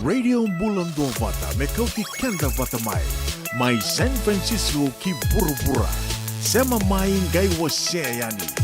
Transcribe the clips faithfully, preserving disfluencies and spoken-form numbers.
Radio Bula Duavata me kauti keda vata mai. Mai San Francisco ki vuravura. Sema mai qai wasea yani.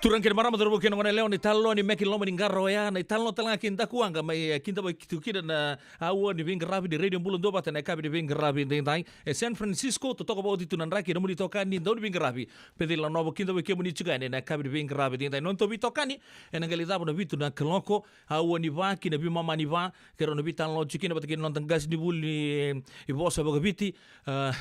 Turaga kei na marama, cauravou kei na goneyalewa, na italanoa ni Meke Lomaniqara oya, na italanoa tale ga kei Dakuwaqa mai, e, kidavaki tu kina na aua ni veiqaravi ni Radio Bula Duavata ena yakavi ni veiqaravi edaidai. E San Francisco, totoka vakaoti tu na draki, nomuni itokani, dauniveiqaravi, Peceli Nanovo, kidavaki kemuni tiko yani ena yakavi ni veiqaravi edaidai. Nodatou veitokani, ena qai lai cava na vitu na kaloko, aua ni va ki na veimama ni va, keirau na veitalanoa tiko kina vata kei na noda qasenivuli, e, ni vosa vakaviti, a,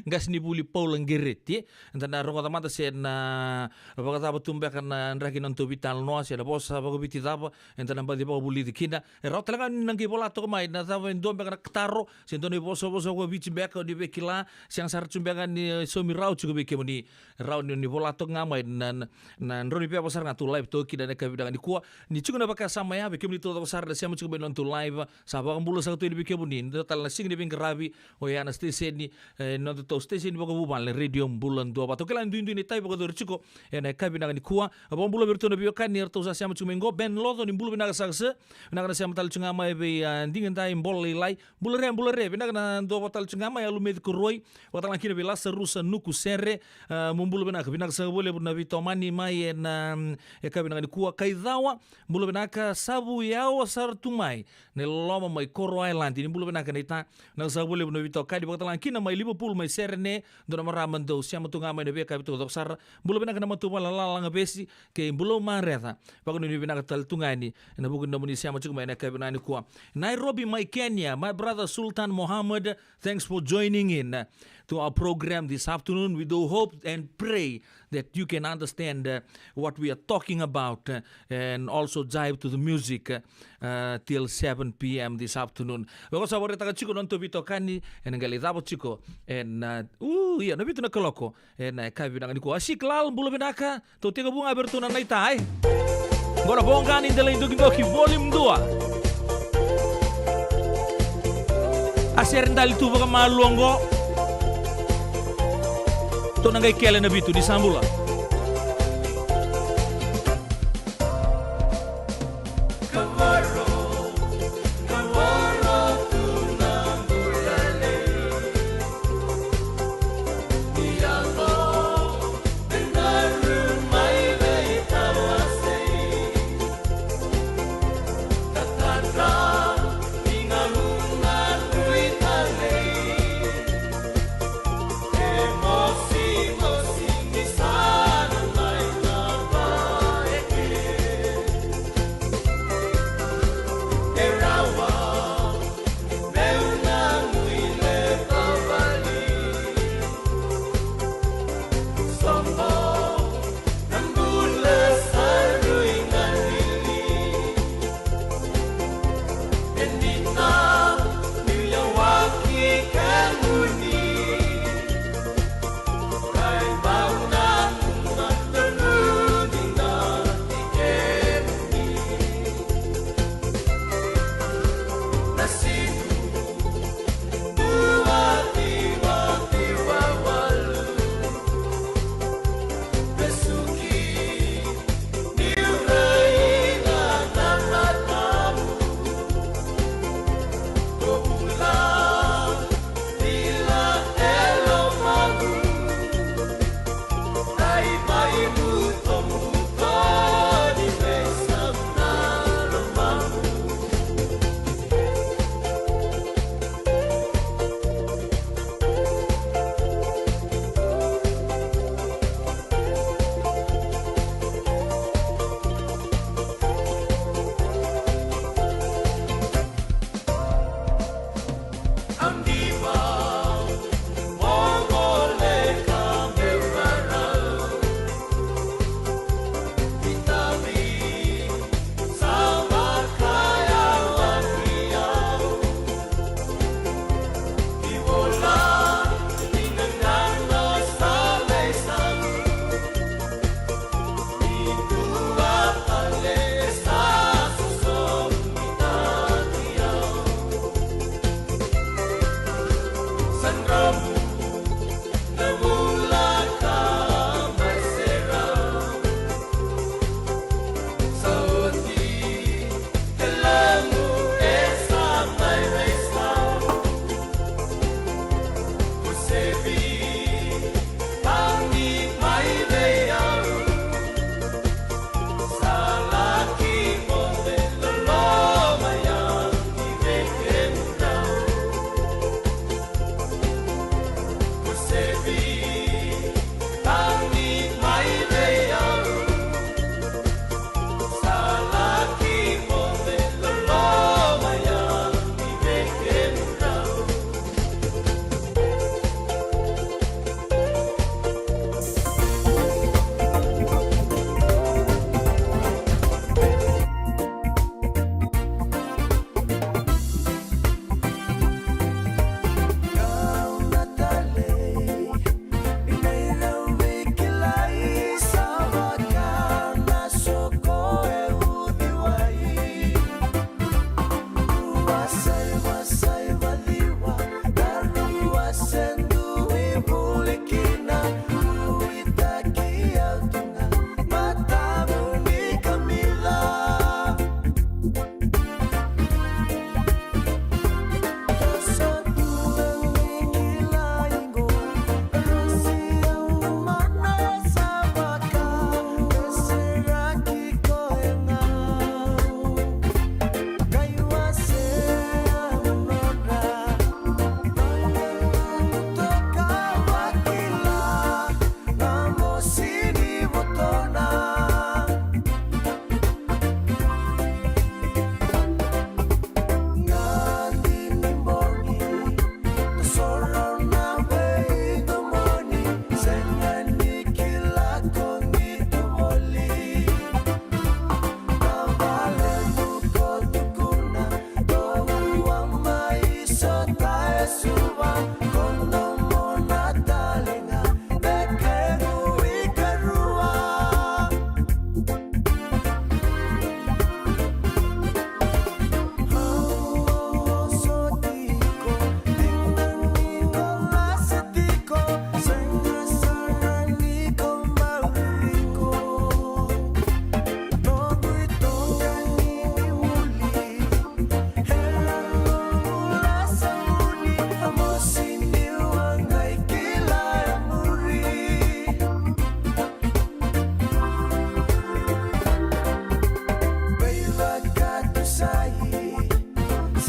qasenivuli Paula Qereti, e. Eda na rogoca mada se na vakacava tu beka na draki ni nodatou veitalanoa, se na vosa vakaviti cava eda na baci vakavulici kina. E rawa tale ga ni na qai vola toka mai na cava e dua beka na taro, se dua na ivosavosa vakaviti beka o ni via kila, sega sara tu beka ni, e, saumi rawa tiko vei kemuni. Rawa ni, ni vola toka ga mai na, na, na drau ni veva sara ga tou live toka kina ena yakavi vinaka nikua. Ni tiko na vakasama ya vei kemuni taucoko sara na sema tiko mai na nodatou live, sa vakabula saka tu yani vei kemuni. Dua tale na siga ni veiqaravi, oya na siteseni, E, noda tou station vakavuvale, Radio Bula Duavata. Au kila ni duidui na itavi vakayacori tiko ena yakavi vinaka nikua. Au vakabula vei iratou na veiwekani eratou sa sema tiko mai qo. Ben Loco, ni bula vinaka saka sir. Vinaka na sema tale tiko ga mai vei, a, Digadai Bolalailai. Bula re, bula re. Vinaka na duavata tale tiko ga mai Alumeci Koroi. Vakatalega kina vei Lasarusa Nuku Sere. A, mo bula vinaka. Vinaka saka vakalevu na veitomani mai ena, mm, yakavi vinaka nikua. Kaicawa, bula vinaka. Savu yawa sara tu mai na iloloma mai Koro Island. Ni bula vinaka naita. Vinaka saka vakalevu na veitokani, vakatalega kina mai Liverpool, mai Serene, dua na marama dau sema tu ga mai na veiyakavi taucoko sara. Bula vinaka na matavuvale Lalagavesi kei Bulou Mareca. Vakanuinui vinaka tale tu ga yani ena vuku ni nomuni sema tiko mai ena yakavi vinaka nikua. Nairobi mai Kenya, my brother Sultan Mohammed, thanks for joining in, uh, to our program this afternoon. We do hope and pray that you can understand, uh, what we are talking about, uh, and also jive to the music, uh, uh, till seven p m this afternoon. Vaka sa vakaraitaka tiko na nodatou veitokani, ena qai lai cava tiko ena, uh, ia, na vitu na kaloko ena yakavi vinaka nikua. Asik Lal, bula vinaka. Tou tekivu ga vei iratou na naita, e. Qo na Voqa ni Delai Dokidoki, volume dua. A sere dali tu vakamalua qo. Tou na qai kele na vitu, ni sa bula.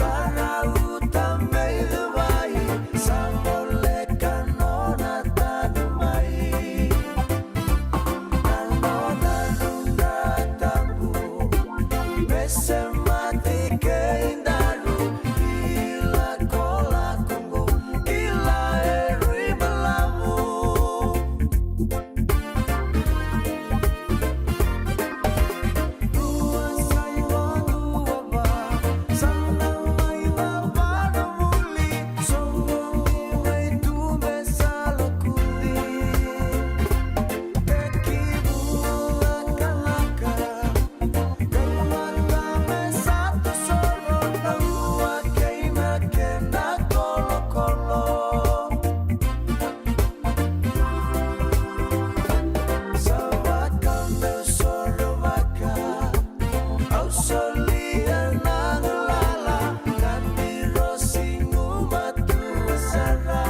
Rauta me i cevai, sa voleka nona tadu mai. Na nona rudra tabu me semati kei daru. Ilakolako qo, kila e rui balavu. Sa vaka meu soro vaka, au solia na galala, ka ni rosi gumatu sara.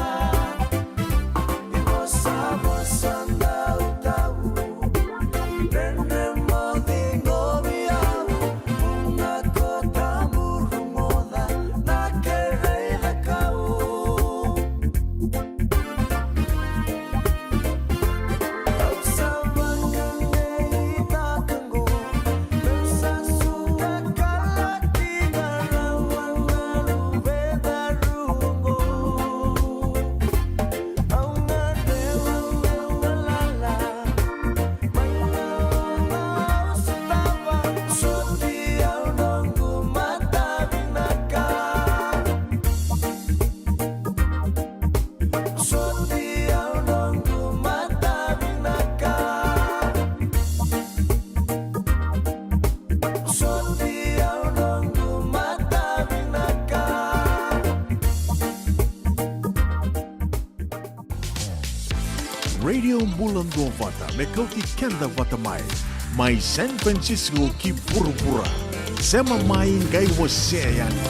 I vosavosa dau tau, dredre mo ciqomi au, vuna ko tabu rogoca na kerei cakau. Soti au noqu mata vinaka. Soti au noqu mata vinaka. Radio Bula Duavata, me kauti keda vata mai. Mai San Francisco ki vuravura. Sema mai qai wasea yani.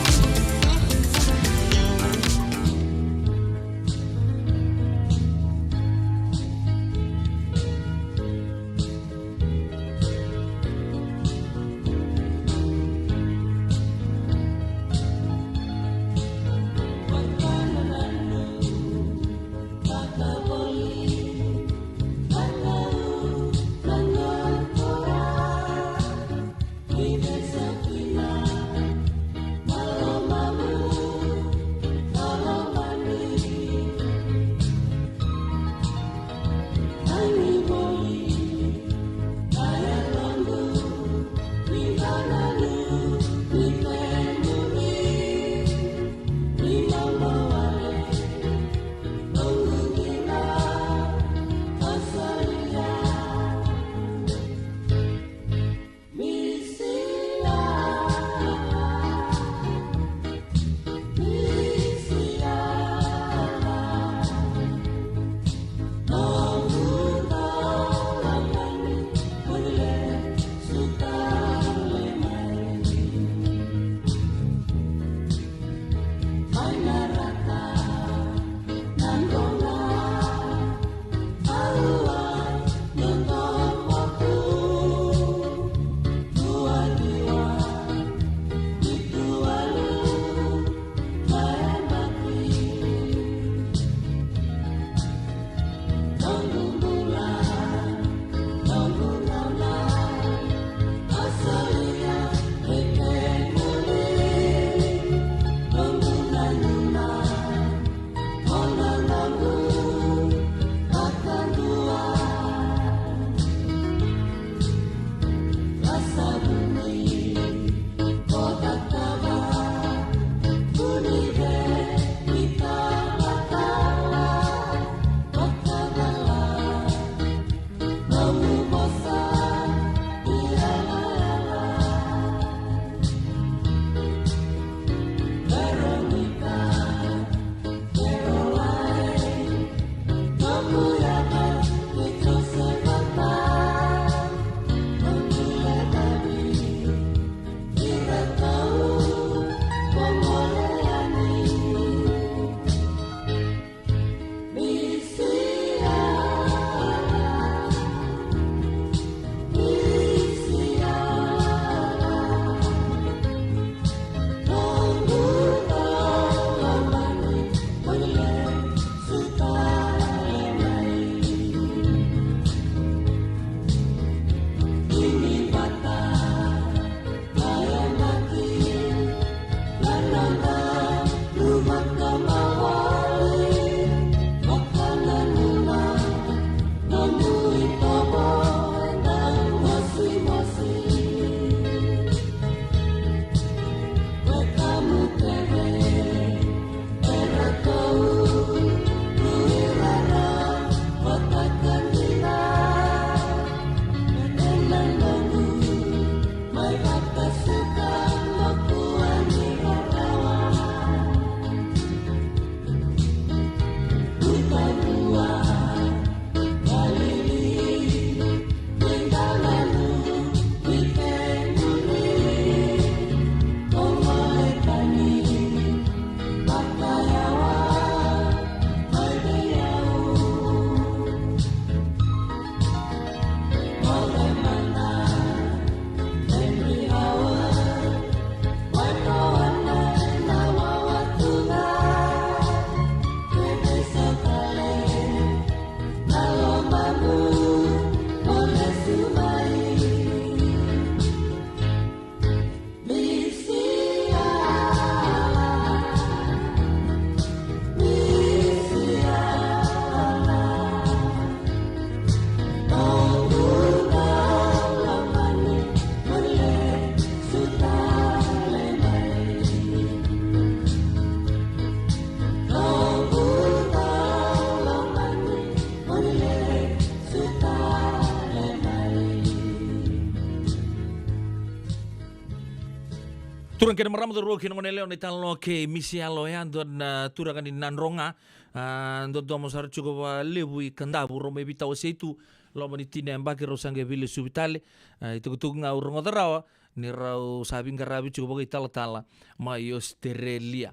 Turaga kei na marama, cauravou kei na goneyalewa, na italanoa kei Misi Yalo, e a dua na turaga ni Nadroga. A, dodomo sara tiko vakalevu i Kadavu, rau mai veitawasei tu, loma ni tini na yabaki rau sa qai veilesuvi tale. A, itukutuku ga au rogoca rawa ni rau sa veiqaravi tiko vakaitalatala mai Ositerelia.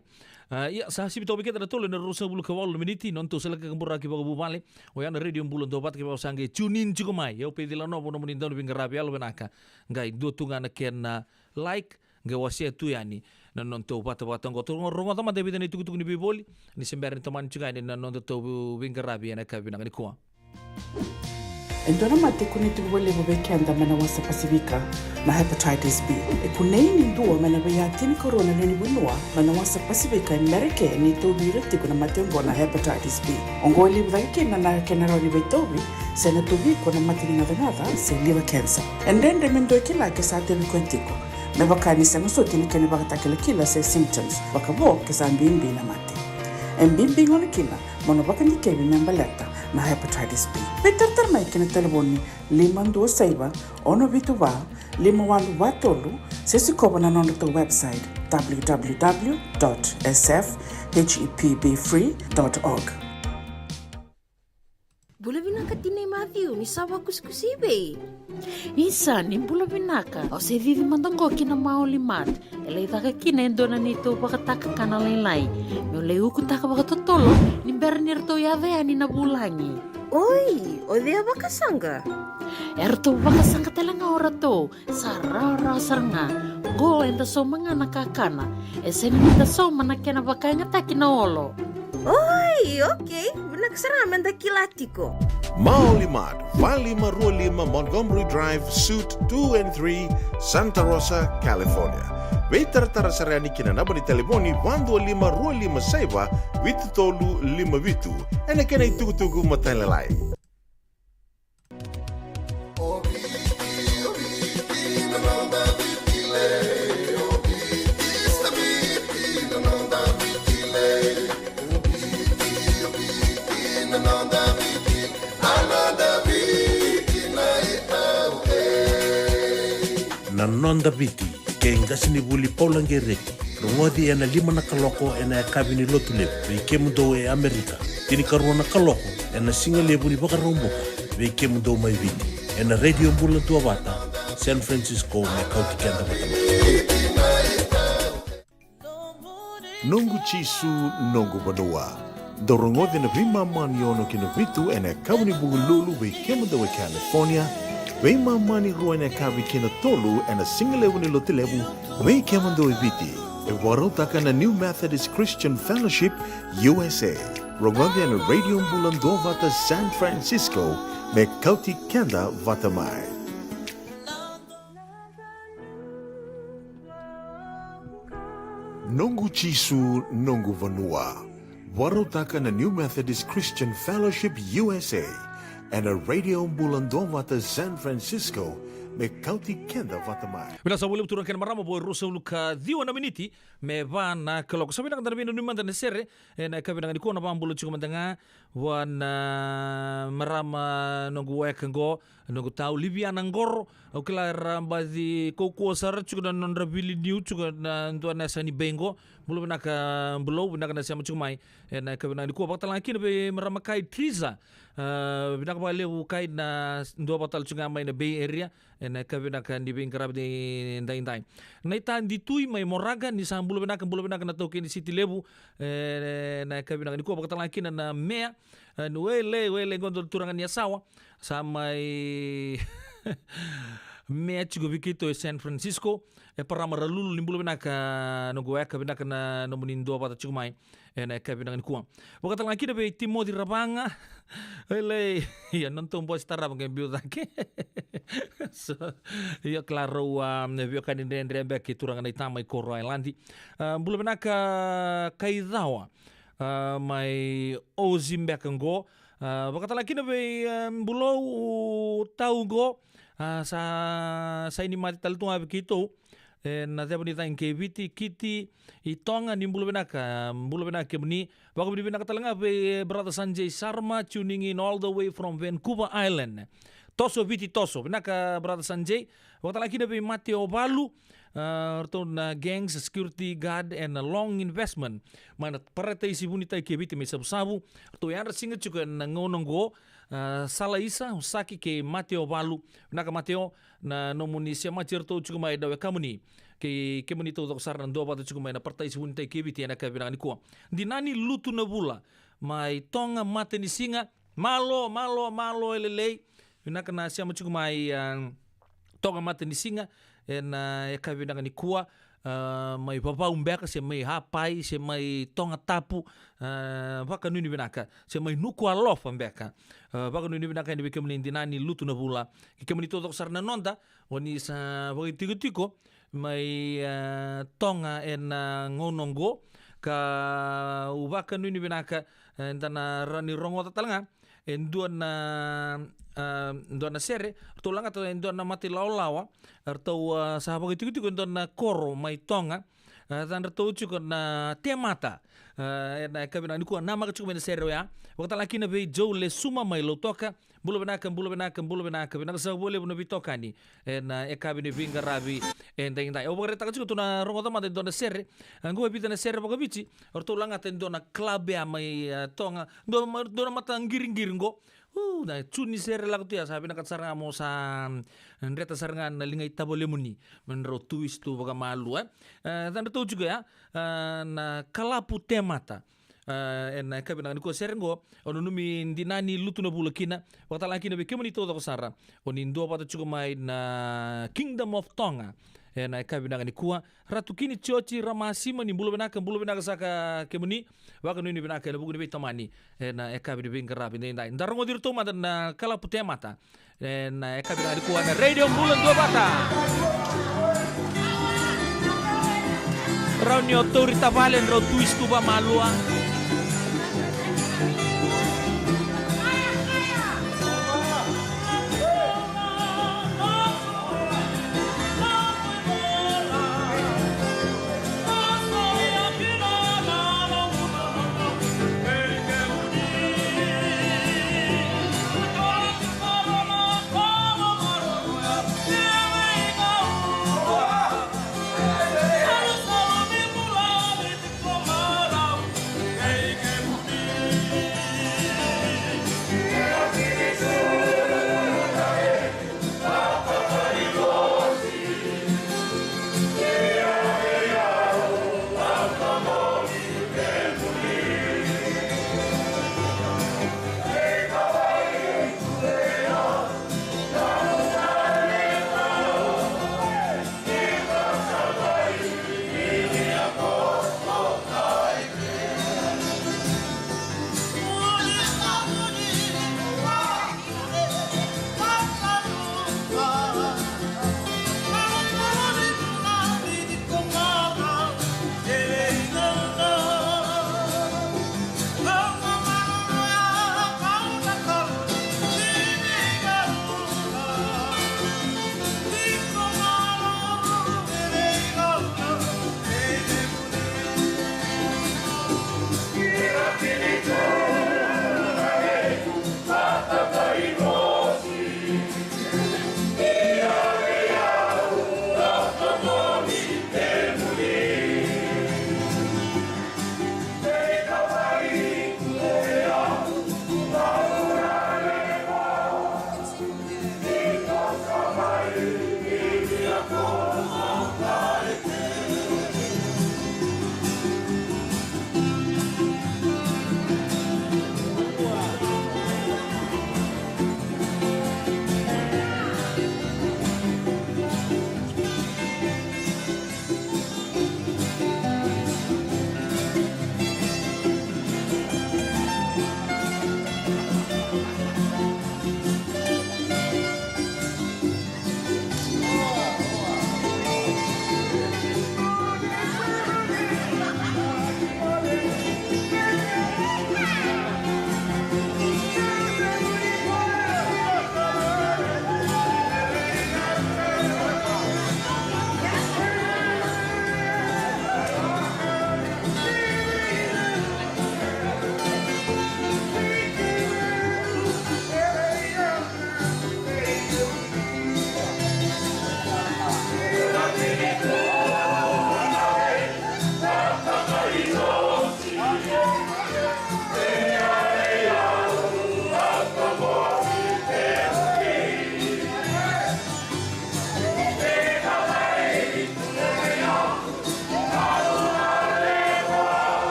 A, ia, sa sivi toka vei keda na tolu ena ruasagavulu ka walu na miniti, nodatou salaka ka buraki vakavuvale. Oya na Radio Bula Duavata, kevaka o sa qai tune in tiko mai, e Opeci Lanovo nomuni dauniveiqaravi, yalo vinaka. Qai dua tu ga na kena like, qai wasea tu yani na nodatou vatavata oqo. Tou rogoca mada e vica na itukutuku ni veivoli ni se bera ni tomani tiko yani na nodatou veiqaravi ena yakavi vinaka nikua. E dua na mate e kunei tiko vakalevu vei keda mai na wasa Pasifika, na hepatitis B. E kunei ni dua mai na veiya tinikarua na lewe ni vanua mai na wasa Pasifika e Merika ni tauvi ira tiko na mate oqo na hepatitis B. Oqo e levu cake kina na kena rawa ni veitauvi se na tauvi iko na mate ni gacagaca se liver cancer. E dredre me dua e kila ke sa tauvi koya tiko, me vaka ni sega soti na kena ivakatakilakila se symptoms, vakavo ke sa bibi na mate. E bibi gona kina mo na vakadikevi me baleta na hepatitis B. Veitaratara mai ki na talevoni lima dua saiva, ono vitu va, lima walu va tolu, se sikova na nodratou website, w w w dot s f h e p b free dot org. Bula vinaka tinai Mathiu, ni sa vakusikusi i vei? Isa, ni bula vinaka. Au se cici mada qo ki na Maoli Mart. E lai caka kina e dua na neitou vakatakakana lailai. Meu lai ukutaka vakatotolo ni bera ni ratou yaco yani na vulagi. Oi, o cei a vakasaqa? E ratou vakasaqa tale ga o ratou. Sa rawarawa sara ga. Qo eda sauma ga na kakana. E sega ni da sauma na kena vakayagataki na olo. Oi, okei. Vinaka sara ga me da kila tiko. Maoli Mart, va lima rua lima Montgomery Drive, Suite two and three, Santa Rosa, California. Veitaratara sara yani ki na naba ni talevoni va dua lima rua lima saiva vitu tolu lima vitu. Ena kena itukutuku matailalai. Na Noda Viti, kei qasenivuli Paula Qereti. Rogoci ena lima na kaloko ena yakavi ni Lotulevu vei kemudou e Amerika, tinikarua na kaloko ena sigalevu ni Vakaraubuka vei kemudou mai Viti, ena Radio Bula Duavata, San Francisco, me kauti keda vata mai. Noqu Jisu, noqu vanua. Dou rogoci na veimama ni ono ki na vitu ena yakavi ni Vukelulu vei kemudou e California, veimama ni rua ena yakavi ki na tolu ena sigalevu ni Lotulevu vei kemudou e Viti. E vakarautaka na New Methodist Christian Fellowship U S A. Rogoci ena Radio Bula Duavata San Francisco, me kauti keda vata mai. Noqu Jisu, noqu vanua. Vakarautaka na New Methodist Christian Fellowship U S A, ena Radio Bula Duavata San Francisco, me kauti keda vata mai. Vinaka sa vakalevu turaga kei na marama, vo e ruasagavulu ka ciwa na miniti me va na kaloko. Sa vinaka da na veinanumi mada na sere ena yakavi vinaka nikua, na vakabula tiko mada ga vua na marama noqu weka qo, noqu tau Liviana Qoro. Au kila era baci kaukauwa sara tiko na nodra vili niu tiko na dua na yasa ni bei qo. Bula vinaka Bulou, vinaka na sema tiko mai ena yakavi vinaka nikua. Vakatalega kina vei marama kai Triza. A, vinaka vakalevu kai na dua vakatale tiko ga mai na Bay Area ena yakavi vinaka ni veiqaravi ni daidai. Na Itadi Tui mai Moraga, ni sa bula vinaka, bula vinaka na taukei ni Siti Levu, e, na yakavi vinaka nikua. Vakatalega kina na Mea, e, ni Wele, Wele qo dua na turaga ni Yasawa, sa mai Mea tiko vei keitou e San Francisco. E Parama Ralulu, ni bula vinaka noqu weka, vinaka na nomuni duavata tiko mai ena yakavi vinaka nikua. Vakatalega kina vei Timoci Ravaga. Ele, ia, nodatou bosi tarava qai biu cake. So, ia, kila rau, a, veiwekani dredre beka, turaga na itama i Koro Ailadi. A, bula vinaka Kaicawa, a, mai Ozi beka qo. A, vakatalega kina vei, a, Bulou Tau qo. A, sa, sa ini mate tale tu ga vei keitou ena ceva ni cagi kei Viti, Kiti, i Toga, ni bula vinaka, bula vinaka kemuni. Vakavinavinaka talega vei, e, Brother Sanjay Sarma, tuning in all the way from Vancouver Island. Toso Viti, toso. Vinaka, Brother Sanjay. Vakatalega kina vei Mate Ovalu, A, ratou na Gangs, Security Guard and Long Investment mai na Parataisi Vunitai Keviti mai Savusavu. Ratou yadra siga tiko ena gauna oqo. A, Sala Isa, Osaki kei Mateo Valu. Vinaka Mateo, na nomuni semati ratou tiko mai na wekamuni. Kei kemuni taucoko sara na duavata tiko mai na Parataisi Vunitai Keviti ena yakavi vinaka nikua. Dinani Lutu na Vula mai Toga Matanisiga. Malo, malo, malo e lelei. Vinaka na sema tiko mai, a, Toga Matanisiga ena yakavi vinaka nikua. A, mai Vavau beka, se mai Hapai, se mai Toga Tapu, a, vakanuinui vinaka, se mai Nukualofa beka. A, vakanuinui vinaka yani vei kemuni Dinani Lutu na Vula. Kei kemuni taucoko sara na noda, o ni sa vakaitikotiko mai, a, Toga ena gauna oqo, ka u vakanuinui vinaka, e, da na rawa ni rogoca tale ga e dua na, a, dua na sere, ratou lagata e dua na mata ilawalawa, ratou, a, sa vakaitikotiko e dua na koro mai Toga, a, yacadratou tiko na Temata. A, ena yakavi vinaka nikua, namaka tiko mai na sere oya. Vakatalega kina vei Joe Lesuma mai Lautoka. Bula vinaka, bula vinaka, bula vinaka, vinaka saka vakalevu na veitokani ena yakavi ni veiqaravi edaidai. Au vakaraitaka tiko, tou na rogoca mada e dua na sere. A, qo e vica na sere vakaviti, ratou lagata e dua na club ya mai, a, Toga. Dua ma-, dua na mata qiriqiri qo. U, na June ni sere lako tu ya, sa vinakata sara ga mo sa, mm, dreta sara ga na liga i tavalemuni me drau twist tu vakamalua, e. E, yacadratou tiko ya, a, na Kalapu Temata. A, ena yakavi vinaka nikua, sere qo o nanumi Dinani Lutu na Vula kina. Vakatalega kina vei kemuni taucoko sara o ni duavata tiko mai na Kingdom of Tonga ena yakavi vinaka nikua. Ratu Kini Tioji Ramasima, ni bula vinaka, bula vinaka saka kemuni. Vakanuinui vinaka ena vuku ni veitomani ena yakavi ni veiqaravi edaidai. Da rogoci iratou mada na Kalapu Temata ena yakavi vinaka nikua na Radio Bula Duavata. Rau ni o tauri tavale, drau twist tu vamalua.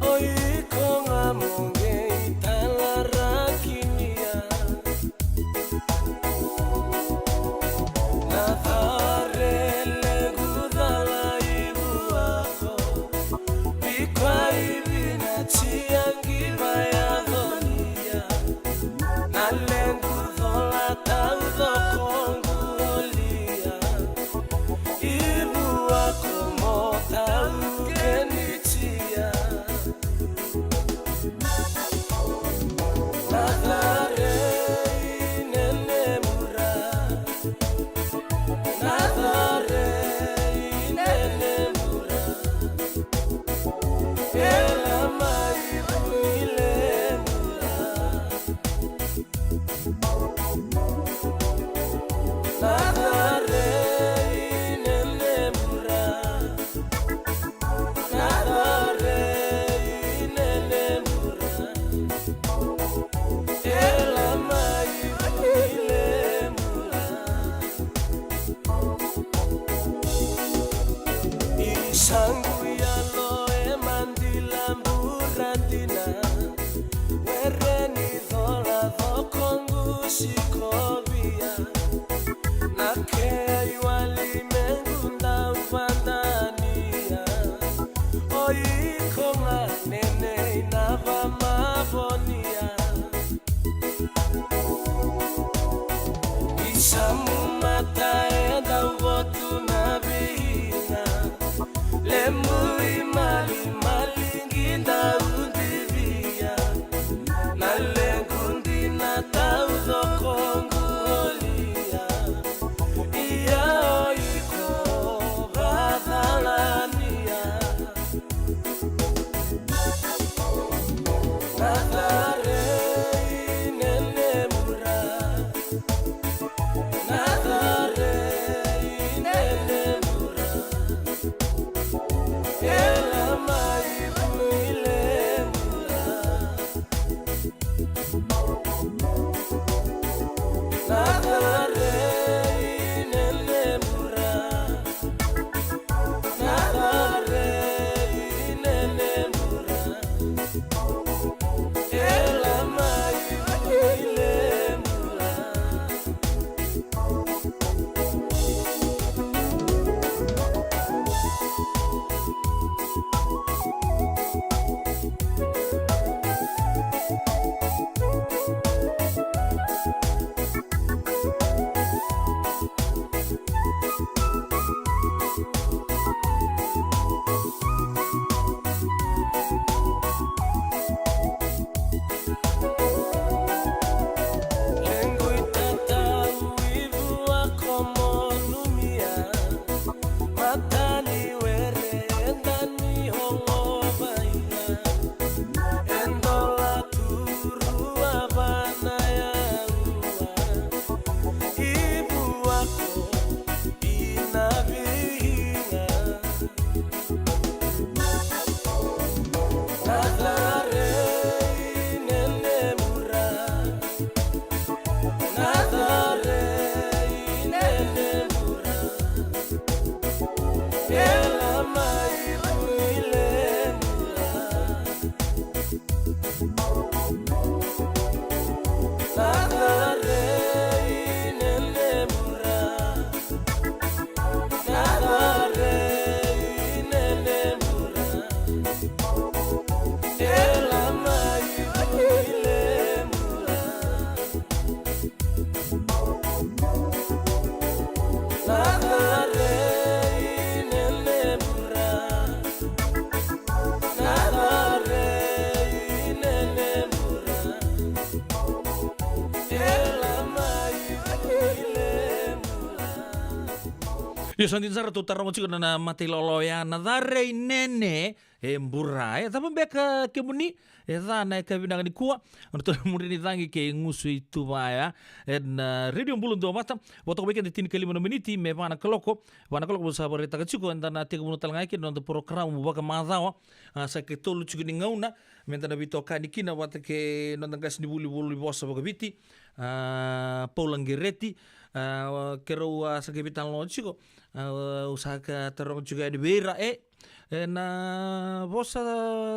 O iko ga mo qai talarakinia. Na care lequ cala i vuako. Iko a ivina tiaqi vayaconia. Na lequ cola taucoko qu olia. I vuako mo taukenitia. Na care i nenemu ra. Na care i nenemu ra. E la mai vu i lemu ra. Na care i nenemu ra. Na care i nenemu ra. E la mai vu i lemu ra. I saqu yalo e madila bura dina. Were ni cola coko qu sikovia. Na kea i wali mequ dau vadania. O iko ga nenei na vamavonia. I samu mata e dau votu na viina. Lemu i malimali qi dau divia. Na lequ dina taucoko qu olia. Ia o iko vacalania. Na care i nenemu ra. Na care i nenemu ra. E la mai vu i lemu ra. Na care i nenemu ra. Na care i nenemu ra. E la mai vu i lemu ra. Lequ i tatau i vuako mo numia. Mata ni were e dani holovaina. E dola turua vana yaua. I vuako i na vihiga. Na care i nenemu ra. Na care i nenemu ra. E la mai vu i lemu ra. Na care i nenemu ra. Na care i nenemu ra. E la mai vu i lemu ra. Na care i nenemu ra. Na care i nenemu ra. E la mai vu i lemu ra. Io, sa dina sara, tou taroga tiko na, na mata ilawalawa ya, na care i nene e bura. E cava beka kemuni? E ca na yakavi vinaka nikua. O na tou muri ni cagi kei Gusu i Tuvaya. E na Radio Bula Duavata. Vo toka vei keda tinikalima na miniti me va na kaloko. Va na kaloko mo sa vakaraitaka tiko, eda na tekivuna tale ga kina na noda porokaramu vakamacawa. A, sa ikatolu tiko ni gauna me da na veitokani kina vata kei na noda qasenivuli, vuli vosa vakaviti, a, Paula Qereti. A, keirau a sa qai veitalanoa tiko, a, au sa ka taroga tiko yani vei ira, e, e na vosa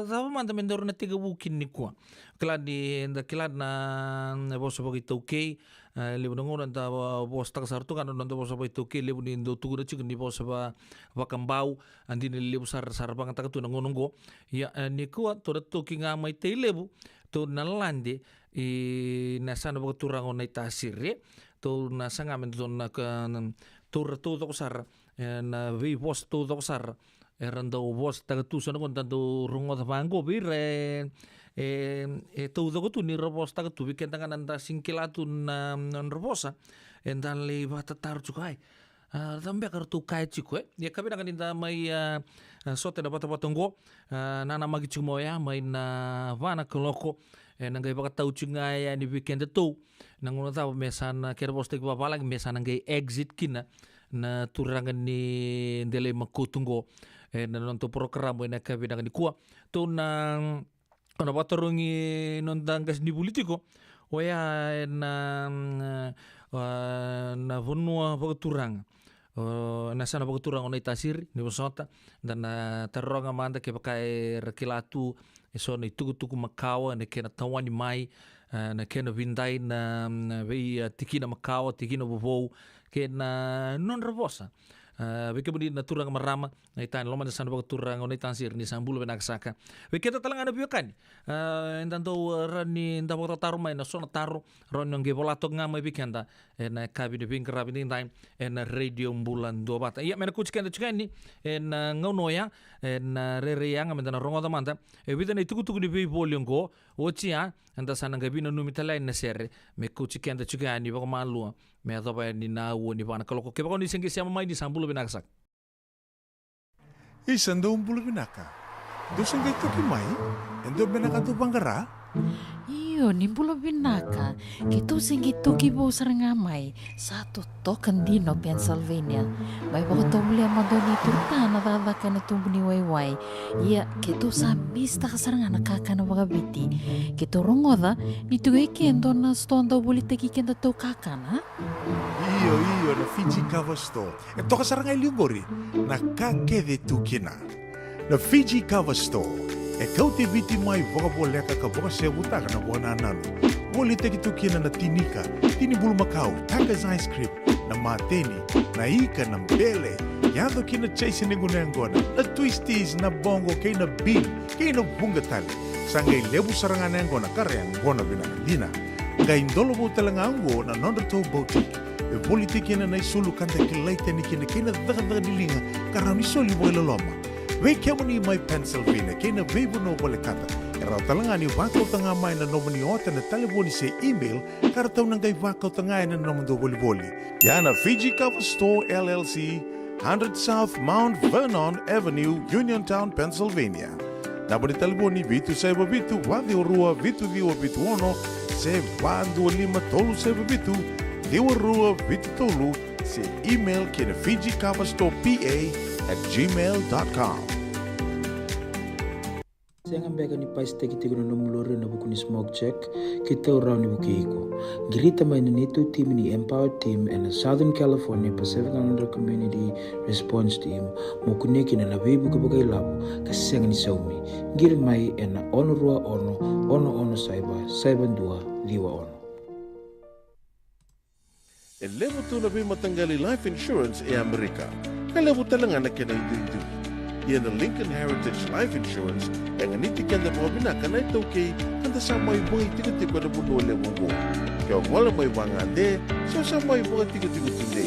cava mada me daru na tekivu kina nikua? Kila ni da kila na, na vosa vakaitaukei, a, levu na gauna da vo-, vosataka sara tu ga na noda vosa vakaitaukei, levu ni dau tukuna tiko ni vosa va-, vakabau, a dina ni levu sara, sara vagataka tu na gauna oqo. Ia, e, nikua tou na toki ga mai Tailevu, tou na lade i na yasana vakaturaga o Naitasiri. Tou na saga me tou na ka, na, tou ra taucoko sara, e, na veivosa taucoko sara era dau vosataka tu, so na gauna da dau rogoca vaqo vei ira, e, e, e taucoko tu ni ra vosataka tu. Vei keda ga na da sega ni kila tu na, na nodra vosa, eda lai vakatataro tiko, ai, a, cava beka ratou kaya tiko, e? Ia ka vinaka ni da mai, a, a, sota ena vatavata oqo, a, nanamaki tiko mai oya mai na va na kaloko, e na qai vakatau tiko ga yani vei kedatou na gauna cava me sa na kena vosataki vavalagi me sa na qai exit kina na turaga ni Delai Makotu oqo, e, na nodatou porokaramu ena ka vinaka nikua. Tou na, o na vakatarogi noda qasenivuli tiko, oya ena, mm, a, na vanua vakaturaga, o, na yasana vakaturaga o Naitasiri, ni vosota, da na taroga mada kevaka era kila tu eso na itukutuku makawa, na kena tawani mai, a, na kena vidai na, na vei, a, tikina makawa, tikina vovou, kei na nodra vosa. A, vei kemuni na turaga marama, na itani loma ni yasana vakaturaga o Naitasiri, ni sa bula vinaka saka. Vei keda tale ga na veiwekani, a, eda dau, a, rawa ni da vakatataro mai na so na taro, rawa ni o qai vola toka ga mai vei keda ena yakavi ni veiqaravi edaidai ena Radio Bula Duavata. Ia, me na kauti keda tiko yani ena gauna oya, ena rairai yaga me da na rogoca mada e vica na itukutuku ni veivoli oqo. Oti ya, eda sa na qai veinanumi tale yani na sere me kauti keda tiko yani vakamalua me yacova yani na aua ni va na kaloko. Kevaka o ni se qai sema mai, ni sa bula vinaka saka. Isa, dou bula vinaka. Dou se qai toki mai? E dua beka na ka dou vaqara? Io, ni bula vinaka. Keitou se qai toki vou sara ga mai. Sa totoka dina o Pennsylvania. Mai vakatovolea mada o neitou ta na cakacaka ena tubu ni waiwai. Ia, keitou sa misitaka sara ga na kakana vakaviti. Keitou rogoca ni tu e ke e dua na sitoa dau volitaki kedatou kakana. Io, io, na Fiji Cover Store. E toka sara ga e liu qori na ka kece tu kina. Na Fiji Cover Store e kauti Viti mai vakavoleka ka vakasevutaka na vakanananu. Volitaki tu kina na tinika, tini bulumakau, Tiger's ice cream, na mateni, na ika, na bele, yaco kina chase ni guneqona, na twisties, na boqo, kei na bean, kei na vuqa tale. Sa qai levu sara ga na yaqona ka ra yaqona vinaka dina. Qai dolovou tale ga oqo na nodratou boutique. E volitaki kina na isulu ka da kilai tani kina kei na cakacaka ni liga ka rawa ni soli vakailoloma. Vei kemuni mai Pennsylvania kei na veivanua volekata, e rawa tale ga ni vakauta ga mai na nomuni ota ena talevoni se email ka ratou na qai vakauta ga ena nomudou volivoli. Ia na Fiji Cover Store L L C, hundred South Mount Vernon Avenue, Uniontown, Pennsylvania. Naba ni talevoni vitu saiva vitu, va ciwa rua, vitu ciwa vitu ono, se va dua lima tolu saiva vitu, ciwa rua vitu tolu, se email ki na Fiji Cover Store P A at gmail dot com. Sega beka ni pasitaki tiko na nomu lori ena vuku ni smoke check? Keitou rawa ni vukei iko. Qirita mai na neitou timi ni Empower Team ena Southern California Pacific Islander Community Response Team mo kunea kina na veivuke vakailavo ka sega ni saumi. Qiri mai ena ono rua ono, ono ono saiva, saiva dua ciwa ono. E levu tu na veimataqali life insurance e Amerika, ka levu tale ga na kena iduidui. Ia na Lincoln Heritage Life Insurance e ganiti keda vakavinaka na iTaukei, ka da sa mai vakaitikotiko ena vanua levu oqo. Ke o gole mai vagade, se o sa mai vakatikotiko tudei,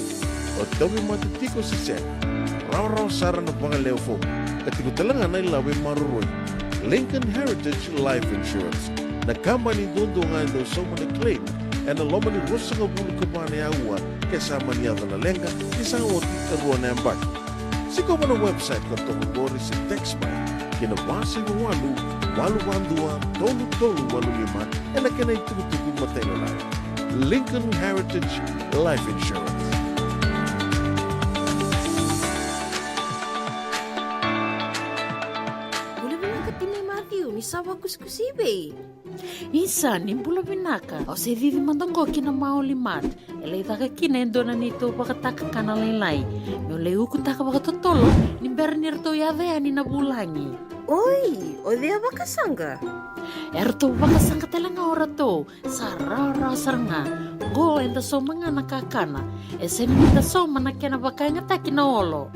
o tauvimate tiko se sega, rawarawa sara na vakalewe fomu, ka tiko tale ga na ilavo e maroroi. Lincoln Heritage Life Insurance, na kabani duadua ga e dau sauma na claim ena loma ni ruasagavulu ka va na aua ke sa mani yaco na leqa, ke sa oti e rua na yabaki. Sikova na website ka toka qori se text mai ki na va saiva walu, walu va dua, tolu tolu walu lima ena kena itukutuku matailalai. Lincoln Heritage Life Insurance. Bula vinaka tinai Matthew, ni sa Kusikusi i vei? Isa, ni bula vinaka. Au se cici mada qo ki na Maoli Mart. E lai caka kina e dua na neitou vakatakakana lailai. Meu lai ukutaka vakatotolo ni bera ni ratou yaco yani na vulagi. Oi, o cei a vakasaqa? E ratou vakasaqa tale ga o ratou. Sa rawarawa sara ga. Qo eda sauma ga na kakana. E sega ni da sauma na kena vakayagataki na olo.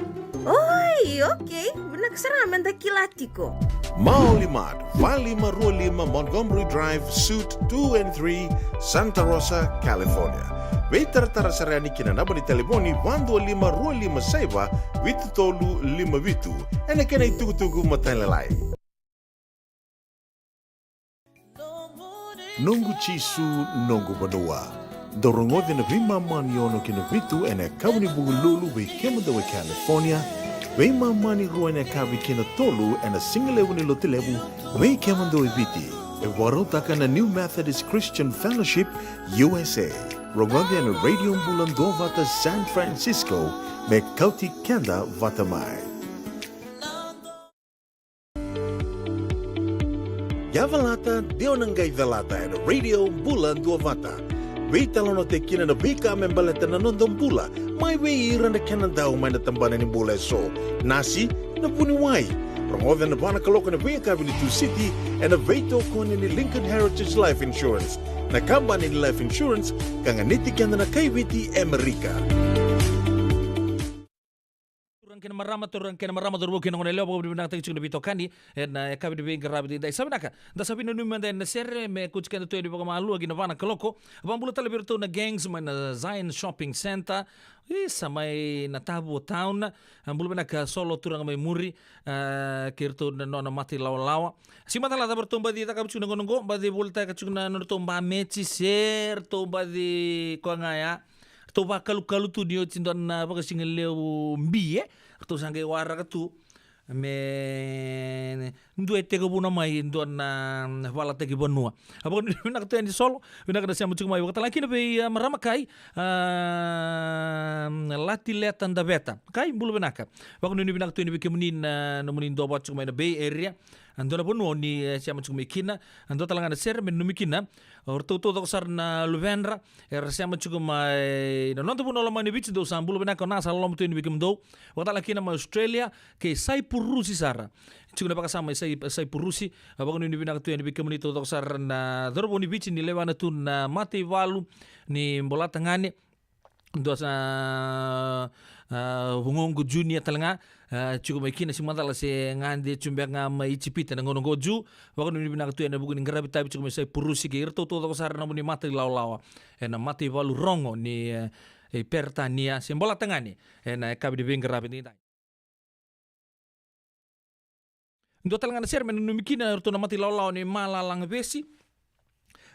Oi, okei. Vinaka sara ga meda kila tiko. Maoli Mart, va lima rua lima Montgomery Drive, Suite two and three, Santa Rosa, California. Veitaratara sara yani ki na naba ni talevoni va dua lima rua lima saiva vitu tolu lima vitu. Ena kena itukutuku matailalai. Noqu Jisu, noqu vanua. Dou rogoca na veimama ni ono ki na vitu ena yakavi ni Vukelulu vei kemudou e California, veimama ni rua ena yakavi ki na tolu ena sigalevu ni Lotulevu vei kemudou e Viti. E vakarautaka na New Methodist Christian Fellowship U S A. Rogoca ena Radio Bula Duavata San Francisco me kauti keda vata mai. Yavalata, de o na qai calata ena Radio Bula Duavata. Veitalanoataki kina na veika me baleta na noda bula, mai vei ira na kena dau mai na tabana ni bula eso. Nasi, na vuniwai. Rogoca na va na kaloko ena veiyakavi ni Tusiti, ena veitokoni ni Lincoln Heritage Life Insurance, na kabani ni life insurance ka ganiti keda na kai Viti e Amerika. Turaga kei na marama, turaga kei na marama, cauravou kei na goneyalewa, vakavinavinakataki tiko na veitokani ena yakavi ni veiqaravi edaidai. Sa vinaka, da sa veinanumi mada ena sere me kauti keda tu yani vakamalua ki na va na kaloko. Vakabula tale vei iratou na Gangs mai na Zion Shopping Centre. Isa, mai na Tavua Town. A, bula vinaka Solo, turaga mai muri, a, kei iratou na nona mata ilawalawa. Sega ni macala cava ratou baci cakava tiko na gauna oqo, baci volitaka tiko na nodratou ba meci se ratou baci koya ga ya. Ratou vakalukalu tu ni oti dua na vakasigalevu bi, e? Ratou sa qai waraka tu me dua e tekivuna mai e dua na valataki vanua. A, vakanuinui vinaka tu yani Solo, vinaka na sema tiko mai. Vakatalega kina vei, a, marama kai, a, Lati Leta Daveta. Kai, bula vinaka. Vakanuinui vinaka tu yani vei kemuni na nomuni duavata tiko mai na Bay Area. A, dua na vanua ni, e, sema tiko mai kina. A, dua tale ga na sere me nanumi kina o ratou taucoko sara na luvedra era sema tiko mai na noda vanua lomani Viti. Dou sa bula vinaka, o Na sa loloma tu yani vei kemudou. Vakatalega kina mai Australia kei Saipurusi sara. Tiko na vakasama i Sai-, Saipurusi. A, vakanuinui vinaka tu yani vei kemuni taucoko sara na cauravou ni Viti ni lewena tu na mataivalu ni Bolatagane. Dua sa, a, vugoqu Junior tale ga, a, tiko mai kina, sega ni macala se gade tu beka ga mai Ijipita na gauna oqo Ju. Vakanuinui vinaka tu ena vuku ni qaravi tavi tiko mai Saipurusi kei iratou taucoko sara na nomuni mata ilawalawa ena mataivalu rogo ni, e, e Peritania se Bolatagane ena yakavi ni veiqaravi edaidai. Dua tale ga na sere me nanumi kina o ratou na mata ilawalawa ni Malalagavesi.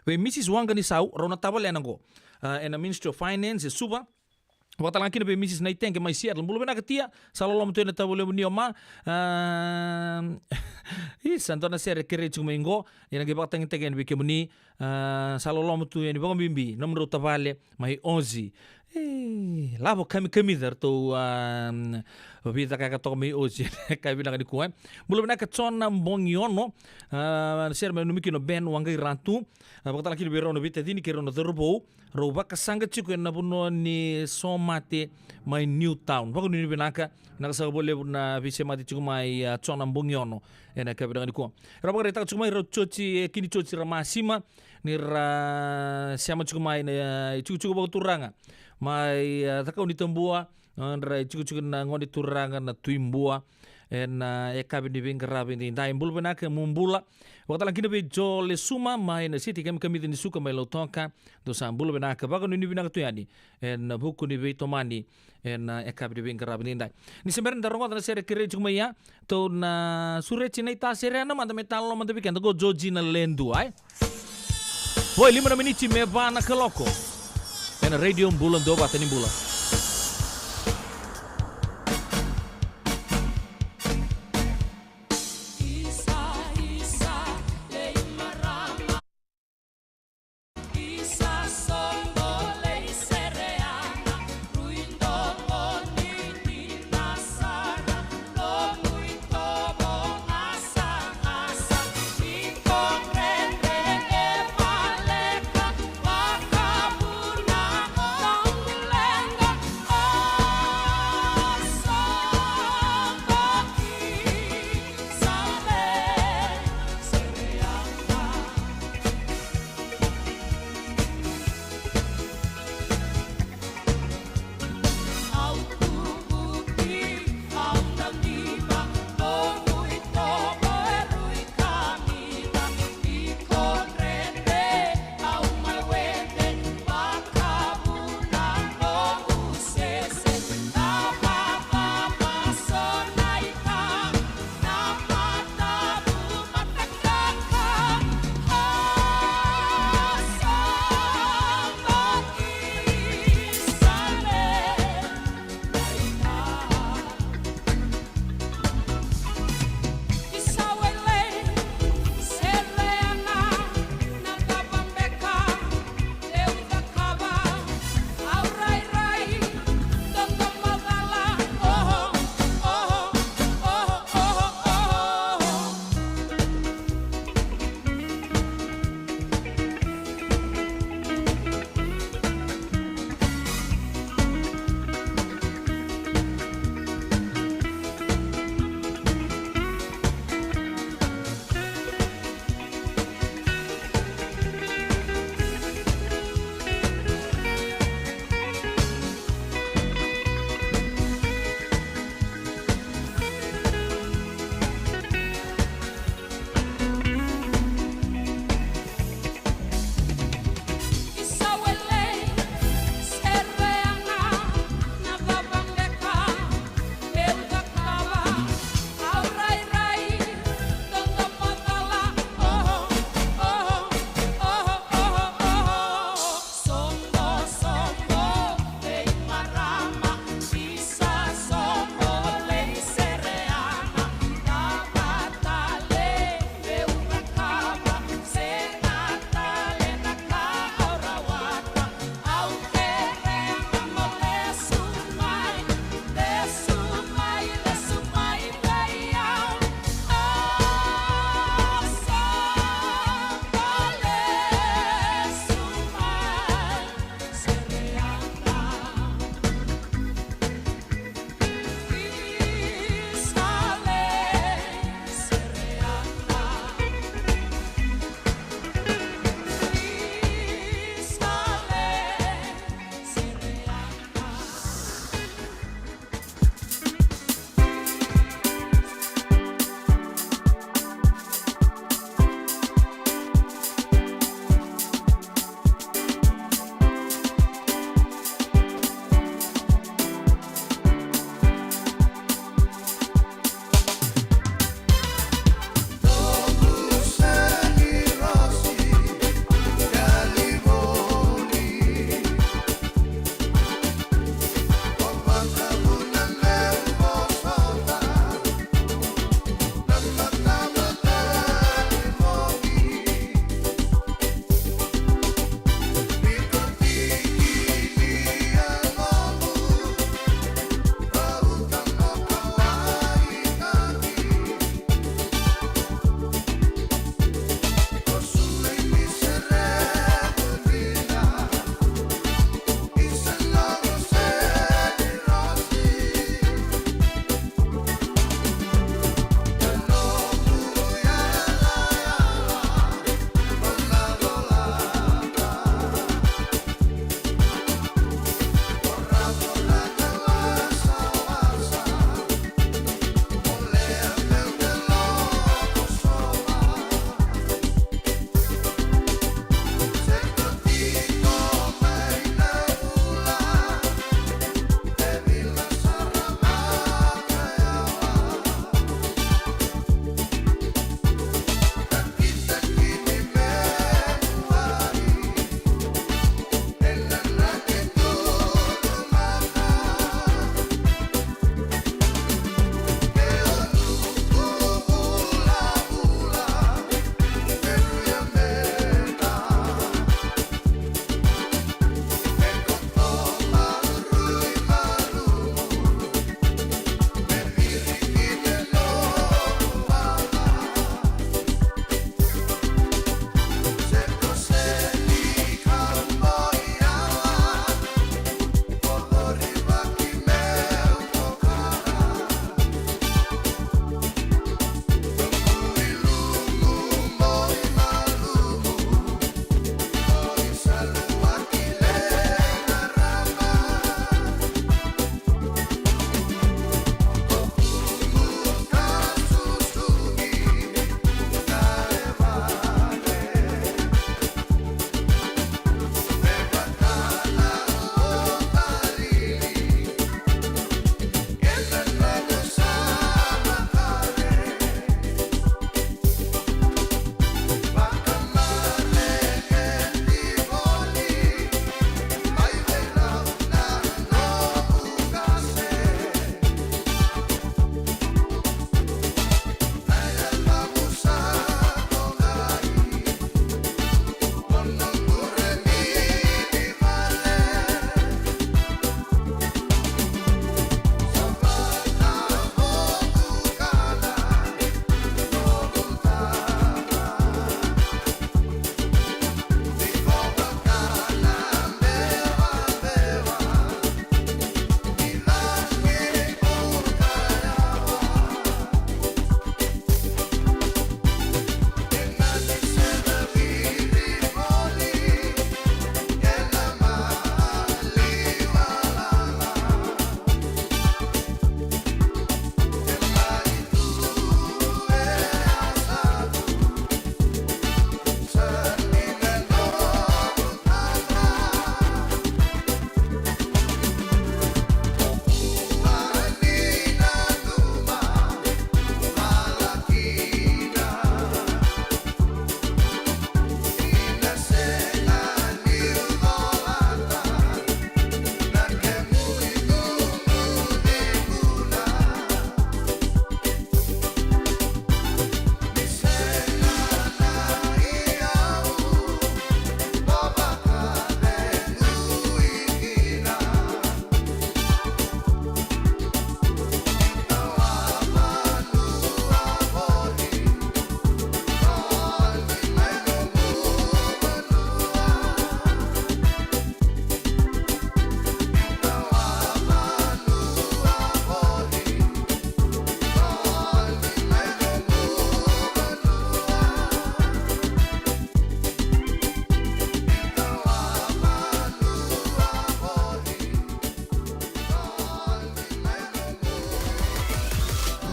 Vei Mrs Waqanisau, rau na tavalena oqo, a, ena Ministry of Finance e Suva. Vakatalega kina vei Mrs Naitege mai Seattle. Bula vinaka Tia, sa loloma tu yani na tavalevu ni o Ma. A, isa, dua na sere kerei tiko mai oqo, ena qai vakatagitaki yani vei kemuni. A, sa loloma tu yani vakabibi nomudrau tavale mai Aussie. E, lavo kamikamica ratou, a, veicakacaka toka mai Aussie. Ka vinaka nikua, e. Bula vinaka Jona Bogiono. A, na sere me nanumi kina o Ben Waqairatu. A, vakatalega kina vei rau na veitacini kei rau na cauravou. Rau vakasaqa tiko ena vanua ni Somate mai Newtown. Vakanuinui vinaka, vinaka saka vakalevu na veisemati tiko mai, a, Jona Bogiono. Ena ka vinaka nikua. Rau vakaraitaka tiko mai rau Joji, e, Kini Joji Ramasima. Ni ra sema tiko mai na, e, itikotiko vakaturaga mai, e, Cakaunitabua, a, ra itikotiko na gone turaga na Tui Bua. Ena, e, yakavi ni veiqaravi edaidai, bula vinaka, mo bula. Vakatalega kina vei Jo Lesuma mai na siti kamikamica ni suka mai Lautoka. Dou sa bula vinaka, vakanuinui vinaka tu yani ena vuku ni veitomani ena, e, yakavi ni veiqaravi edaidai. Ni se bera ni da rogoca na sere kerei tiko mai ya, tou na sureti na ita sere ena mada me talanoa mada vei keda. Qo Jojina Ledua, e. Vo e lima na miniti me va na kaloko ena Radio Bula Duavata ni Bula.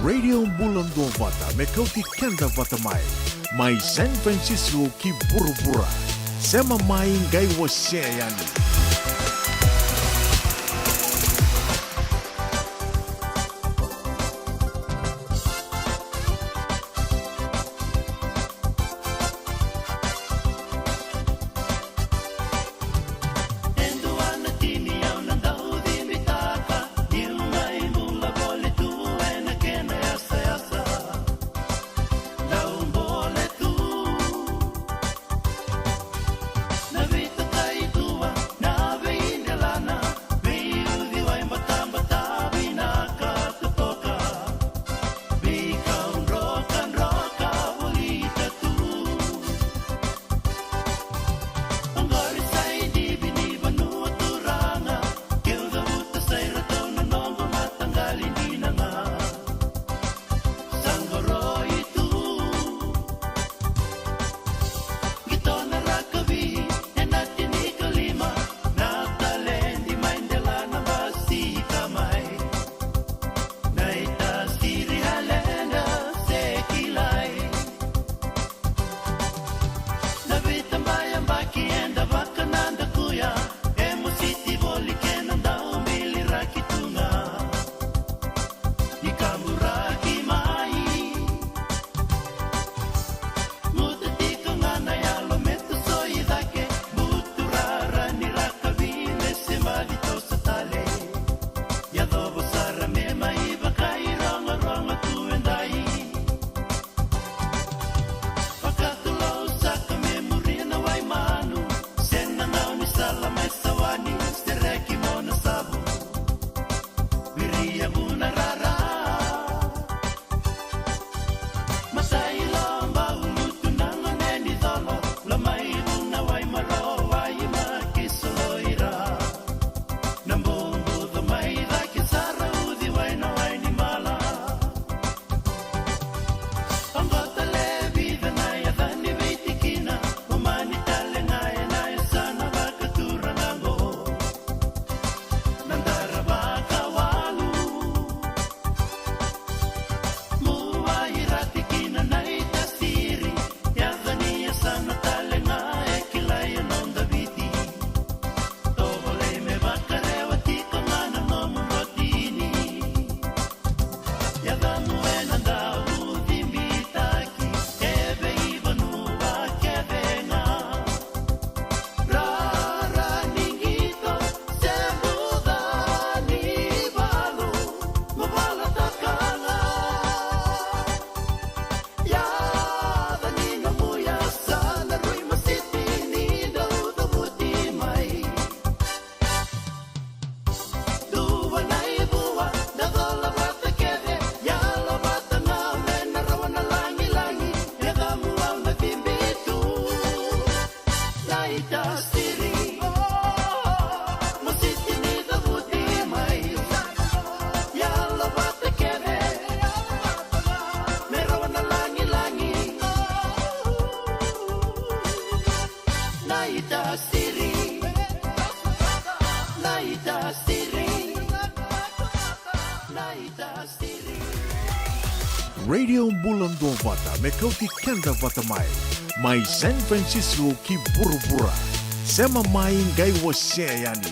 Radio Bula Duavata me kauti keda vata mai. Mai San Francisco ki vuravura. Sema mai qai wasea yani. Radio Bula Duavata me kauti keda vata mai. Mai San Francisco ki vuravura. Sema mai qai wasea yani.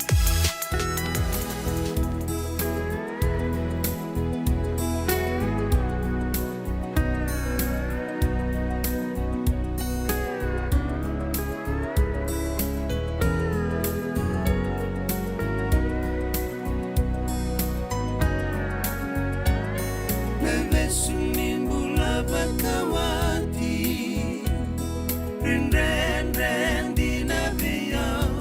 Me vesu ni bula vakawati, ridredre dina vei au.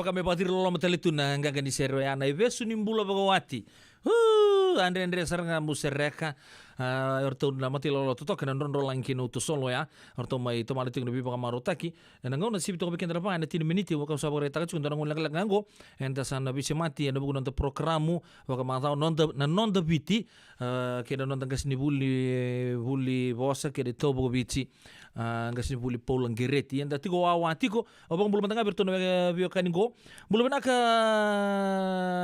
Ka me vakaciri loloma tale tu na qaqa ni sere oya na ivesu ni bula vakawati. Uu, a dredre sara ga mo sereka. A, o ratou na matailoilo totoka na drodrolagi kei na utusolo oya. O ratou mai tomana tiko na veivakamarautaki. Ena gauna sivi toka vei keda na va ena tini miniti, au sa vakaraitaka tiko dua na gauna lekaleka ga oqo. Eda sa na veisemati ena vuku ni noda porokaramu vakamacawa, noda, na Noda Viti, a, kei na noda qasenivuli, vuli vosa kei na itovo vakaviti, a, qasenivuli Paula Qereti. Eda tiko wawa tiko, au vakabula mada ga vei iratou na, e, veiwekani qo. Bula vinaka,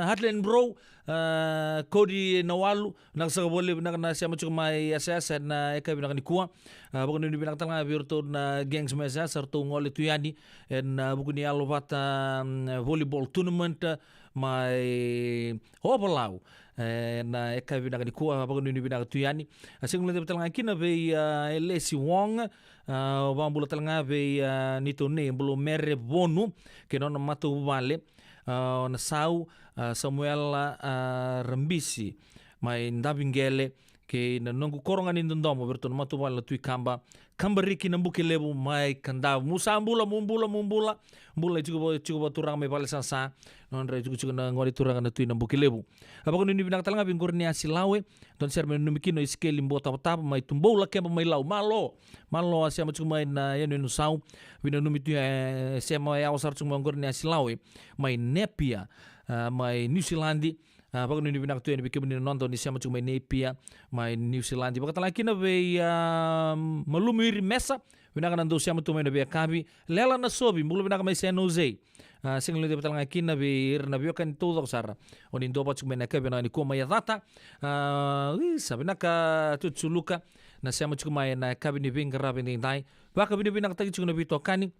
Heartland Bro, a, Cody Nawalu, vinaka saka vakalevu, vinaka na sema tiko mai Yasayasa ena yakavi vinaka nikua. A, vakanuinui vinaka tale ga vei iratou na gangs mai Yasayasa, ratou gole tu yani ena, a, vuku ni yalo vata, mm, volleyball tournament, a, mai Ovalau, e, ena yakavi vinaka nikua, vakanuinui vinaka tu yani. A, sega ni guilecavi tale ga kina vei, a, Elesi Wong, a, au vakabula tale ga vei, a, neitou nei Bulomere Vonu kei na nona matavuvale, a, o Nasau, a, Samuela, a, Rabisi mai Daviqele, kei na noqu koro ga ni dodomo vei iratou na matavuvale na Tui Kaba, Kabariki Nabukelevu mai Kadavu. Mu sa bula, mu bula, mu bula. Bula, e tiko va, tiko va turaga mai Valesasa. Nodra e tiko, tiko na gone turaga na Tui Nabukelevu. A, vakanuinui vinaka tale ga vei Qori ni Asilawe. Dua na sere me nanumi kina o Isikeli Botavatava mai Tubou, Lakeba mai Lau. Malo, malo, a sema tiko mai na yanuyanu sau. Veinanumi tu, e, sema yawa sara tiko mai o Qori ni Asilawe mai Napier, a, mai Niusiladi. A, vakanuinui vinaka tu yani vei kemuni na noda, o ni sema tiko mai Napier mai Niusiladi. Vakatale ga kina vei, a, Malumu Iri Mesa, vinaka na dou sema tu mai na veiyakavi. Lela Nasovi, bula vinaka mai San Jose. A, sega ni guilecavi tale ga kina vei ira na veiwekani taucoko sara o ni duavata tiko mai na yakavi vinaka nikua mai Yacata. A, ui, sa vinaka Tutu Suluka na sema tiko mai na yakavi ni veiqaravi edaidai. Vakavinavinakataki tiko na veitokani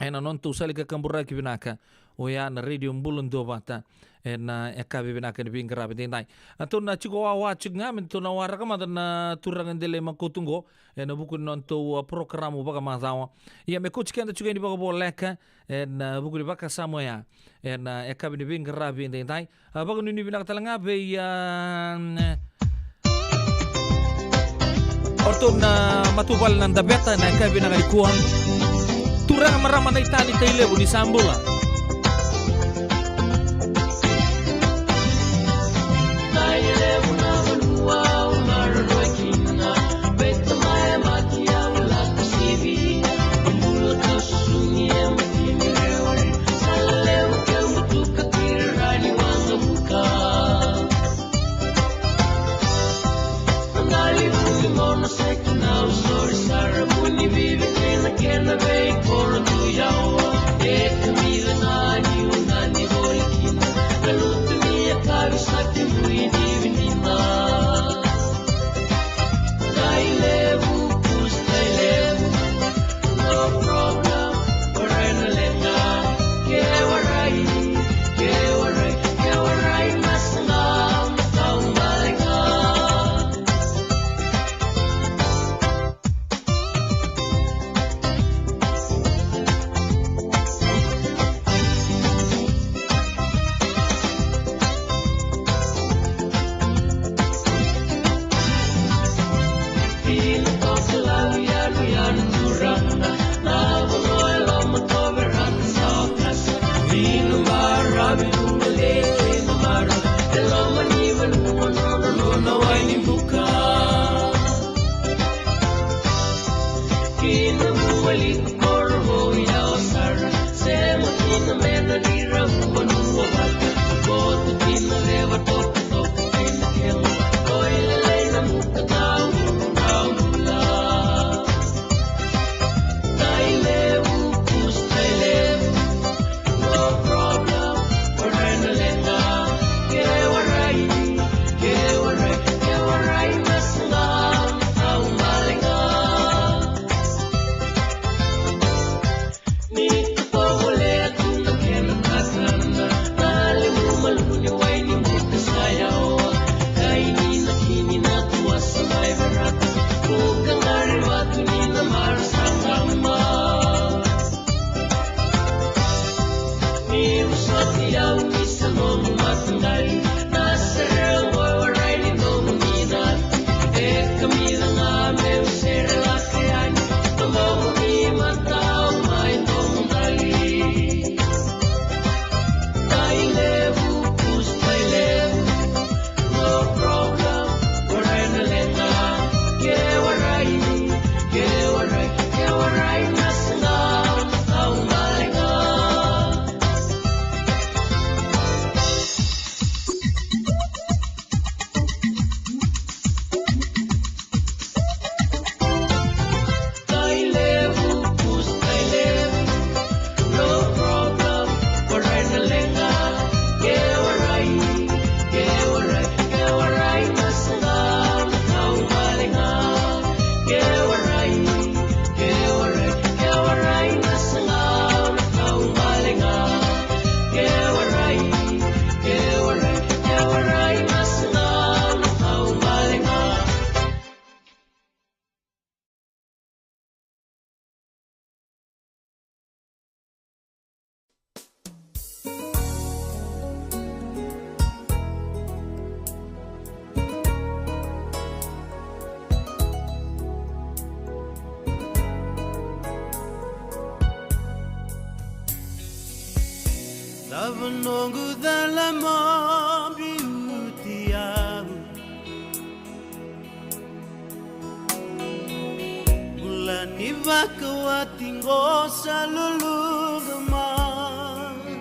ena nodatou sala ni kakaburaki vinaka oya na Radio Bula Duavata ena yakavi vinaka ni veiqaravi edaidai. A, tou na tiko wawa tiko ga me tou na waraka mada na turaga Delaimakato qo ena vuku ni nodatou, a, porokaramu vakamacawa. Ia me kauti keda tiko yani vakavoleka ena, a, vuku ni vakasama oya ena yakavi ni veiqaravi edaidai. A, vakanuinui vinaka tale ga vei, a, o ratou na matavuvale na Daveta ena yakavi vinaka nikua. Turaga, marama, na itali, Tailevu, ni sa bula. Noqu cala mo biuti au. Bula ni vakawati qo sa luluqa mai.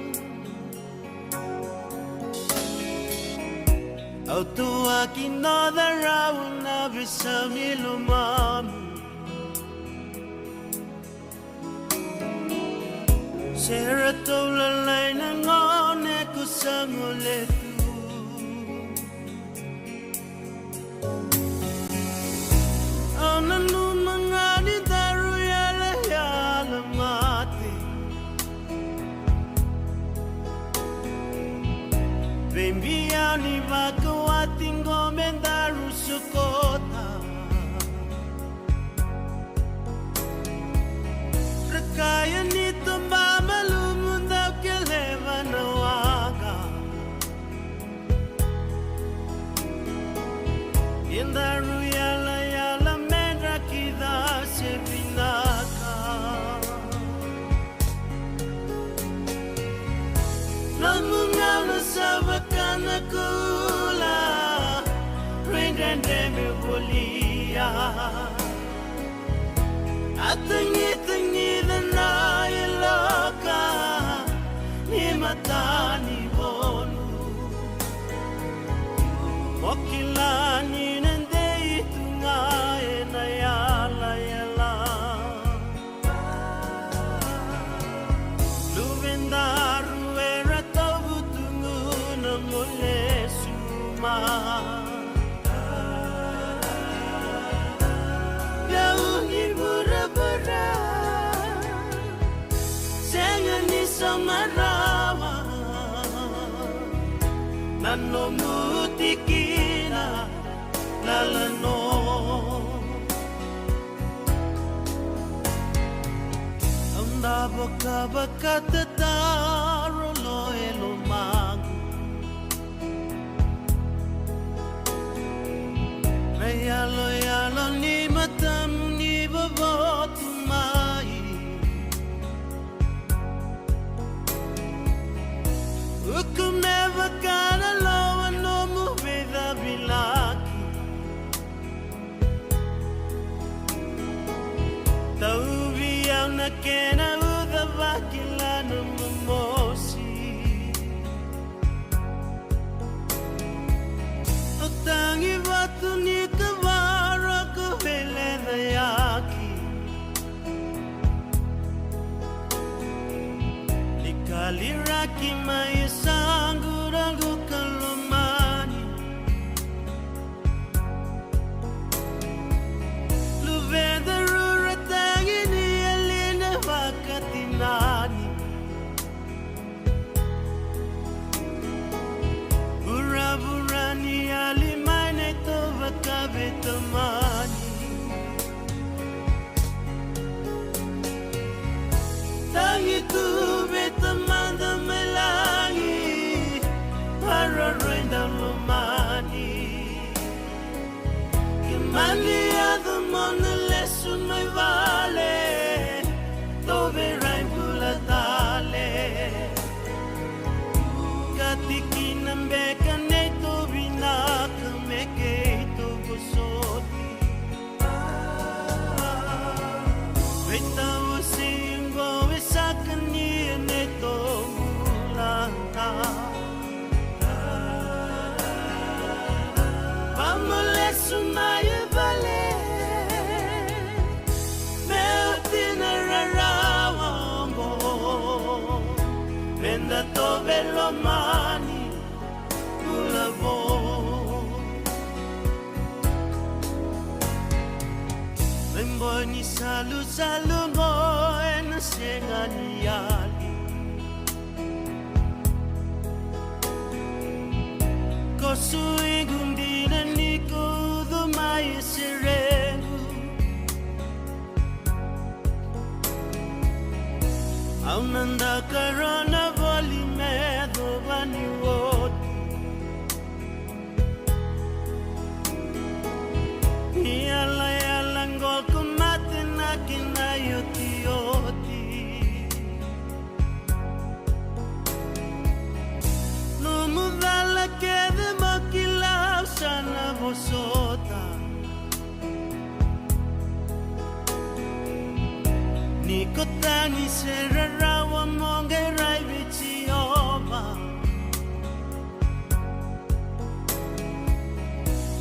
Au tuaki noda rau na veisau ni lomamu. Se ratou lalai na gone ko sa gole tu. Au nanuma ga ni daru yalayala mate. Veibiau ni vakawati qo me daru sokota. Ra kaya ni toba malumu dau keleva na waqa. Ni daru yalayala me dra kida se vinaka. Nomu gauna sa vaka na kula, rui dredre me volia. A tagitagita na yaloka ni mata ni vonu. Mo kila ni na dei tu ga e na yalayala. Luvedaru era tauvutugu na mo lesu mai. Yau ni vuravura, sega ni sauma rawa na nomu tikina lala no. Au na vakavakatataro lo e lomaqu. Na yaloyalo ni matamu ni vovotu mai. Uku me vaka na lowa nomu veicavilaki. Tauvi au na kena uca vakila na momosi. O tagi vatu ni kavara ko veleca yaki. Ni kaliraki mai e saqu raqu ka lomani. Luveda rura tagi ni yali na vakatinani. Vuravura ni yali mai na ito vakaveitamani. Tagi tu vei Tamada mai lagi, maroroi dau lomani. Ke mani yaco mo na lesu mai vale, tou veirai bula tale. Ka tikina beka neitou vinaka me keitou vosoti. Veitau siqo e saka ni e neitou bula. Vamo lesu mai e vale, me oti na rarawa oqo, me da tou veilomani bula vou. Me boi ni salusalu oqo ena sega ni yali. Ko suiqu dina ni ko ucu mai e serequ. Au na dakarona voli me yacova ni oti. Ni yalayala qo ko mate na kena iotioti. Tagi se rarawa mo qai rai vei Jiova.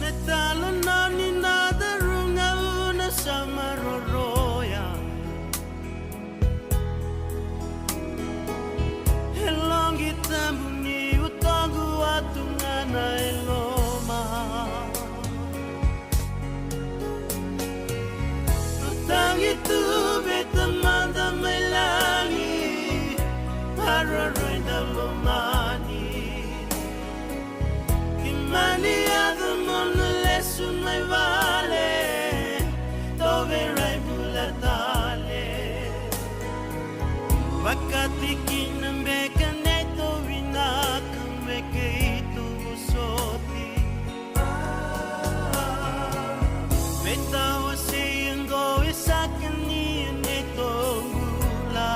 Me talanoa ni na daruga una sa maroroya. E loqi tabu ni utoqu atu ga na e loma. Tagi tu vei Tamada mai lagi, maroroi da lomani. Ki mani yaco mo na lesu mai vale, tou vei rai bula tale. Vakatikina beka neitou vinaka me keitou vosoti. Me tawa se qo e saka ni neitou bula.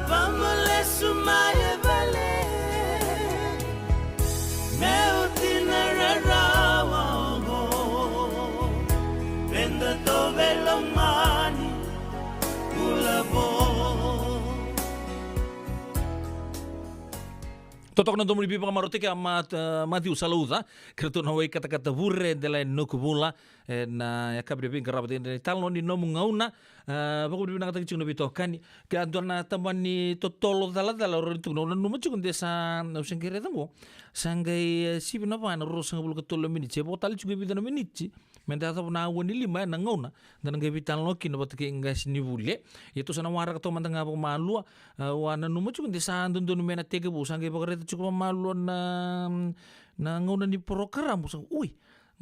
Vamalesu mai e vale. Me oti na rarawa oqo. Veda tou veilomani. Bula vo. Totoka na domoni veivakamarautaki a Mat-, eh, Matthew Salauca, kei ratou na wai katakata vure, Delaine Nukuvula, ena yakavi ni veiqaravi, ena italanoa ni nomu gauna, eh, vakavinavinakataki tiko na veitokani, ke a dua na tabana ni totolo calacala, o rau tukuna, au nanuma tiko de sa, au se qai raica qo, sa qai, eh, sivi na va na ruasagavulu ka tolu na miniti, e vo tale tiko e vica na miniti, me da yacova na aua ni lima ena gauna da na qai veitalanoa kina vata kei qasenivuli. Ia tou sa na waraka toka mada ga vakamalua, a, au a nanuma tiko de sa dodonu me na tekivu, sa qai vakaraica tiko vakamalua na, na gauna ni porokaramu, sa, ui,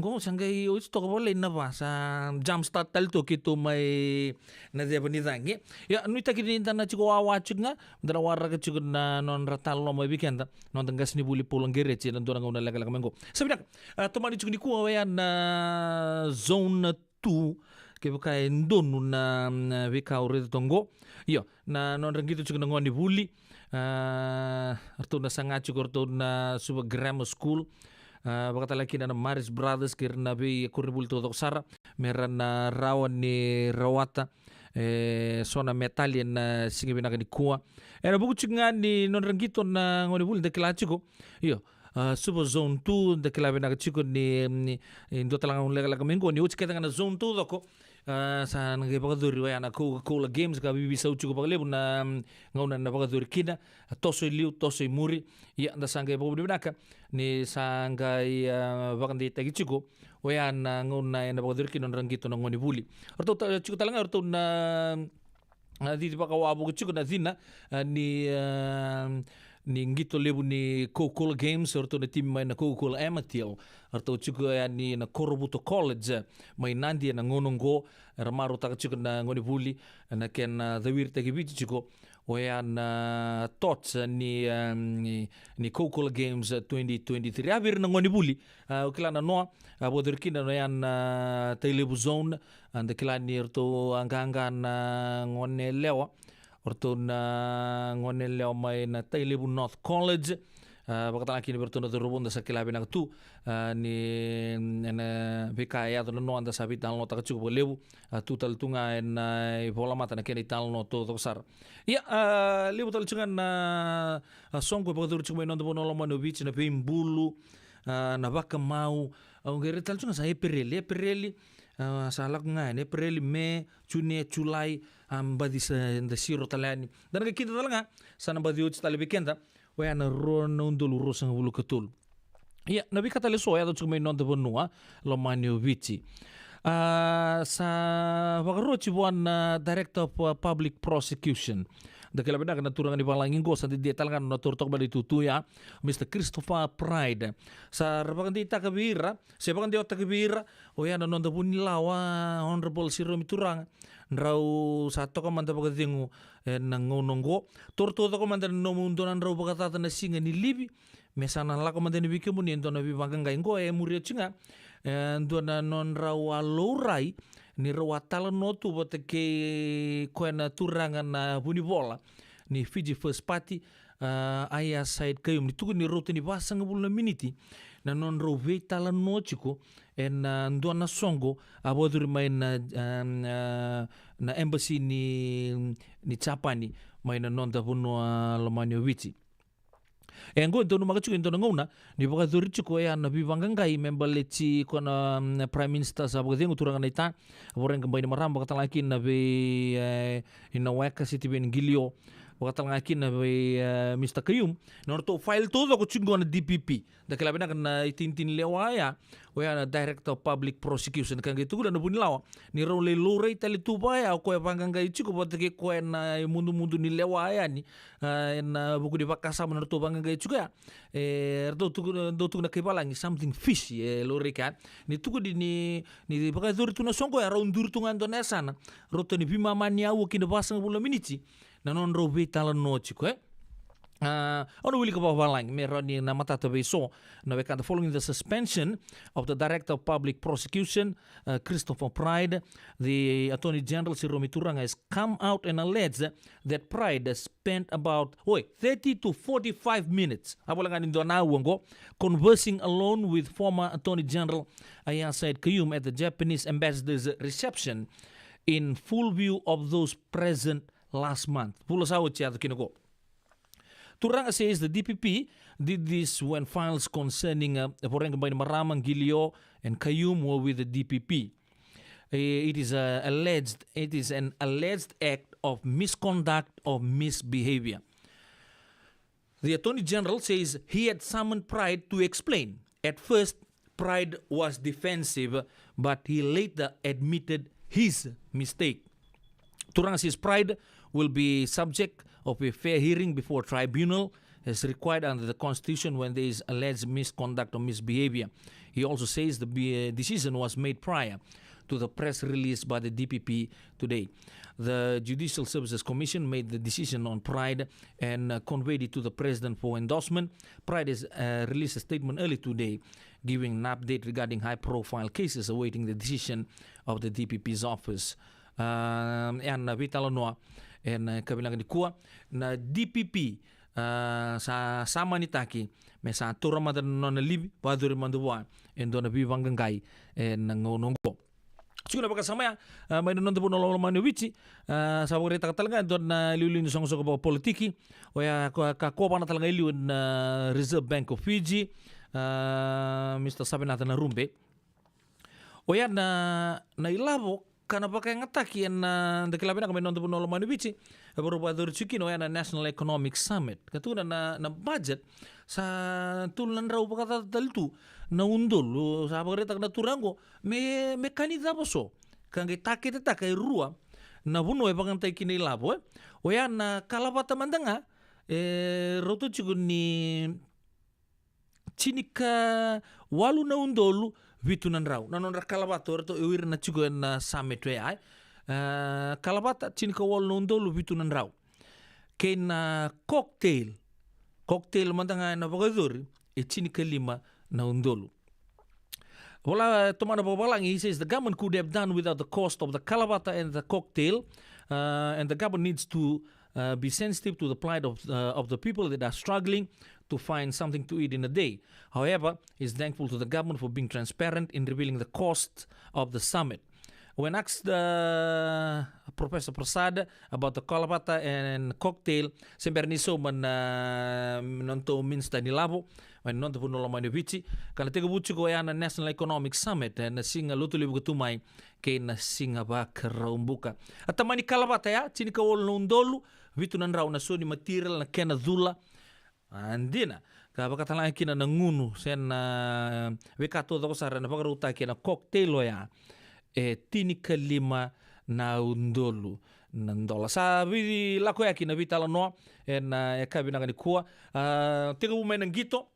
qo sa qai oti toka vakalailai na va, sa jump start tale toka keitou mai na ceva ni cagi. Ia, nuitaki ni da na tiko wawa tiko ga, da na waraka tiko na nodra talanoa mai vei keda noda qasenivuli Paula Qereti ena dua na gauna lekaleka mai qo. Sa vinaka, a, tomani tiko nikua oya na zone two, kevaka e donu na, na veika au raica toka qo. Io, na nodra qito tiko na gonevuli, a, ratou na saga tiko ratou na Suva Grammar School, a, vakatale kina na Marist Brothers kei ira na veikoronivuli taucoko sara, me ra na rawa ni rawata e so na metali ena siga vinaka nikua. Ena vuku tiko ga ni nodra qito na gonevuli da kila tiko. Io, a, Suva Zone two, da kila vinaka tiko ni, ni, ni dua tale ga na lekaleka mai qo, ni oti kece ga na zone taucoko. A, sa na qai vakayacori oya na Coca-Cola Games, ka veiveisau tiko vakalevu na, mm, gauna na vakayacori kina, a, toso i liu, toso i muri. Ia, da sa qai vakavinavinaka ni sa qai, a, vakadeitaki tiko oya na gauna ena vakayacori kina nodra qito na gonevuli. O ratou ta-, tiko tale ga o ratou na, a, cici vakawavoki tiko na cina, a, ni, a, ni qito levu ni Coca-Cola Games, o ratou na timi mai na Coca-Cola Amatil, o ratou tiko yani na Korovuto College mai Nadi ena gauna oqo, era marautaka tiko na gonevuli, na kena cawiritaki Viti tiko oya na torch ni, a, ni, ni Coca-Cola Games twenty twenty-three. A, vei ira na gonevuli, a, o kila na noa, a, vakayacori kina oya na Tailevu Zone, a, da kila ni ratou a qaqa na gone yalewa, o ratou na gone yalewa mai na Tailevu North College, a, vakatale ga kina vei ratou na cauravou da sa kila vinaka tu, a, ni, ena veika e yaco na noa da sa veitalanoataka tiko vakalevu, a, tu tale tu ga ena ivolamata na kena italanoa taucoko sara. Ia, a, levu tale tiko ga na, a, soqo e vakayacori tiko mai noda vanua lomani o Viti, na veibulu, a, na vakamau, a, au qai raica tale tiko ga sa Epereli, Epereli, a, sa lako ga yani, Epereli, Me, June, Julai, a, baci sa da siro tale yani. Da na qai kida tale ga, sa na baci oti tale vei keda, oya na rua na udolu ruasagavulu ka tolu. Ia, na veika tale eso e yaco tiko mai noda vanua lomani o Viti. A, sa vakaroti vua na Director of, uh, Public Prosecution. Da kila vinaka na turaga ni valagi qo, sa dede tale ga na nona toro toka mai na itutu ya, Mister Christopher Pride. Sa ra vakadeitaka vei ira, se vakadewataka vei ira oya na noda vunilawa, Honourable Siromi Turaga, drau sa toka mada vakacegu ena gauna oqo. Toro taucoko mada na nomudou na drau vakacaca na siga ni livi, me sa na lako mada yani vei kemuni e dua na veivaqaqai. Qo e muria tiko ga e dua na nodrau a laurai ni rau a talanoa tu vata kei koya na turaga na vunivola ni Fiji First Party, a, Aiyaz Sayed-Khaiyum, ni tukuni ni rauta ni vasagavulu na miniti na nodrau veitalanoa tiko ena, a, dua na soqo a vakayacori mai na, a, na, na embassy ni, ni Japani mai na noda vanua lomani o Viti. E qo e donumaka tiko e dua na gauna ni vakayacori tiko oya na veivaqaqai me baleti koya na, mm, Prime Minister sa vakacegu, turaga naita Voreqe Bainimarama, vakatalega kina vei, e, Inaweka Sitiveni Qilio, vakatalega kina vei, e, Mister Khaiyum, na nodratou file taucoko tiko qo na D P P. Da kila vinaka na itinitini lewa ya, oya na Director of Public Prosecution, ka qai tukuna na vunilawa ni rau lai laurai tale tu vaya o koya e vaqaqai tiko vata kei koya na imudumudu ni lewa yani, a, ena vuku ni vakasama na nodratou vaqaqai tiko ya. E, ratou tukuna, dau tukuna na kai valagi something fishy e laurai kea. Ni tukuni ni, ni vakayacori tu na soqo ya, rau duri tu ga e dua na yasana, rauta ni veimama ni aua kina vasagavulu na miniti na nodrau veitalanoa tiko, e. A, au na wilika vakavalagi me rawa ni na matata vei so na wekada. Following the suspension of the Director of Public Prosecution, uh, Christopher Pride, the Attorney General Siromi Turaga has come out and alleged that Pride spent about, oi, thirty to forty-five minutes, a vola ga ni dua na aua qo, conversing alone with former Attorney General Aiyaz Sayed-Khaiyum at the Japanese ambassador's reception in full view of those present last month. Vula sa oti yaco kina qo. Turaga says the D P P did this when files concerning, uh, Voreqe Bainimarama, Qilio and Khaiyum were with the D P P. Eh, it is a alleged, it is an alleged act of misconduct or misbehavior. The Attorney General says he had summoned Pride to explain. At first, Pride was defensive, but he later admitted his mistake. Turaga says Pride will be subject of a fair hearing before a tribunal as required under the Constitution when there is alleged misconduct or misbehavior. He also says the be-, decision was made prior to the press release by the D P P today. The Judicial Services Commission made the decision on Pride and, uh, conveyed it to the president for endorsement. Pride has, uh, released a statement early today giving an update regarding high-profile cases awaiting the decision of the D P P's office. Um, ena veitalanoa ena, uh, yakavi nikua, na D P P, uh, sa, sa samanitaki me sa taura mada na nona livi, vakayacori mada vua e dua na veivaqaqai ena gauna oqo. Tiko na vakasama ya, a, mai na noda vanua lomani o Viti, a, sa vakaraitaka tale ga e dua na iliuliu ni soqosoqo vakapolitiki, oya ka, ka kovana tale ga e liu na Reserve Bank of Fiji, a, Mister Savinatha Narube. Oya na, na ilavo ka na vakayagataki ena, da kila vinaka mai na noda vanua lomani o Viti, e vakarau vakayacori tiko kina oya na National Economic Summit. Ka tukuna na, na budget sa tolu na drau vakacaca tale tu na udolu, sa vakaraitaka na turaga qo me, me ka ni cava so. Ka qai taketetaka e rua na vanua e vakayagataki kina ilavo, e. Oya na kalavata mada ga, e rauta tiko ni tinikawalu na udolu vitu na drau na nodra kalavata o iratou, o ira na tiko ena summit oya, e. A, kalavata tinikawalu na udolu vitu na drau. Kei na cocktail, cocktail mada ga ena vakayacori, e tinikalima na udolu. Vola, tomana vakavalagi, he says the government could have done without the cost of the kalavata and the cocktail, uh, and the government needs to, uh, be sensitive to the plight of, uh, of the people that are struggling to find something to eat in a day. However, he's thankful to the government for being transparent in revealing the cost of the summit. When asked, uh, Professor Prasad about the kalavata and cocktail, se bera ni sauma na, na nodatou minisita ni lavo mai na noda vanua lomani o Viti, ka na tekivu tiko oya na National Economic Summit ena siga Lotulevu ka tu mai kei na siga Vakaraubuka. A tamani kalavata ya, tinikawalu na udolu vitu na drau na so ni material, na kena cula, a, dina, ka vakatalega kina na gunu se na veika taucoko sara ena vakarautaki ena cocktail oya, e tinikalima na udolu na dola. Sa veilakoyaki na veitalanoa ena, e, yakavi vinaka nikua. A, tekivu mai na qito,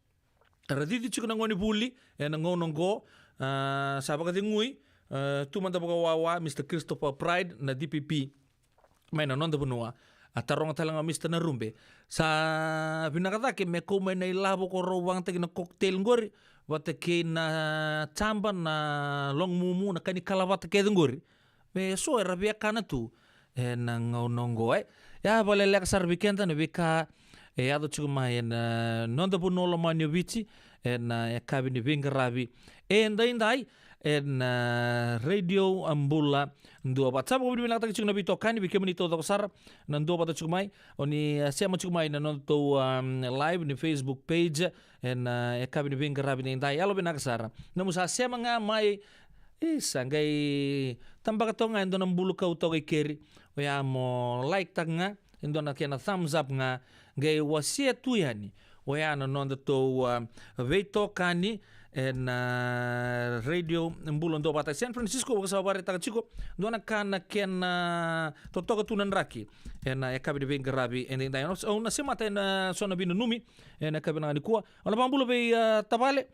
ra cici tiko na gonevuli ena gauna oqo. A, sa vakacegui, a, tu mada vakawawa Mister Christopher Pride na D P P mai na noda vanua. A taroga tale ga Mister Narube, sa vinaka cake me kau mai na ilavo ko rau vakayagataki na cocktail qori vata kei na jaba, na logo mumu, na ka ni kalavata kece qori, me so era via kana tu ena gauna oqo, e. Ia, vakaleleka sara vei keda na veika e yaco tiko mai ena noda vanua lomani o Viti, ena yakavi ni veiqaravi edaidai, ena Radio Bula Duavata. Sa vakavinavinakataki tiko na veitokani, vei kemuni taucoko sara na duavata tiko mai, o ni, e, sema tiko mai na nodatou, um, live ni Facebook page, ena, e, yakavi ni veiqaravi edaidai. Yalovinaka sara. Nomu sa sema ga mai, isa, qai tabaka toka ga e dua na bulu kau toka i keri. Oya mo like taka ga, e dua na kena thumbs up ga, qai wasea tu yani. Oya na nodatou, a, veitokani ena Radio Bula Duavata San Francisco, vakasavaretaka tiko. Dua na ka na kena totoka tu na draki ena yakavi ni veiqaravi edaidai. Au na semata ena so na veinanumi ena yakavi vinaka nikua. Au na vakabula vei, a, tavale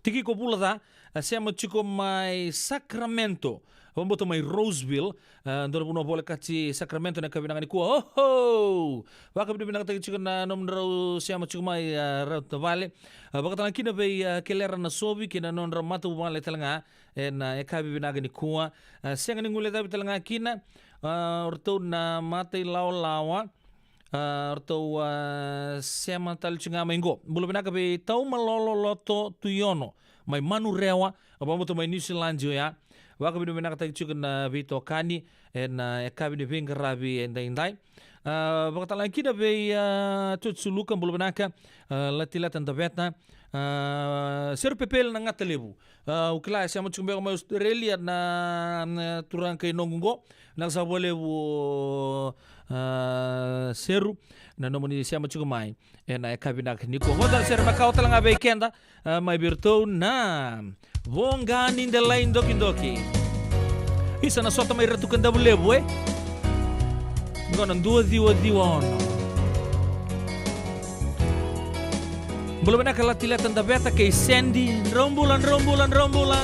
Tikiko Vulaca, a, sema tiko mai Sacramento. Vakabauta mai Roseville, a, dua na vanua volekati Sacramento ena yakavi vinaka nikua. Oho! Vakavinavinakataki tiko na nomudrau sema tiko mai, a, rau tavale. A, vakatalega kina vei, a, Kelera Nasovi kei na nodrau matavuvale talega ena yakavi vinaka nikua. A, sega ni guilecavi talega kina, a, o ratou na matailawalawa. A, ratou, a, sema tale tiko ga mai qo. Bula vinaka vei Taumalolo Loto Tuiono mai Manurewa, a, vakabauta mai Niusiladi oya. Vakavinavinakataki tiko na veitokani ena yakavi ni veiqaravi edaidai. A, vakatalega kina vei, a, Toti Suluka, bula vinaka, a, Latileta Daveta, a, Seru Pepeli na Gata Levu. A, au kila e sema tiko beka mai Australia na, na turaga kai noqu qo. Vinaka sara vakalevu, a, Seru, na nomuni sema tiko mai ena yakavi vinaka nikua. Qo tale sere makawa talega vei keda, a, mai vei iratou na Voqa ni Delai Dokidoki. Isa na sota mai Ratu Kadavulevu, e? Qo na dua ciwa ciwa ono. Bula vinaka Latileta Daveta kei Sandy. Drau bula, drau bula, drau bula.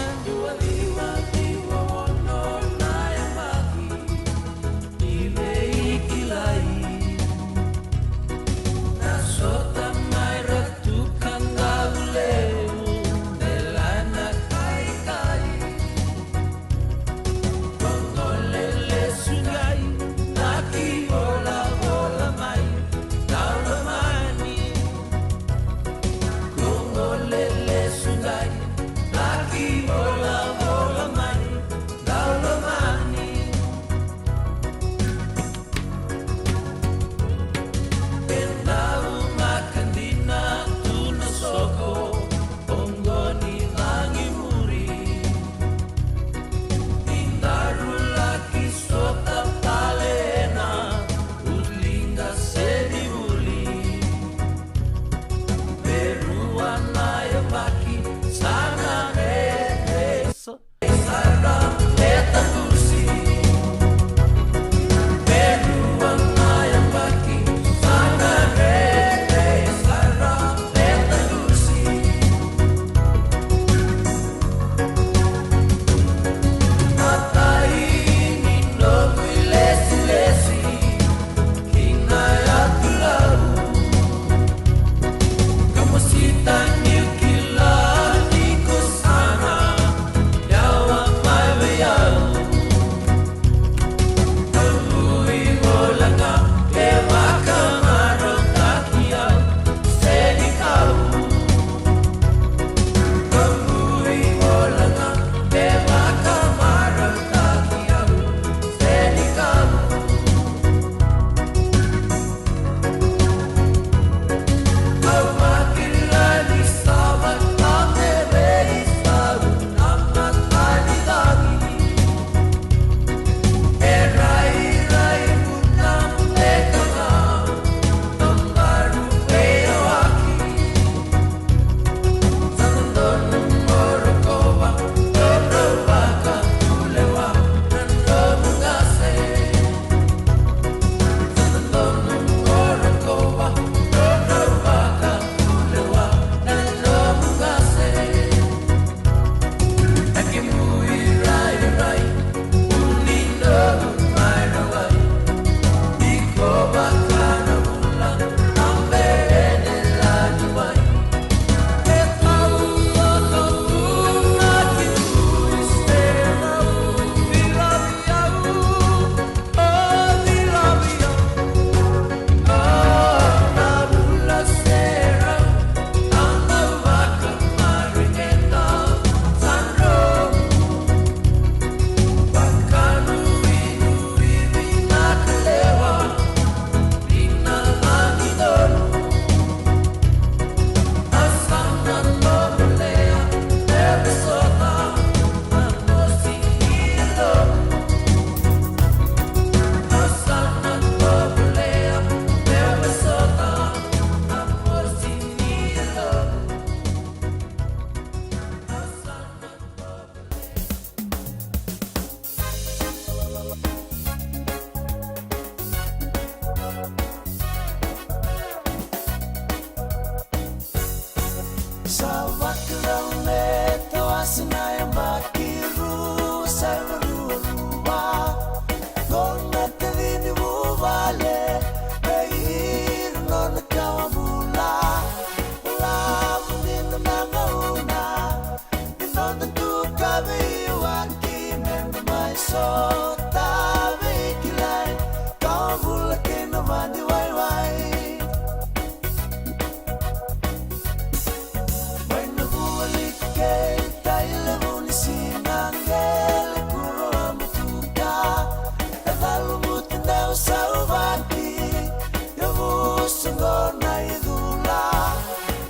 Sa qo na icula,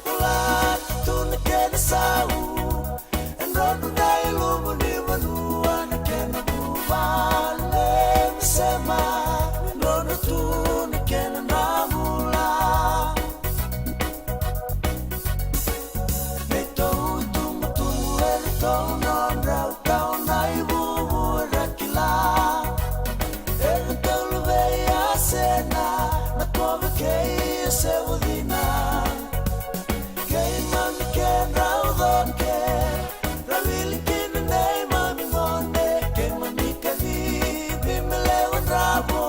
cula tu na kena sau. E drodro na ilumu ni vanua na kena vuvale, me sema, e drodro tu na kena dravula. Neitou itubutubu eratou nodrau kau na ivuvu era kila. Eratou luvei Asena na kove kei Sevucina. Keimami kedrau coke, ra wili kina neimami gone. Keimami kacivi me lewa dravo,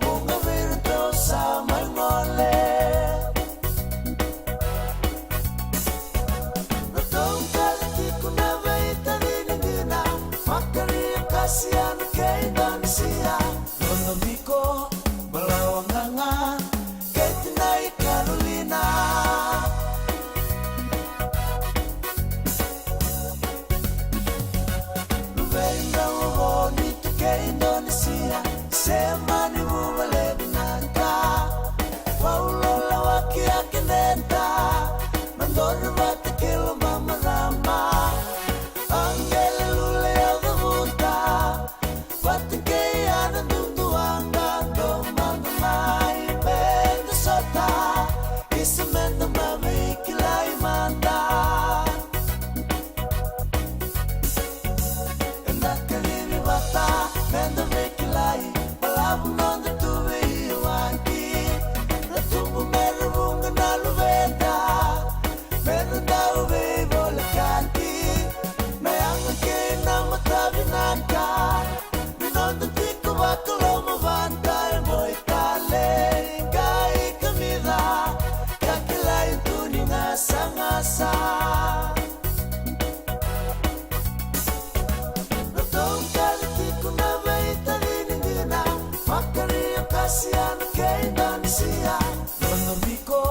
vuqa vei iratou sa mai gole. Ratou kaci tiko na veitacini dina, Makario, Kasiano kei Donisia, Ludovico, Balawa Gaga, kei tinai Karolina. Luvei Drau, Vonitu kei Indonesia, sema ni vuvale vinaka. Paula Lawaki, Akeneta, Madori vata kei Lomamarama. Aqele Lule, Yacavuta, vata kei Ana Duduaga, domada mai Minnesota. Isa, meda mai veikilai mada. Eda kacivi vata meda veikilai, balavu noda tu veiwaki. Ra tubu me ra vuqa na luveda, me ra dau veivolekati. Na yaga kei na matavinaka, ni noda tiko vakalomavata. E boi tale, qai kamica, ka kilai tu ni gasagasa. Ratou kaci tiko na veitacini dina, Makario, Kasiano kei Indonesia, Ludovico,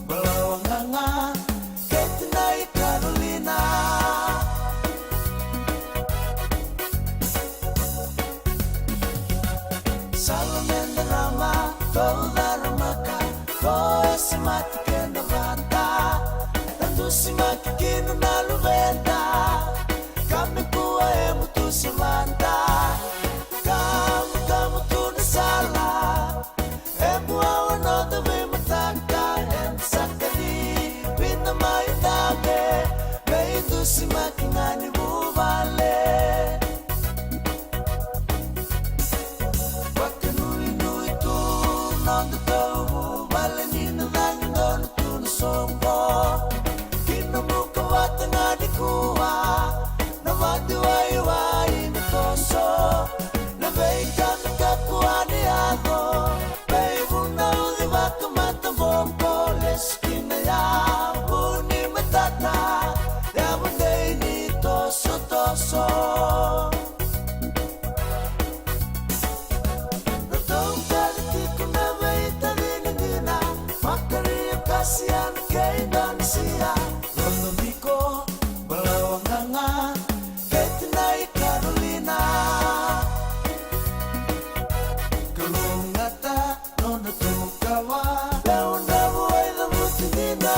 Balawa Gaga, kei tinai Karolina. Sala meda rama, tou caramaka, ko e semati keda vata. Ra dusimaki kina na luveda, ka me kua e butu se vata. Kamukamu tu na sala, e buawa noda veimataka. Eda sa kacivi na mai dave, veidusimaki ga ni vuvale. Vakanuinui tu noda tauvuvale, ni na cagi donu tu na soqo. Ki na buka vata ga nikua, na vadiwaiwai na toso. Na veika me kakua ni yaco, veivunauci vakamataboko, lesu ki na yavu ni matata, yavu dei ni tosotoso. Ratou kaci tiko na veitacini dina, Makario, Kasiano kei Indonesia, Ludovico, Balawa Gaga, kei tinai Karolina. Kalougata nodratou kawa, lewa dravu, wai cavuti dina.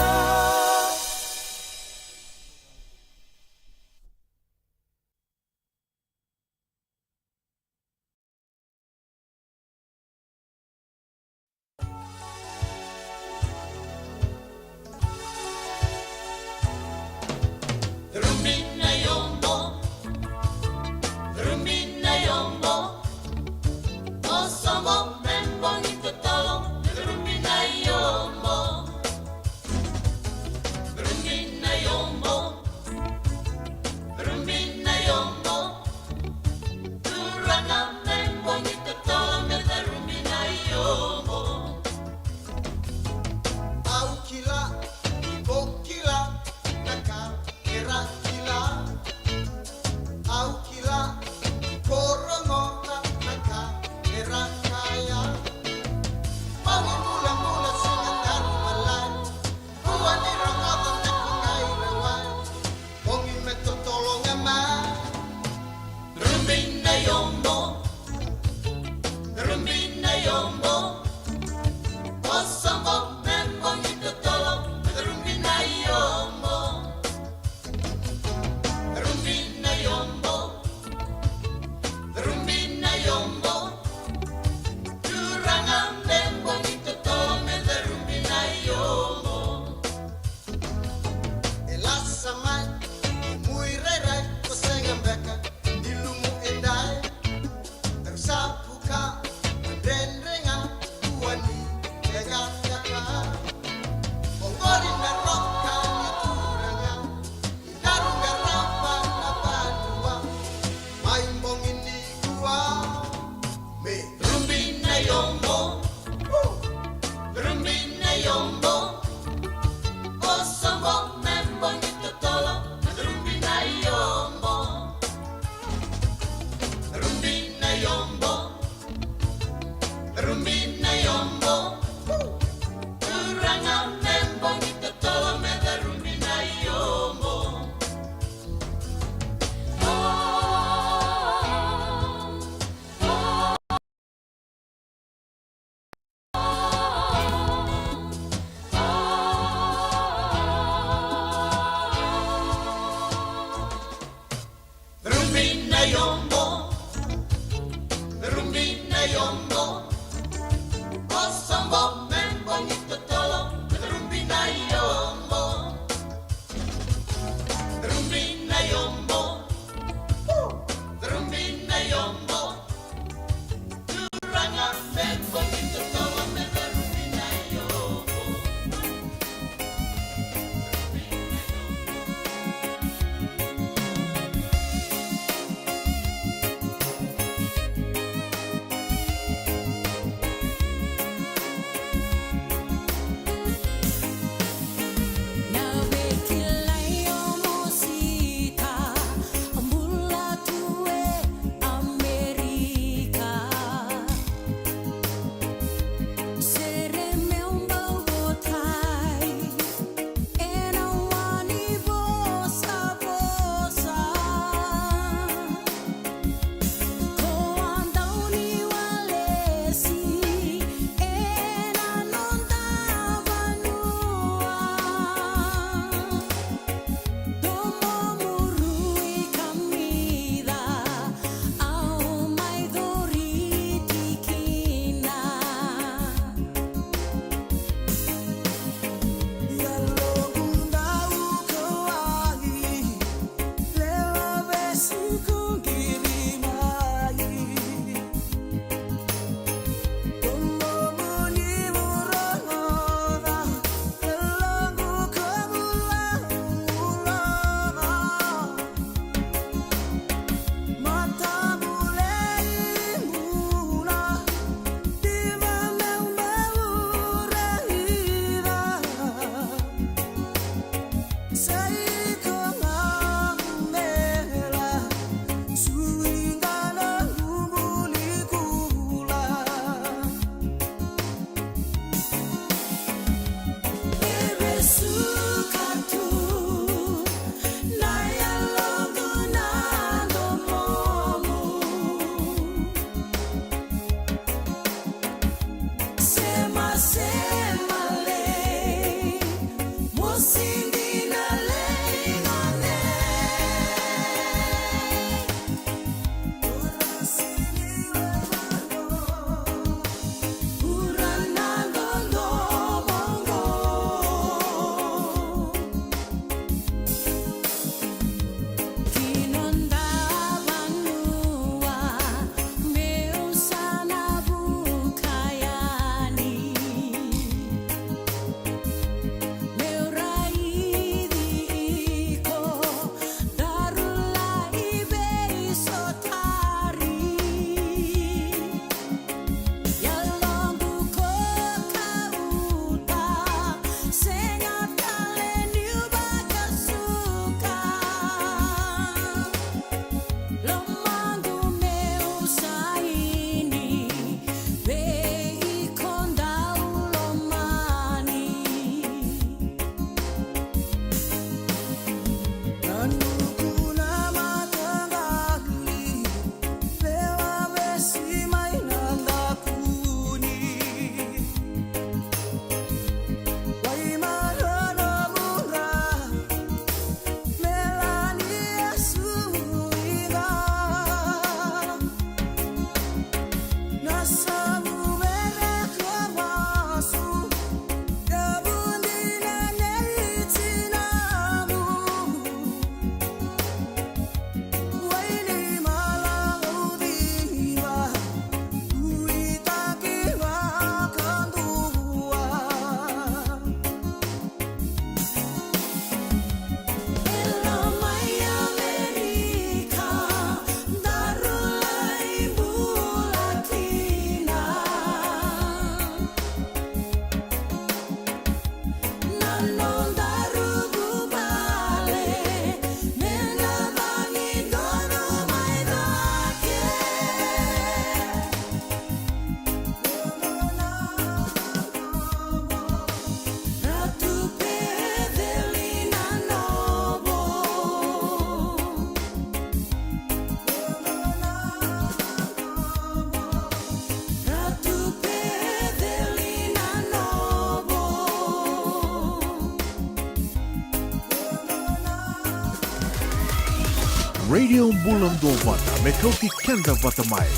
Radio Bula Duavata me kauti keda vata mai.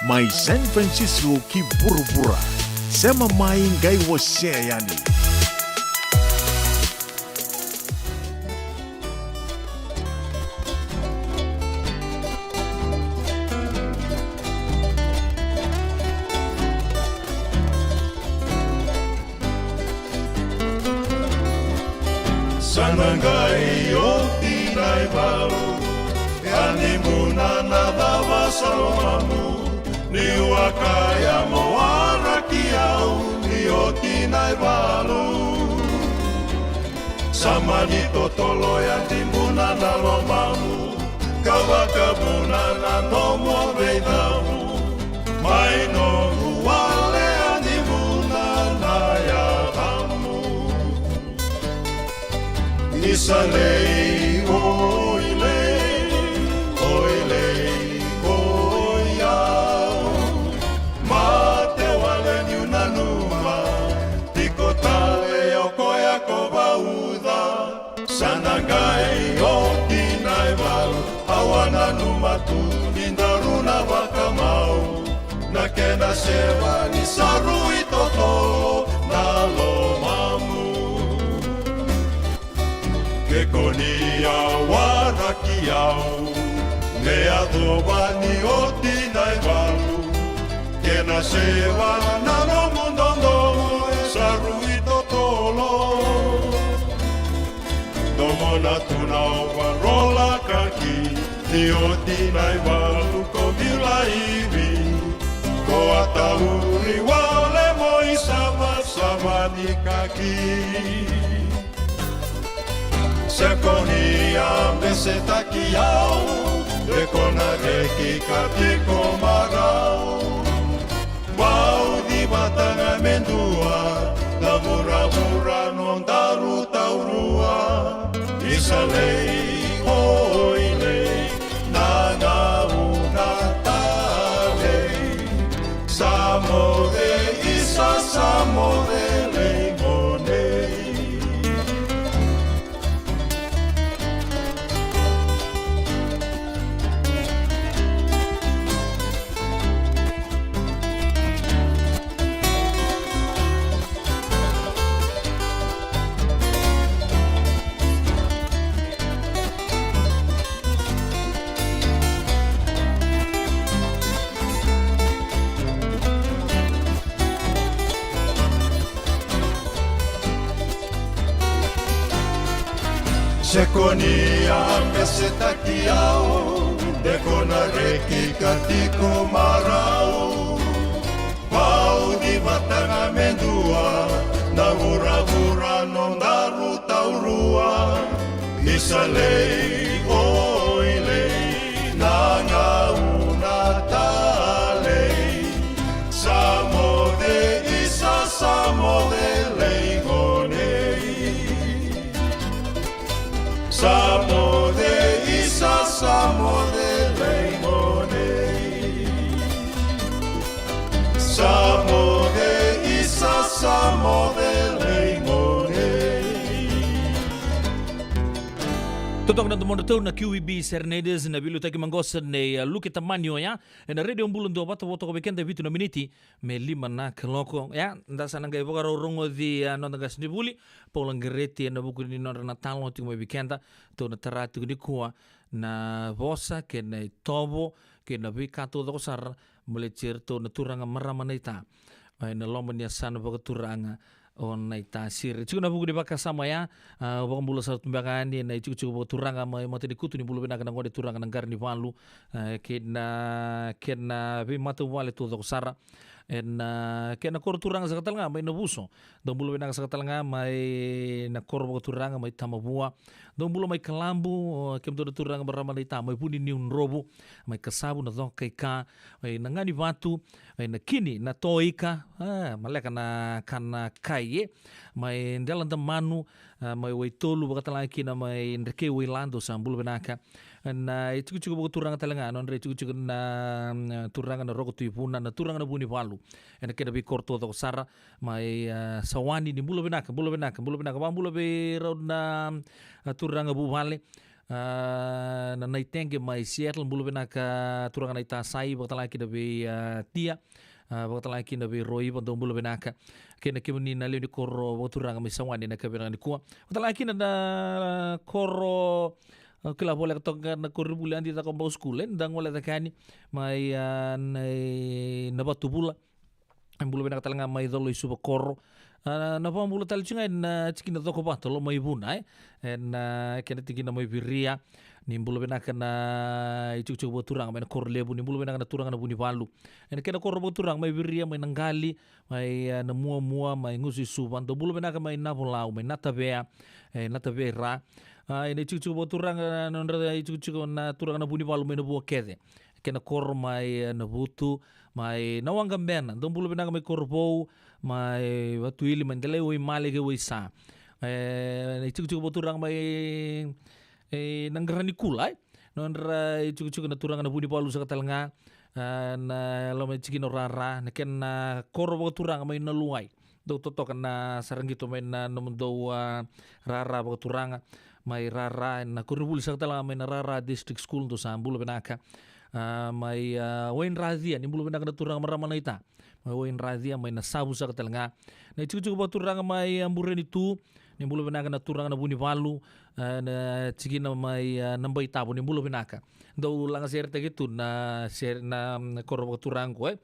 Mai San Francisco ki vuravura. Sema mai qai wasea yani. Sa na qai oti na ivalu, a ni muna na cava sa lomamu, niu a kaya mo waraki au, ni oti na ivalu. Sa mani totolo ya ni muna na lomamu, ka vakavuna na nomu veicavu, mai noqu wale a ni muna na yacamu. Isa lei, oi lei, oi lei, oi au. Mate wale niu nanuma, tiko tale o koya ko vauca. Sa na qai oti na ivalu, au a nanuma tu ni daru na vakamau. Na kena seva ni sa rui totolo na lomamu. Ke ko ni a waraki au, me yacova ni oti na ivalu. Kena seva na nomu dodonu e sa rui totolo. Domona tu na ovarola kaki, ni oti na ivalu ko vila ivi. Ko a tauri wale mo isavasava ni kaki. Se ko ni a besetaki au, de ko na reki ka tiko marau. Vauci vata ga me dua, na vuravura nodaru taurua. Isa lei, oi lei, na gauna talei. Sa moce, isa sa moce lei mo nei. Se ko ni a besetaki au, de ko na reki ka tiko marau. Vauci vata ga me dua, na vuravura nodaru taurua. Isa lei, oi lei, na gauna talei. Sa moce, isa sa moce lei mo nei. Sa moce, isa sa moce lei mo nei. Sa moce, isa sa moce lei mo nei. Totoka na domodratou na Q E B Serenaders, na veiliutaki maqosa nei, a, Luke Tamani oya. Ena Radio Bula Duavata, vo toka vei keda e vitu na miniti me lima na kaloko. Ia, da sa na qai vakarau rogoci a noda qasenivuli Paula Qereti ena vuku ni nodra na talo tiko mai vei keda. Tou na tara tiko nikua na vosa kei na itovo kei na veika taucoko sara baleti iratou na turaga marama naita mai na loma ni yasana vakaturaga o Naitasiri. Tiko na vuku ni vakasama ya, a, vakabula sara tu beka yani ena itikotiko vakaturaga mai Matanikutu. Ni bula vinaka na gone turaga na Qaranivalu, a, kei na kena veimatavuvale taucoko sara. Ena kena koro turaga saka tale ga mai Navuso. Dou bula vinaka saka tale ga mai na koro vakaturaga mai Tamavua. Dou bula mai Kalabu, o, kemudou na turaga marama naita mai Vuniniudrovu, mai Kasavu, Nacokaika, mai Naganivatu, mai Nakini, Natoika, a, maleka na kana kai, e, mai Deladamanu, a, mai Waitolu, vakatalega kina mai Drekeiwaila. Dou sa bula vinaka. Na itikotiko vakaturaga tale ga, nodra itikotiko na, na turaga na Roko Tui Vuna, na turaga na Vunivalu. Ena kena veikoro taucoko sara, mai, a, Sawani, ni bula vinaka, bula vinaka, bula vinaka. Vakabula vei rau na, a, turaga vuvale. A, na Naitege mai Seattle, bula vinaka turaga Naitasai, vakatalega kina vei, a, Tia, a, vakatalega kina vei Roiva, dou bula vinaka. Kei na kemuni na lewe ni koro vakaturaga mai Sawane ena yakavi vinaka nikua. Vakatalega kina na koro, a, kila voleka toka na koronivuli Adi Cakobau School, e, da gole cake yani mai, a, na, na Vatuvula. E bula vinaka tale ga mai Colo i Suva Koro. A, na vakabula tale tiko ga ena tikina Cokovata, Lomaivuna, e. Ena, a, kena tikina mai Viria. Ni bula vinaka na itikotiko vakaturaga mai na koro levu, ni bula vinaka na turaga na Vunivalu. Ena kena koro vakaturaga mai Viria, mai Naqali, mai, a, Namuamua, mai Gusu i Suva. Dou bula vinaka mai Navolau, mai Natavea, e, Natavea i Ra. A, ena itikotiko vakaturaga, na nodra itikotiko na turaga na Vunivalu mai Navuakece. Kena koro mai, e, Navutu, mai Nawaqabena, dou bula vinaka mai Korovou, mai Vatuili, mai Delaiwai, Male kei Waisa. E, na itikotiko vakaturaga mai, e, Naqaranikula, e. Nodra itikotiko na turaga na Vunivalu saka tale ga, a, na loma ni tikina o Rara, na kena koro vakaturaga mai Naluwai. Dou totoka na sara qito mai na nomudou, a, Rara vakaturaga mai Rara, na koronivuli saka tale ga mai na Rara District School, dou sa bula vinaka. A, mai, a, Wainiracia, ni bula vinaka na turaga marama Naita. Mai Wainiracia, mai Nasavu saka tale ga. Na itikotiko vakaturaga mai, a, Burenitu, ni bula vinaka na turaga na Vunivalu, a, na tikina mai, a, Nabaitavo, ni bula vinaka. Dou laga seretaki tu na sere, na, na koro vakaturaga qo, e.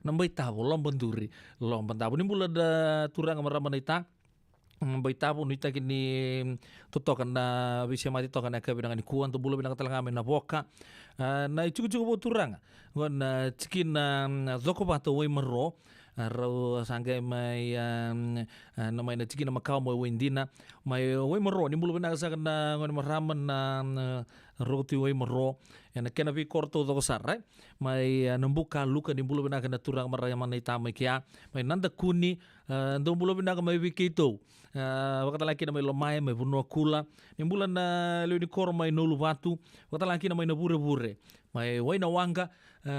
Nabaitavo, Lobaduri, Lobadavo. Ni bula na turaga marama Naita. Nabaitavo, nuitaki ni totoka na veisemati toka na yakavi vinaka nikua, dou bula vinaka tale ga mai Navoka. A, na itikotiko vakaturaga qo na tikina, mm, Cokovata, Waimaro. A, rau sa qai mai, a, a, na mai na tikina makawa mai Waidina. Mai Waimaro, ni bula vinaka saka na gone marama na, na Rokotui Waimaro. Ena kena veikoro taucoko sara, e. Mai, a, Nabukaluka, ni bula vinaka na turaga marama Naita mai kea. Mai Nadakuni, a, dou bula vinaka mai vei keitou. A, vakatalega kina mai Lomae, mai Vanuakula. Ni bula na lewe ni koro mai Nauluvatu. Vakatalega kina mai Navurevure. Mai Wainawaqa, a,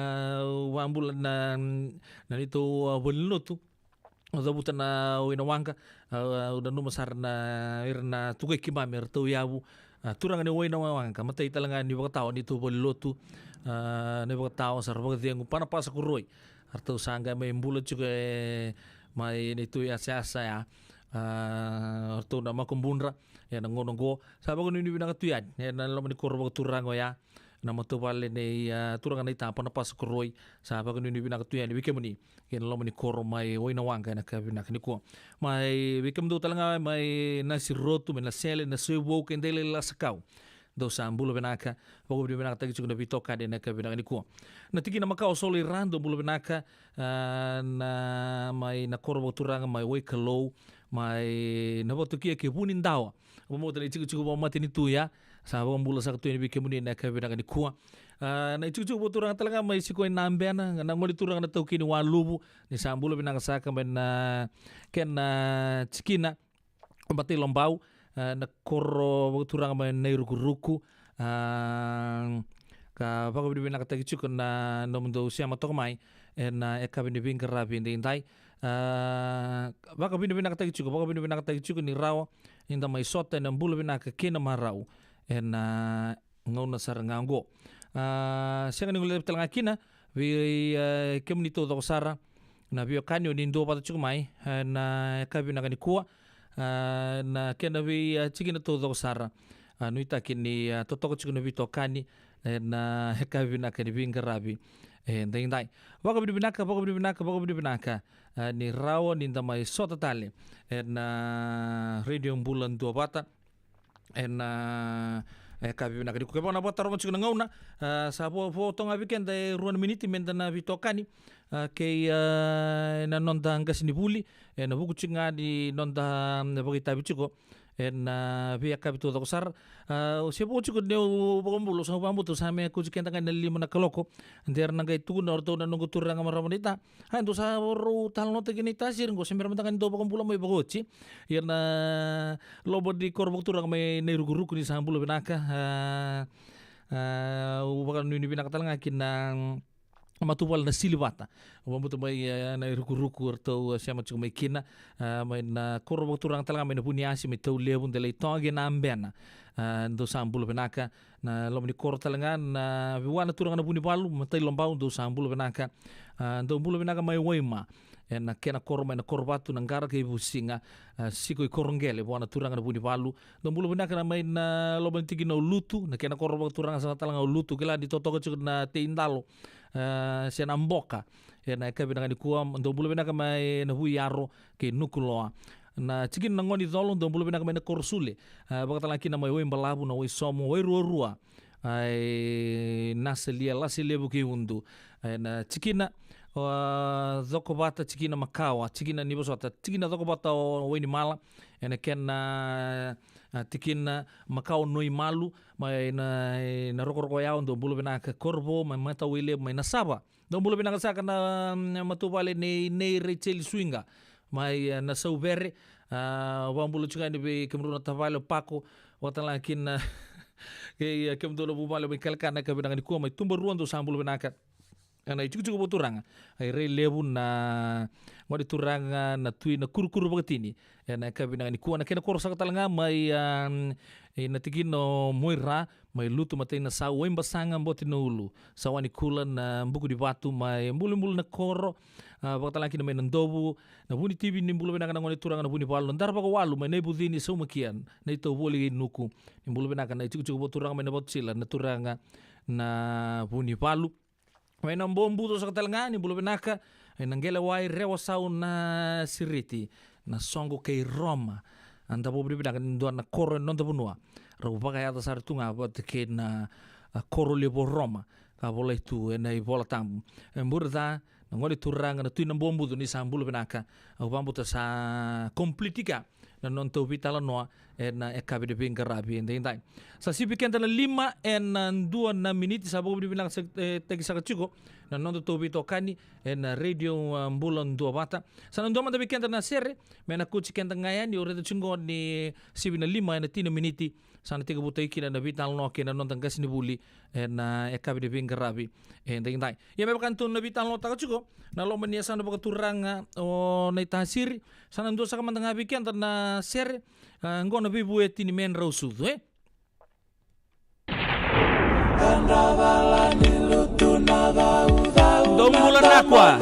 vakabula na, na neitou, a, valenilotu. O cavuta na Wainawaqa, a, au nanuma sara na, ira na tukai keimami, eratou yavu. A, turaga ni Wainawaqa, matai tale ga ni vakatawa, neitou valenilotu, a, na ivakatawa sara vakacegu, Panapasa Koroi. Eratou sa qai mai bula tiko, e, mai neitou yasayasa ya. A, eratou na makubudra, ena gauna qo. Sa vakanuinui vinaka tu yani, ena loma ni koro vakaturaga oya. Na matavuvale nei, a, turaga Naita, Panapasa Koroi, sa vakanuinui vinaka tu yani vei kemuni. Kei na loma ni koro mai Wainawaqa ena yakavi vinaka nikua. Mai vei kemudou tale ga mai Nasirotu, mai Nasele, Nasoivou, kei Delailasa Kau. Dou sa bula vinaka, vakanuinui vinakataki tiko na veitokani ena yakavi vinaka nikua. Na tikina makawa o Solo i Ra, dou bula vinaka, a, na, mai na koro vakaturaga mai Waikalou, mai Navatukia kei Vunidawa. Vakabauta na itikotiko vakamatanitu ya, sa vakabula saka tu yani vei kemuni ena yakavi vinaka nikua. A, na itikotiko vakaturaga tale ga mai Sikoi, Nabena, na gone turaga na taukei ni Waluvu, ni sa bula vinaka saka mai na kena tikina o Batailobau, a, na koro vakaturaga mai Nairukuruku. A, ka vakavinavinakataki tiko na nomudou sema toka mai ena yakavi ni veiqaravi edaidai. A, vakavinavinakataki tiko, vakavinavinakataki tiko ni rawa ni da mai sota ena bula vinaka kei na marau ena gauna sara ga oqo. A, sega ni guilecavi tale ga kina vei, e, kemuni taucoko sara na veiwekani o ni duavata tiko mai, e, na yakavi vinaka nikua, e, na kena vei, e, tikina taucoko sara. A, nuitaki ni, e, totoka tiko na veitokani ena yakavi vinaka ni veiqaravi edaidai. Vakavinavinaka, vakavinavinaka, vakavinavinaka, e, ni rawa ni da mai sota tale ena Radio Bula Duavata ena, e, yakavi vinaka nikua. Kevaka na vakataroga tiko na gauna, a, sa vo, vo toka ga vei keda e rua na miniti meda na veitokani, a, kei, a, na noda qasenivuli ena vuku tiko ga ni noda, mm, vakaitavi tiko ena, a, veiyakavi taucoko sara. A, se vo tiko ni au vakabula, au sa vakabauta au sa mai kauti keda ga ena lima na kaloko. De ra na qai tukuna o ratou na noqu turaga marama Naita, a, dou sa rau talanoataki Naitasiri qo, se bera mada ga ni dou vakabula mai vakaoti. Ia na loma ni koro vakaturaga mai Nairukuruku, ni sa bula vinaka. A, a, au vakanuinui vinaka tale ga ki na, mm, matavuvale na Silivata. Vakabauta mai, e, na irukuruku eratou, e, sema tiko mai kina, e, mai na koro vakaturaga tale ga mai na Vuniasi, mai Taulevu, Delaitoqe, Nabena. E, dou sa bula vinaka. Na loma ni koro tale ga na veiwa na turaga na Vunivalu, Matailobau, dou sa bula vinaka. E, dou bula vinaka mai Waima. E, na kena koro mai na Korovatu, Naqara kei Vusiga. E, Siko i Koroqele, vua na turaga na Vunivalu. Dou bula vinaka na mai na loma ni tikina o Lutu, na kena koro vakaturaga saka tale ga o Lutu, kila ni totoka tiko na Teidalo, e, se na Boka. E, na yakavi vinaka nikua, dou bula vinaka mai na Vuiyaro kei Nukuloa. Na tikina na Gonicolo, dou bula vinaka mai na Korosule. E, vakatale ga kina mai Waibalavu, na Waisomo, Wairuarua. Ai, Nasalia, Laselevu kei Udu. E, na tikina, a, Cokovata, tikina makawa, tikina ni vosota, tikina Cokovata o Wainimala. E, na kena, a, tikina makawa Noimalu, mai na, na Rokoroko Yau, dou bula vinaka. Korovou, mai Matawailevu, mai Nasava. Dou bula vinaka saka na, mm, matavuvale nei, nei Rachel Suiga. Mai, e, Nasauvere, a, vakabula tiko yani vei kemudrau na tavale o Pako, vakatale ga kina, kei, e, kemudou na vuvale mai Kalakana, yakavi vinaka nikua mai Tubarua, dou sa bula vinaka. E, na itikotiko vakaturaga, e, Railevu na gone turaga na Tui na Kurukuru Vakatini. E, na yakavi vinaka nikua na kena koro saka tale ga mai, a, e, na tikina o Moira, mai Lutu, Matai Nasau, Waibasaga, Bote na Ulu, Sawanikula, na Buku ni Vatu, mai Bulebule na koro, a, vakatale ga kina mai Nadovu, na Vunitivi, ni bula vinaka na gone turaga na Vunivalu, na Dara Vakawalu, mai Naivucini, Saumakia, na iTauvoli kei Nuku, ni bula vinaka na itikotiko vakaturaga mai Navatutsila, na turaga na Vunivalu. Mai Nabobuco saka tale ga, ni bula vinaka, e, na Qelewai, Rewasau, Nasiriti, Nasoqo kei Roma. A, da vakavinavinaka ni dua na koro e noda vanua rau vakayaca sara tu ga vata kei na, a, koro levu o Roma, ka volai tu ena iVola Tabu. E, bula ca na gone turaga na Tui Nabobuco, ni sa bula vinaka. Au vakabauta sa complete-ika na nodatou veitalanoa ena yakavi ni veiqaravi edaidai. Sa sivi keda na lima ena dua na miniti, sa vakavinavinaka sa, e, taki saka tiko na nodatou veitokani ena Radio, a, Bula Duavata. Sa na dua mada vei keda na sere me na kauti keda ga yani, o raica tiko ni sivi na lima ena tini na miniti, sa na tekivutaki kina na veitalanoa kei na noda qasenivuli ena yakavi ni veiqaravi edaidai. Ia me vaka tou na veitalanoataka tiko na loma ni yasana vakaturaga o Naitasiri, sa na dua saka mada ga vei keda na sere, a, qo na veivueti ni Medrau Sucu, e? Dou bula nakua.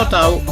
Tau.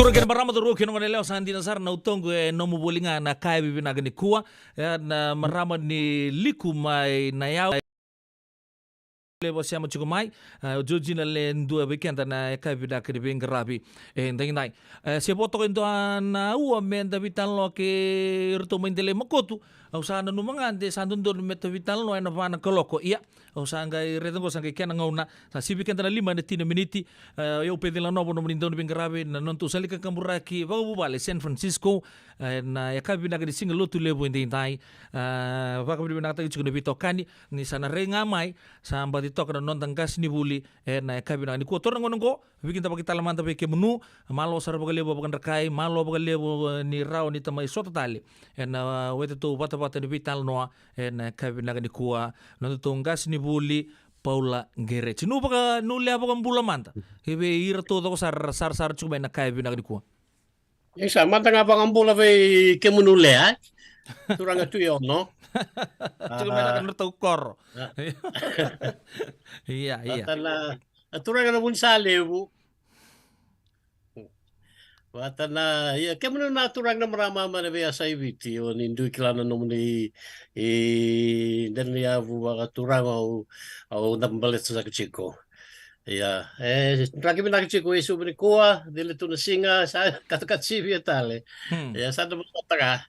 Turaga kei na marama, cauravou kei na goneyalewa, sa dina sara na utoqu e nomu voli ga na ka e vivinaka nikua. E na marama ni Liku mai na yau. Levu a sema tiko mai, a, o Georgina le dua vei keda na e ka e vivinaka ni veiqaravi e daidai. E, se vo toka e dua na ua me da veitalanoa kei iratou mai Delai Makotu, au sa nanuma ga de sa dodonu me ta veitalanoa ena va na kaloko. Ia, au sa qai raica oqo sa qai kena gauna, sa sivi keda na lima ena tini na miniti. E, o yau Peceli Nanovo, nomuni dauniveiqaravi na nodatou sala ni kakaburaki vakavuvale San Francisco, e, na e ka e vivinaka ni siga Lotulevu e daidai. E, vakavinavinakataki tiko na veitokani, ni sa na rai ga mai, sa baci toka na noda qasenivuli ena e ka e vivinaka nikua. Taura na gauna oqo, veikidavaki tale mada vei kemunu, malo sara vakalevu a vakadrakai, malo vakalevu, e, ni rawa ni ta mai sota tale ena, e, wetatou vatavata ni veitalanoa ena e ka e vivinaka nikua, nodatou qasenivuli Paula Qereti. Nu vaka, nu lea vakabula mada kei vei iratou coko sara, sarasara tiko mai na ka e vivinaka nikua. Isa, mada ga vakabula vei kemunu lea, e? Turaga Tui Ono. Tiko mai na, a, nodratou koro. A. Ia, ia. Vata na, a, turaga na Vunisalevu. Vata na, ia, kemunu na turaga na marama mai na veiyasa i Viti, o ni dui kila na nomuni, i, dela ni yavu vakaturaga au, au da baleta saka tiko. Ia, e, draki vinaka tiko e Suva nikua, cili tu na siga, sa katakata sivia tale. Hmm. Ia, sa da vosota ga.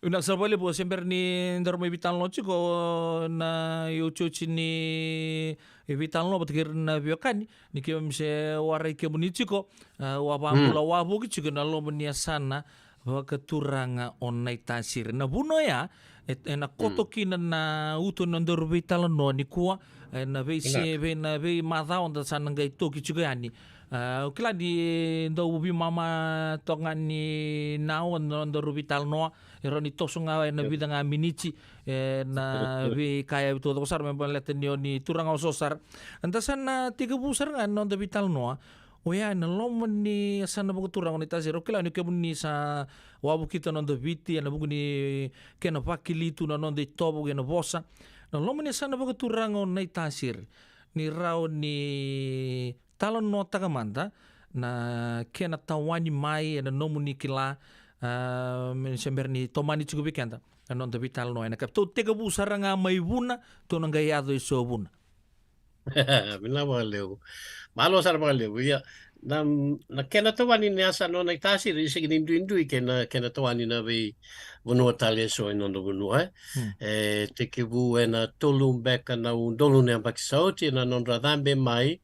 Vinaka sara vakalevu, se bera ni daru mai veitalanoa tiko na iotioti ni veitalanoa vata kei ira na veiwekani, ni keimami se warai kemuni tiko, e, au a vakabula, hmm, wavoki tiko ena loma ni yasana vakaturaga o Naitasiri. Na vanua ya, e, ena koto, mm, kina na uto ni nodaru veitalanoa nikua, e, na veise-, vinaka, vei, na veimacawa da sa na qai toki tiko yani. A, au kila ni dau veimama toka ga ni na aua na nodaru veitalanoa, e rawa ni toso ga ena, yep, vica ga miniti, e, na veika e taucoko sara me baleta ni o ni turaga oso sara. Da sa na tekivu sara ga na noda veitalanoa. Oya ena loma ni yasana vakaturaga o Naitasiri. Au kila ni kemuni sa wavokita na noda Viti, ena vuku ni kena vakili tu na noda itovo kei na vosa. Na loma ni yasana vakaturaga o Naitasiri, ni rawa ni talanoataka mada na kena tawani mai ena nomuni kila, a, me se bera ni tomani tiko vei keda na noda veitalanoa ena ka. Tou tekivu sara ga mai Vuna, tou na qai yaco e so Vuna. Vinaka vakalevu. Malo sara vakalevu. Ia, na, na kena tawani ni yasana o Naitasiri, e sega ni duidui kei na, kena tawani na veivanua tale e so e noda vanua, e. Hmm. E tekivu ena tolu beka na udolu na yabaki sa oti ena nodra cabe mai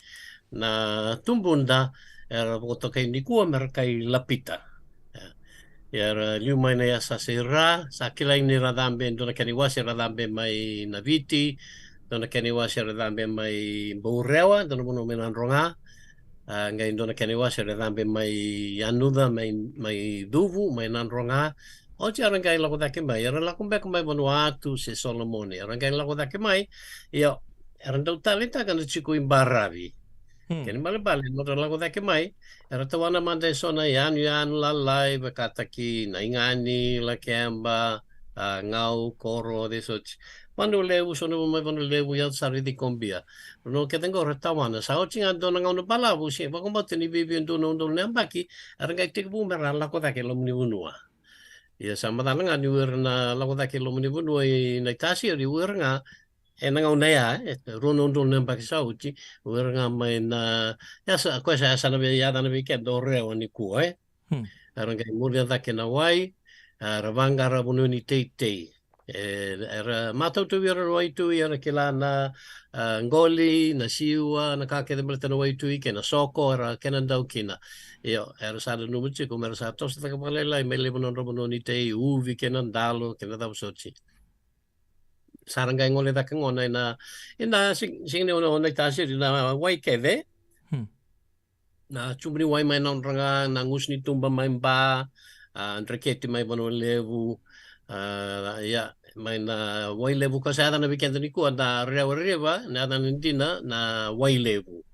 na tubuda, era vakatokai nikua me ra kai Lapita. E. Ia era liu mai na yasayasa i ra, sa kilai ni ra cabe, dua na kena iwase era cabe mai Naviti, dua na kena iwase era cabe mai Baurewa, dua na vanua mai Nadroga. A, qai dua na kena iwase era cabe mai Yanuca, mai, mai Cuvu, mai Nadroga. Oti era qai lako cake mai, era lako beka mai Vanuatu se Solomoni, era qai lako cake mai. Ia, era dau taleitaka na tiko i Baravi. Hmm. Kena ibalebale, nodra lako cake mai, era tawana mada e so na yanuyanu lalai, vakataki Naigani, Lakeba, a, Gau, Koro, this oti. Vanua Levu, so na vanua mai Vanua Levu, yaco sara i Cikobia. Vanua kece qo ra tawana. Sa oti ga dua na gauna balavu, se vakabauta ni viavia dua na udolu na yabaki, era qai tekivu me ra lako cake e loma ni vanua. Ia sa macala ga ni o ira na lako cake e loma ni vanua i Naitasiri, o ira ga ena gauna ya, e, rua na udolu na yabaki sa oti, o ira ga mai na, ya sa, koya sa, sa na vei, yacana vei keda o Rewa nikua, e. Hmm. Era qai muria cake na wai, era vaqara vanua ni teitei. E, era matau tu vei ira na waitui, era kila na, a, qoli, na siwa, na ka kece baleta na waitui, kei na soko, era kena dau kina. Io, era sa nanuma tiko me ra sa toso cake vakalailai me levu na nodra vanua ni tei, uvi kei na dalo, kei na cava soti. Sa ra qai gole cake gona ena, ena sing-, sing ni o Naitasiri na wai kece. Hmm. Na tubu ni wai mai Nadroga, na gusu ni tuba mai Ba, a, Dreketi mai Vanua Levu, a, ia, mai na Wailevu ka sa yacana vei keda nikua na Rewa River, na yacana dina na Wailevu.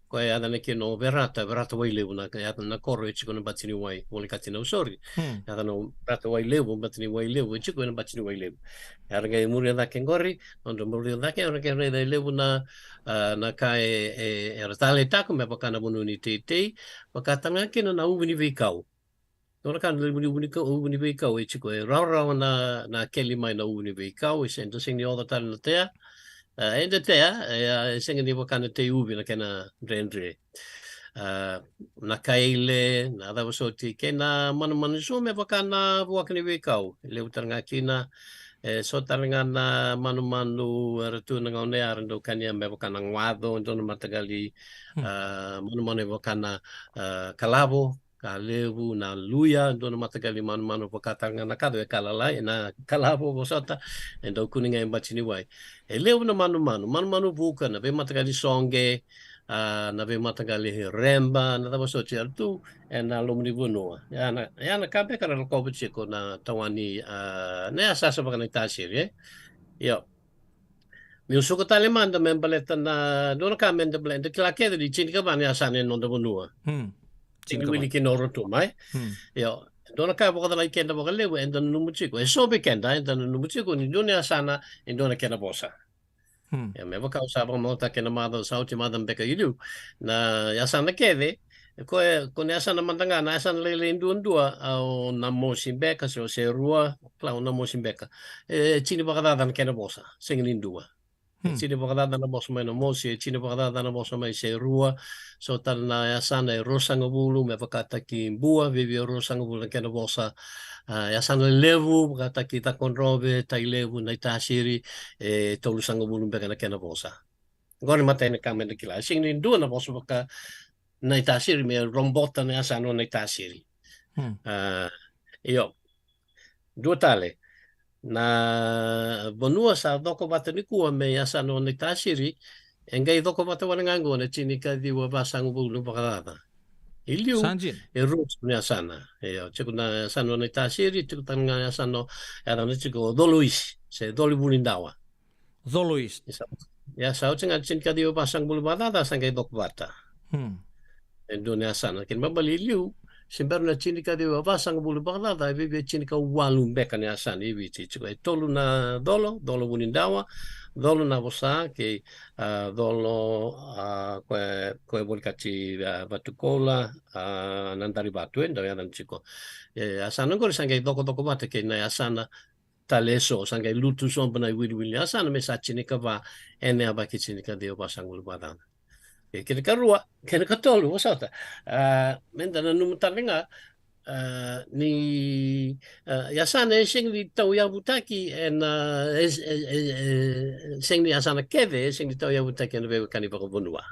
Koya e yacana kina o Verata, Verata Wailevu na, na koro e tiko na bati ni wai, volekati na usori. Hmm. Yacana o Verata Wailevu, bati ni Wailevu, e tiko ena bati ni Wailevu. Era qai muria cake qori, nodra muria cake, era qai raica e levu na, a, na ka e, e, era taleitaka me vaka na vanua ni teitei, vaka tale ga kina na uvu ni veikau. Dua na ka na levu ni uvu ni kau, uvu ni veikau e tiko e rawarawa na, na keli mai na uvu ni veikau, e se, eda sega ni oca tale na tea. A, eda tea, e, a, e sega ni vaka na tei uvi na kena dredre. A, na kaile, na cava soti, kei na manumanu so me vaka na vuaka ni veikau. E levu tale ga kina, e so tale ga na manumanu era tu na gauna ya era dau kania me vaka na guaco, dua na mataqali, hmm, a, manumanu e vaka na, a, kalavo, ka levu, na luya, dua na mataqali manumanu vaka tale ga na kaco e ka lalai, na kalavo vosota, e dau kune ga e bati ni wai. E levu na manumanu, manumanu vuka, na veimataqali soqe, a, na veimataqali reba, na cava soti era tu ena loma ni vanua. Ia na, ia na ka beka era lakova tiko na tawani, a, na yasayasa vaka Naitasiri, e? Io. Meu suka tale mada me baleta na, dua na ka me da baleta, da kila kece ni tinikava na yasana e noda vanua. Hmm. Tinikava. Wili kina o Rotuma, e? Hmm. Io. Dua na ka e vakacalai keda vakalevu, eda nanuma tiko. E so vei keda, eda nanuma tiko ni dua na yasana e dua na kena vosa. Hmm. Ia, me vaka au sa vakamacala kina macawa sa oti, macawa beka i liu, na yasana kece, ko e, ko na yasana mada ga, na yasana lailai duadua, a, o Namosi beka, se o Serua, kila o Namosi beka. E, tini vakacaca na kena vosa, sega ni dua. E, hmm, tini vakacaca na vosa mai Namosi, e tini vakacaca na vosa mai Serua, so tale na yasana e ruasagavulu, me vakataki Bua, viavia ruasagavulu na kena vosa, a, yasana levu, vakataki Cakaudrove, Tailevu, Naitasiri, e tolusagavulu beka na kena vosa. Qori matai ni ka me da kila. E sega ni dua na vosa vaka Naitasiri me robota na yasana o Naitasiri. Hmm. A, io. Dua tale. Na vanua sa coko vata nikua me yasana o Naitasiri, e qai coko vata wale ga qo na tinikaciwa vasagavulu vakacaca. I liu, sa dina, e rua tiko na yasana. Io, tiko na yasana o Naitasiri, tiko tale ga na yasana o, yacana tiko o Coloisi, se Colivunidawa. Coloisi. Ia sa, ia sa oti ga na tinikaciwa vasagavulu vakacaca sa qai coko vata. Hmm. E dua na yasana. Kena ibalebale i liu, se bera na tinikaciwa vasagavulu vakacaca, e viavia tinikawalu beka na yasana i Viti. Tiko e tolu na colo, Colovunidawa, Colo Navosa, kei, a, Colo, a, ko e, ko e volekati, a, Vatukoula, a, Nadarivatu, e dau yacana tiko. E, yasana qori sa qai cokocoko vata kei na yasana tale eso, sa qai lutu sobu na iwiliwili ni yasana me sa tinikava ena yavaki tinikaciwa vasagavulu vakacaca. E, kena ikarua, kena ikatolu, vosota. A, me da nanuma tale ga, a, ni, a, yasana e sega ni tauyavutaki ena, e, e, e, e, sega ni yasana kece, e sega ni tauyavutaki ena veiwekani vakavanua.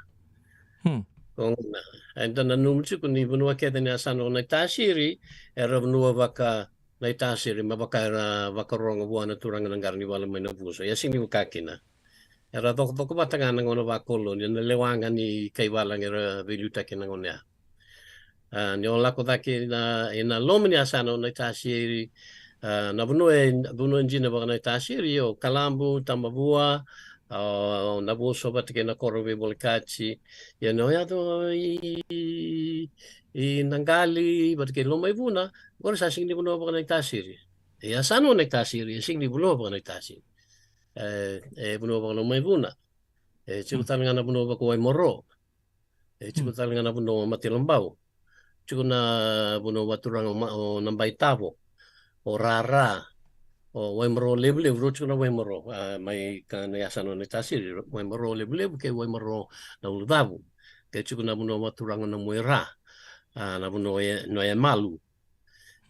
Hmm. Ko gona, eda nanuma tiko ni vanua kece ni yasana o Naitasiri, era vanua vaka Naitasiri, me vaka era vakarogo vua na turaga na qara ni vala mai Navuso. Ia sega ni vaka kina. Era cokocoko vata ga na gauna vakoloni, na lewa ga ni kaivalagi era veiliutaki na gauna ya. A, ni o lako cake na, ena loma ni yasana o Naitasiri, a, na vanua e, vanua dina vaka Naitasiri, o Kalabu, Tamavua, a, o Navuso vata kei na koro veivolekati. Ia ni o yaco i, i Naqali, vata kei Lomaivuna, qori sa sega ni vanua vaka Naitasiri. E yasana o Naitasiri, e sega ni vanua vaka Naitasiri. E, e vanua vaka Lomaivuna. E tiko tale ga na vanua vaka Waimaro. E tiko tale ga na vanua o Matilabau. Tiko na vanua vakaturaga o Ma-, o Nabaitavo, o Rara, o Waimaro Levulevu, rua tiko na Waimaro, a, mai ka na yasana o Naitasiri, Waimaro Levulevu kei Waimaro na Ulucavu. Kei tiko na vanua vakaturaga o Namuera, a, na vanua o Ye-, na Yemalu.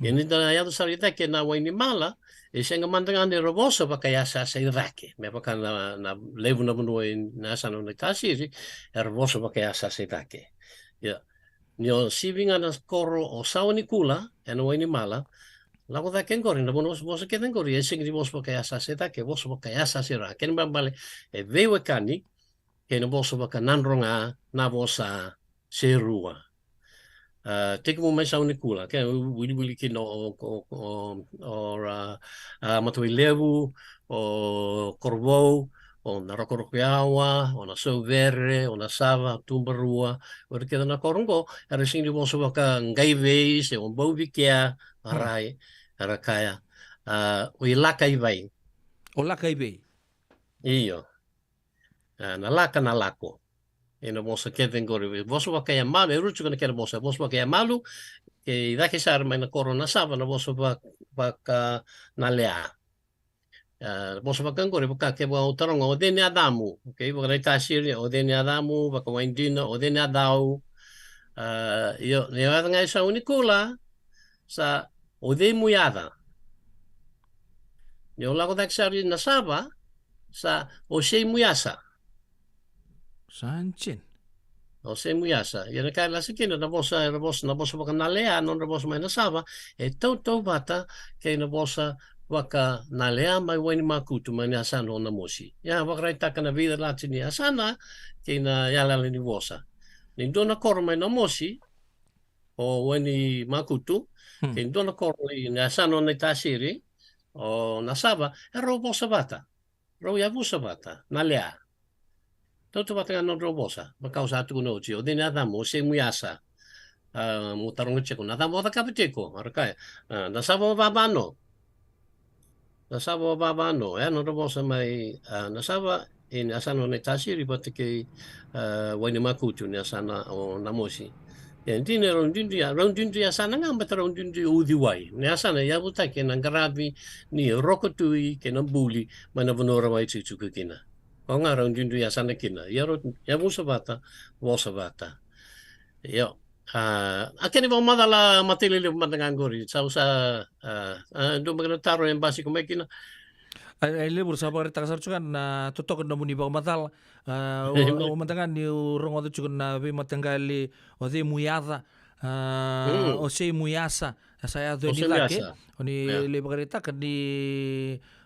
Ia ni da yaco sara i cake na Wainimala, e sega mada ga ni ra vosa vakayasayasa i cake. Me vaka na, na levu na vanua ena yasana o Naitasiri, era vosa vakayasayasa i cake. Ia. Ni o sivi ga na koro o Sawanikula, ena Wainimala, Lako cake qori, na vosa, vosa kece qori, e sega ni vosa vakayasayasa cake, vosa vakayasayasa e ra. Kena ibalebale, e veiwekani kei na vosa vakanadroga, na vosa se rua. A, tekivu mai Saunikula, ke wiliwili kina o, o, o, o, ra, a, Matavailevu, o Korovou, o Narokoroko Yawa, o Nasauvere, o Nasava, Tubarua, o ira kece na koro qo, era sega ni vosa vaka Qaivei, se o Bauvikea, a rai, era kaya, a, o i Lakaivai. O Lakaivai. Io. A, na laka, na lako. Ena vosa kece qori, vosa vakayamalu, e rua tiko na kena vosa, vosa vakayamalu, kei cake sara mai na koro Nasava, na vosa va-, vaka na lea. A, vosa vaka qori, vaka ke vaka au taroga, o cei ni yacamu, okei, vaka na i Tasiri, o cei ni yacamu, vaka Waidina, o cei ni yacau. A, io, ni yaca ga i Saunikula, sa o cei mu yaca. Ni o lako cake sara i Nasava, sa o sei mu yasa. Sa jin. O sei mu yasa. Ia na ka e lasa kina na vosa, era vosa, na vosa vaka na lea, nodra vosa mai Nasava, e tautauvata kei na vosa vaka na lea mai Wainimakutu, mai na yasana o Namosi. Ia vakaraitaka na veicalati ni yasana kei na yalayala ni vosa. Ni dua na koro mai Namosi, o Wainimakutu, Hmm. kei dua na koro i na yasana o Naitasiri, o Nasava, e rau vosa vata. Rau yavusa vata, na lea. Tautauvata ga na nodrau vosa, vaka au sa tukuna oti, o cei ni yacamu, o sei mu yasa. A, mo taroga tiko, na cava o cakava tiko, a ra kaya, a, Nasava o vavano. Nasava o vavano, e, nodra vosa mai, a, Nasava, e, na yasana o Naitasiri, vata kei, a, Wainimakutu, na yasana o Namosi. E, dina e rau duidui ya, rau duidui yasana ga, baleta rau duidui o uciwai. Na yasana e yavutaki ena qaravi ni Rokotui kei Nabuli, mai na vanua rau a itikotiko kina. Koya ga rau duidui yasana kina. Ia rau yavusa vata, vosa vata. Io. A, a kena ivakamacala matailalai mada ga qori. Sa, sa, a, a, dua beka na taro e basika mai kina. A, e levu ra sa vakaraitaka sara tiko ga na totoka na nomuni vakamacala. A, o, o mada ga niu rogoca tiko na veimataqali, o cei mu yaca, a, Mm. o sei mu yasa, sa yaco O yani sei mu cake. yasa. O ni Ia. lai vakaraitaka ni,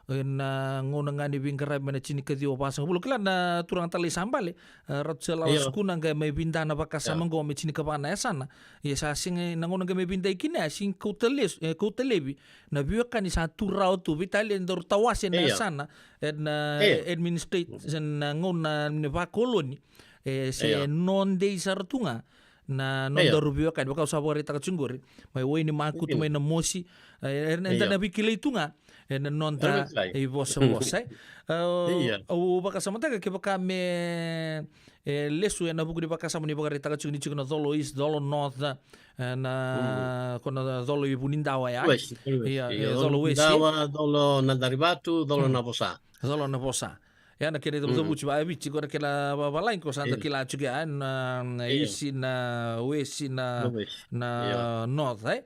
e, na gauna ga ni veiqaravi mai na tinikaciwa vasagavulu. Kila na turaga talai sa bale, a, ratu se lala Ia. sukuna qai mai vida na vakasama Ia. qo me tinikava na yasana. Ia sa sega, na gauna qai mai vida i kina, a sega kauta lesu, e, kauta levi na veiwekani sa tu rawa tu, veitalia e daru tawase na Ia. yasana, ena, Ia. administration, na gauna ni vakoloni, e, se Ia. nodei sara tu ga na Ia. nodaru veiwekani, vaka au sa vakaraitaka tiko qori, mai Wainimakutu, Ia. mai Namosi, e, e, eda Ia. na veikilai tu ga ena noda Era veikilai. ivosavosa, e. A, Ia. au vakasamataka kevaka me, e, lesu ena vuku ni vakasama ni vakaraitaka tiko ni tiko na Colo East, Colo North, e, na, Mm. ko na Colo i Vunidawa ya. West, West. Ia, Ia, e, Colo Colo West, Vunidawa, Colo Nadarivatu, Colo Mm. Navosa. Colo Navosa. Ia na kena Mm. icavucavuti vakaviti, ko na kena va-, valagi ko sa da Ia. kila tiko ya, na, na Ia. East, na West, na, Na West. na Ia. North, e.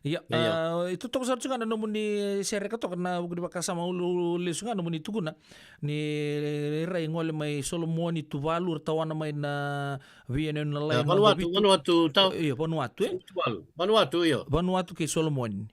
Ia, Ia. a, e totoka sara tiko ga na nomuni sereka toka na vuku ni vakasama, au lesu ga nomuni tukuna ni rai gole mai Solomoni, Tuvalu, ra tawana mai na veiyanuyanu lalai, A, na Vanuatu, Vanuatu, tau. Io, Vanuatu, e? Tuvalu. Vanuatu, io. Vanuatu kei Solomoni.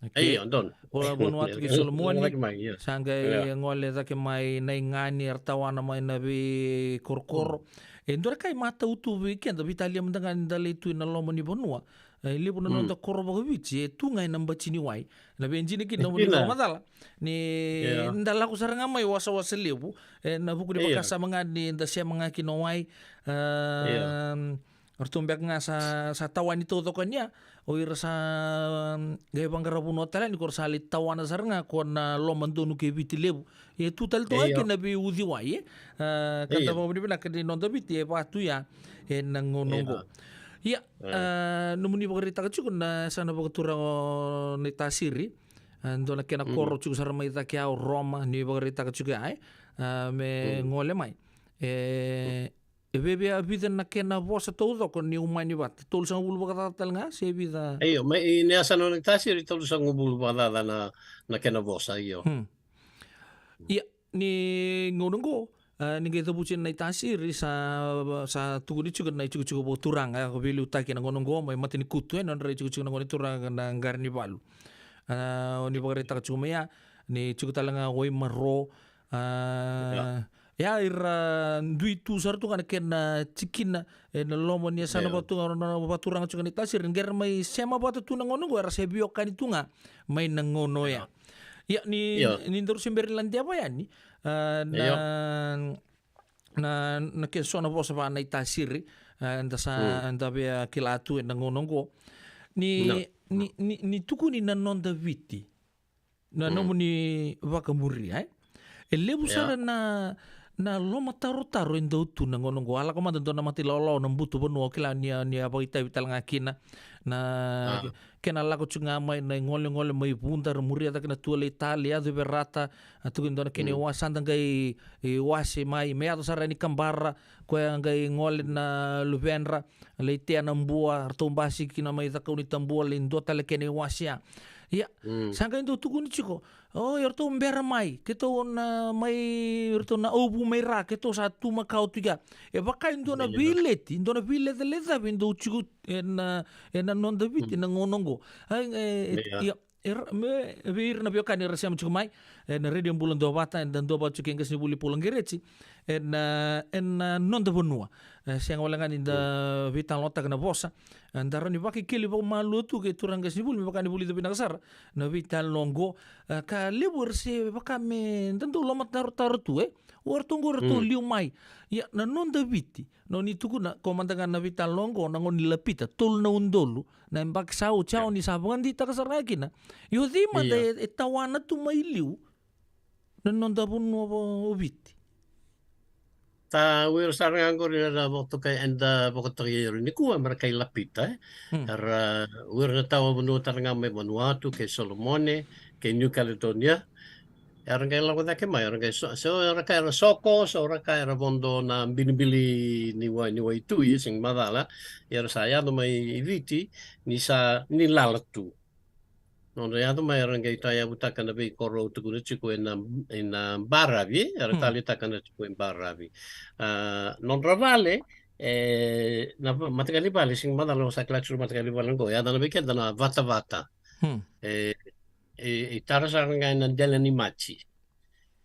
Okei. Io, donu. O Vanuatu kei Solomoni. Cake mai, io. Sa qai Io. gole cake mai Naigani, ra tawana mai na veikorokoro. Mm. E dua na ka e matau tu vei keda, veitalia mada ga ni da lai tu ena loma ni vanua. E levu na Mm. noda koro vakaviti e tu ga ena bati ni wai. Na vei dina kina E nomuni dina. vakamacala ni Ia. da lako sara ga mai wasawasa levu, e, na vuku ni Ia. vakasama ga ni da sema ga kina wai. A, Ia. ratou beka ga sa, sa tawani taucoko yani ya, o ira sa, mm, qai vaqara vanua tale yani, ko ra sa lai tawana sara ga ko na lomadonu kei Viti Levu. E tu tale tu ga Ia. kina veiuciwai, e. A, ka Ia. da vakavinavinaka ni noda Viti e vatu ya ena gauna Ia. oqo. Ia, A. a, nomuni vakaraitaka tiko na yasana vakaturaga o Naitasiri. A, dua na kena Mm. koro tiko sara mai cake ya o Roma, ni vakaraitaka tiko ya, e. A, me Mm. gole mai. E, e viavia vica na kena vosa taucoko ni umani vata? Tolusagavulu vakacaca tale ga, se vica? Io, mai, i na yasana o Naitasiri, tolusagavulu vakacaca na, na kena vosa, io. Hmm. Ia, ni gauna oqo, a, ni qai cavuti na Naitasiri, sa, sa tukuni tiko na itikotiko vakaturaga, e, ko veiliutaki na gauna oqo, mai Matanikutu, e, nodra itikotiko na gone turaga na Qaranivalu. A, o ni vakaraitaka tiko mai ya, ni tiko tale ga o Waimaro. A, ia, ira dui tu sara tu ga na kena tikina ena loma ni yasana vata tu ga, na vakaturaga tiko ga na itasiri, ni qai ra mai sema vata tu na gauna oqo, era se veiwekani tu ga mai na gauna oya. Ia, ni, ni daru se bera ni ladeva yani, a, na, na, na ke so na vosa va na itasiri, a, da sa, da via kila tu ena gauna oqo. Ni, ni, ni, ni tukuni na noda Viti. Na nomuni vakamuria, e? E levu sara na, na lomatarotaro e dau tu na gauna oqo. A lako mada dua na mata ilawalawa na butu vanua, o kila ni a, ni a vakaitavi tale ga kina. Na kena lako tiko ga mai na igolegole mai Vuda, ra muria cake na Tualeitale, yaco i Verata, a tuku e dua na kena iwase, sa da qai, e, wase mai, me yaco sara yani Kabara, koya qai gole na luvedra, lai tea na Bua, ratou basika kina mai Cakaunitabua, lai dua tale kena iwase ya. Ia, sa qai dau tukuni tiko, o, eratou bera mai, keitou na mai, eratou na auvu mai ra, keitou sa tu makawa tu ya. E vaka e dua na veileti, dua na veilecalecavi e dau tiko ena, ena noda Viti na gauna oqo. Ai, e, e, ia, era, me, vei ira na veiwekani era sema tiko mai ena Radio Bula Duavata, eda duavata tiko kei qasenivuli Paula Qereti ena, ena noda vanua. E sega wale ga ni da veitalanoataka na vosa. E, da rawa ni vakekeli vakamalua tu kei turaga qasenivuli, me vaka ni vulica vinaka sara na veitalanoa oqo. E, ka levu era se vaka me da dau lomatarotaro tu, e? O ratou oqo ratou liu mai. Ia, na noda Viti, na o ni tukuna, ko mada ga na veitalanoa oqo, na gauna ni Lapita, tolu na udolu na yabaki sa oti, o ni sa vakadeitaka sara ga kina. Io, cei mada e, e tawana tu mai liu na noda vanua o Viti? Ta wira sara ga oqori era vakatokai, eda vakatokai ira nikua me ra kai Lapita, e? Era, wira na tawa vanua tara ga mai Vanuatu, kei Solomone, kei New Caledonia. Era qai lako cake mai, era qai so, so era ka era soko, so era ka era vodo na bilibili ni wai, ni waitui, sega ni macala. Era sa yaco mai i Viti, ni sa, ni lala tu. Nodra yaco mai era qai tauyavutaka na veikoro au tukuna tiko ena, ena baravi, era taleitaka na tiko e baravi. A, nodra vale, e, na va, mataqali vale, sega ni macala, au sa kila tiko na mataqali vale oqo, yaco na vei keda na vatavata. E, e, e tara sara ga ena dela ni maji.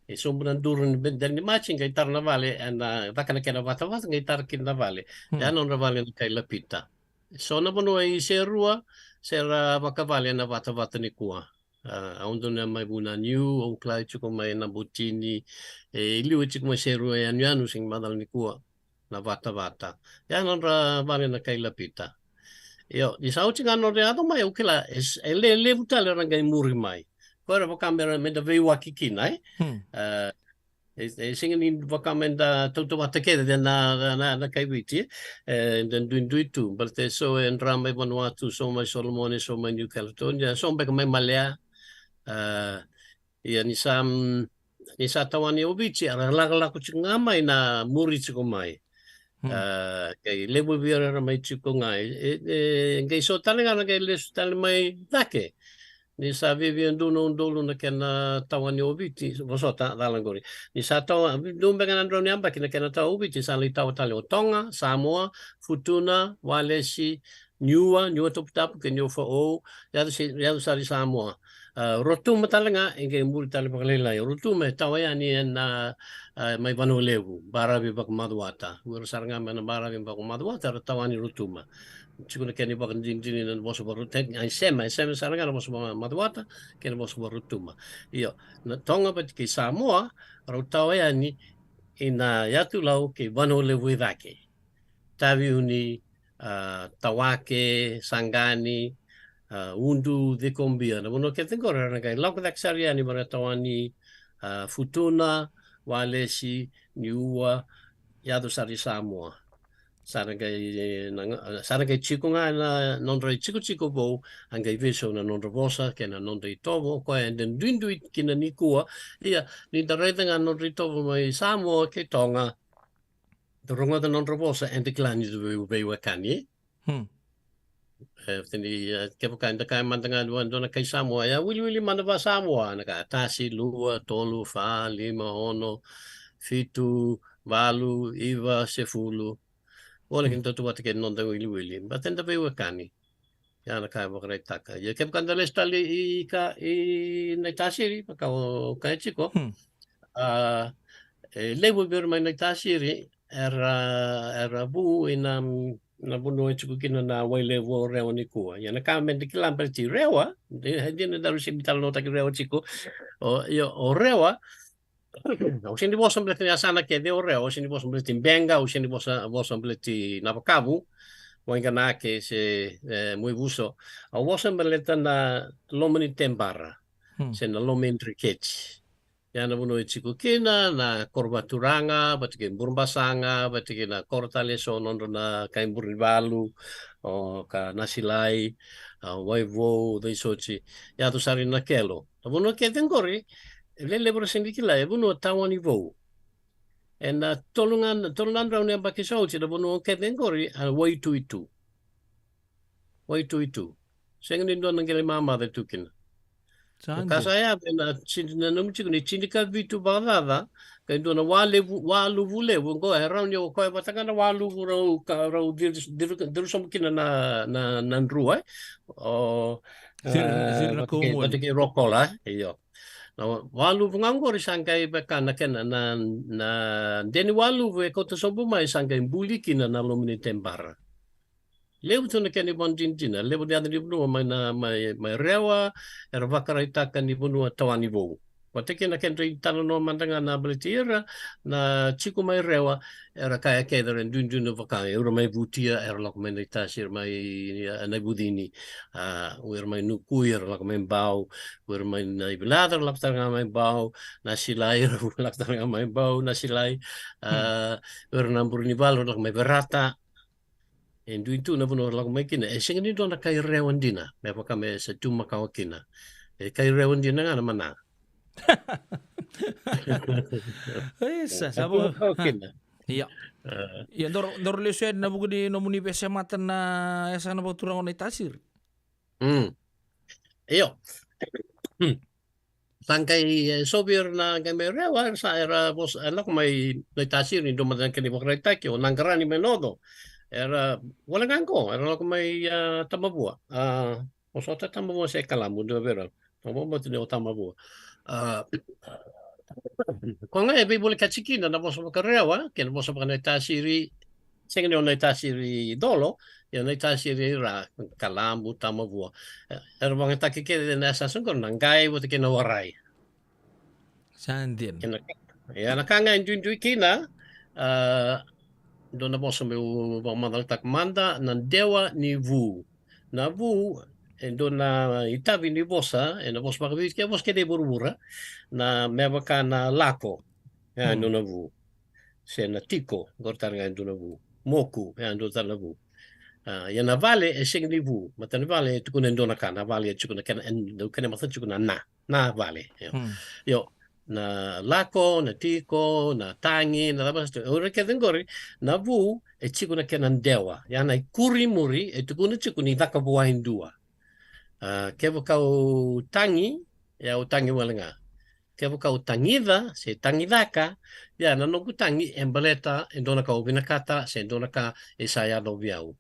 E sobu na duru ni be, dela ni maji, qai tara na vale, ena caka na kena vatavata, qai tara kina na vale. Ya nodra vale na kai Lapita. So na vanua i Serua, se ra vakavale ena vatavata nikua. A, au donu mai Vunaniu, au kila tiko mai Nabotini, e, i liu tiko mai Serua, yanuyanu, sega ni macala nikua. Na vatavata. Ya nodra vale na kai Lapita. Io, ni sa oti ga nodra yaco mai, au kila, e, e le, levu tale era qai muri mai. Ko era vaka me ra, me da veiwaki kina, e? E, e sega ni vaka me da tautauvata kece na, na, na, na kai Viti, e, da duidui tu, baleta e so e dra mai Vanuatu, so mai Solomone, so mai New Caledonia, so beka mai Malea, e, Ia ni sa, mm, ni sa tawani o Viti, era lakolako tiko ga mai na muri tiko mai. A, qai levu vei ira era mai tiko ga. E, e, qai so tale ga na qai lesu tale mai cake. Ni sa viavia dua na udolu na kena tawani o Viti, vosota, cala qori. Ni sa tawa, dua beka na drau ni yabaki na kena tawa o Viti, sa lai tawa tale o Toga, Samoa, Futuna, Walesi, Niua, Niuatoputapu kei Niuafoou, yaco se, yaco sara i Samoa. A, Rotuma tale ga, e qai muri tale vakalailai. Rotuma e tawa yani ena, a, mai Vanua Levu, baravi vakaMacuata. Ira sara ga mai na baravi vakaMacuata, era tawa yani Rotuma. Tiko na kena ivakadinadina na vosa vakaRotuma, e sema, e sema sara ga na vosa vakaMacuata kei na vosa vakaRotuma. Io, na Toga vata kei Samoa, rau tawa yani ina Yatu Lau kei Vanua Levu i cake. Taveuni, a, Tawake, Saqani, a, Udu, Cikobia. Na vanua kece qori era qai lako cake sara yani vaka na tawani, a, Futuna, Walesi, Niua, yaco sara i Samoa. Sa ra qai, na, sa ra qai tiko ga na nodra itikotiko vou, a qai veisau na nodra vosa kei na nodra itovo, o koya eda duidui kina nikua. Ia, ni da raica ga na nodra itovo mai Samoa kei Toga, da rogoca na nodra vosa, eda kila ni da vei, veiwekani. Hmm. E, tini, e, kevaka eda kaya mada ga dua, dua na kai Samoa, ia wiliwili mada vakaSamoa, na ka tasi, lua, tolu, fa, lima, ono, fitu, valu, iva, sefulu. Ola kina tautauvata kei na noda wiliwili. Baleta eda veiwekani. Ya na ka e vakaraitaka. Ia kevaka da lesu tale i ka i Naitasiri, vaka o kaya tiko. Hmm. A, e levu vei ira mai Naitasiri, era, era vu ina, na vanua e tiko kina na Wailevu o Rewa nikua. Ia na ka me da kila baleti Rewa, e dina daru sega ni talanoataki Rewa tiko. O, ia, o Rewa, au sega ni vosa baleti na yasana kece o Rewa, au sega ni vosa baleti Beqa, au sega ni vosa, vosa baleti Navakavu, Waiganake se, e, Muivuso. Au vosa baleta na loma ni tebara, hmm, se na loma i dreketi. Ya na vanua e tiko kina na koro vaturaga, vata kei Burebasaga, vata kei na koro tale eso nodra na kai Burenivalu, o ka Nasilai, a, Waivou, Veisoti, yaco sara i Nakelo. Na vanua kece qori, e lelevu era sega ni kila, e vanua tawani vou. Ena tolu ga, tolu na drau na yabaki sa oti, na vanua kece qori, a Waituitu. Waituitu. Sega ni dua na qele mamaca e tu kina. Sa dina. Ka sa yaco ena tini, na nomu tiko ni tinikavitu vakacaca, ka e dua na walevu, waluvu levu, qo e rawa ni o koya vata ga na waluvu rau, ka rau ciru, ciru, ciru sobu kina na, na, na drua, e. O, ciri, e, ciri na vata kei, kaumu, vata kei Rokola, e, io. Na waluvu ga qori sa qai vaka na kena, na, na de ni waluvu e kauta sobu mai sa qai buli kina na loma ni tebara. Levu tu na kena ivakadinadina, levu ni yaca ni vanua mai na, mai, mai Rewa, era vakaraitaka ni vanua tawani vou. Vata kei na kedra italanoa mada ga na baleti ira na tiko mai Rewa, era kaya kece era duidui na vaka, era mai Vutia, era lako mai Naitasiri, mai, e, Naivucini, a, o ira mai Nukui, era lako mai Bau, o ira mai Naivilaca, era lako tale ga mai Bau, Nasilai, era lako tale ga mai Bau, Nasilai, a, hmm, o ira na Burenivalu, era lako mai Verata, e dui tu na vanua era lako mai kina. E sega ni dua na kai Rewa dina, me vaka me sa tu makawa kina. E kai Rewa dina ga na mana. Isa, e sa tu vo-, makawa ha, kina. Ia. A. Ia, daru, daru lesu yani ena vuku ni nomuni veisemata na yasana vakaturaga o Naitasiri. Mm. Io. Mm. Sa qai, e, so vei ira na qai mai Rewa, era sa, era vosa, e, lako mai Naitasiri, dua mada na kena ivakaraitaki, o Naqarani mai Noco. Era, wale ga qo, era lako mai, a, Tamavua. A, vosota Tamavua se Kalamu, dua vei ira. Tamavua, bau tu ni o Tamavua. A, koya ga e veivolekati kina na vosa vakaRewa kei na vosa vakaNaitasiri, sega ni o Naitasiri Colo, ia o Naitasiri i ra, Kalamu, Tamavua. E, era vakayagataki kece na yasayasa qori na qai vata kei na warai. Sa dina. Ia na ka, ia na ka ga e duidui kina, a, dua na vosa meu vakamacalataka mada, na dewa ni vu. Na vu, e dua na itavi ni vosa, ena vosa vakaviti, ke vosa kece i vuravura, na me vaka na lako, e, hmm, dua na vu. Se na tiko, qori tale ga e dua na vu. Moku, e dua tale na vu. A, ia na vale, e sega ni vu. Matanivale, e tukuna e dua na ka, na vale, e tukuna kena, e, kena matanivale tukuna na, na vale. Io. Hmm. Io, na lako, na tiko, na tagi, na cava, o ira kece qori, na vu, e tiko na kena dewa. Ia na ikuri muri, e tukuna tiko ni caka vua e dua. A, kevaka au tagi, ia au tagi wale ga. Kevaka au tagica, se tagicaka, ia na noqu tagi e baleta e dua na ka au vinakata, se dua na ka e sa yacovi au.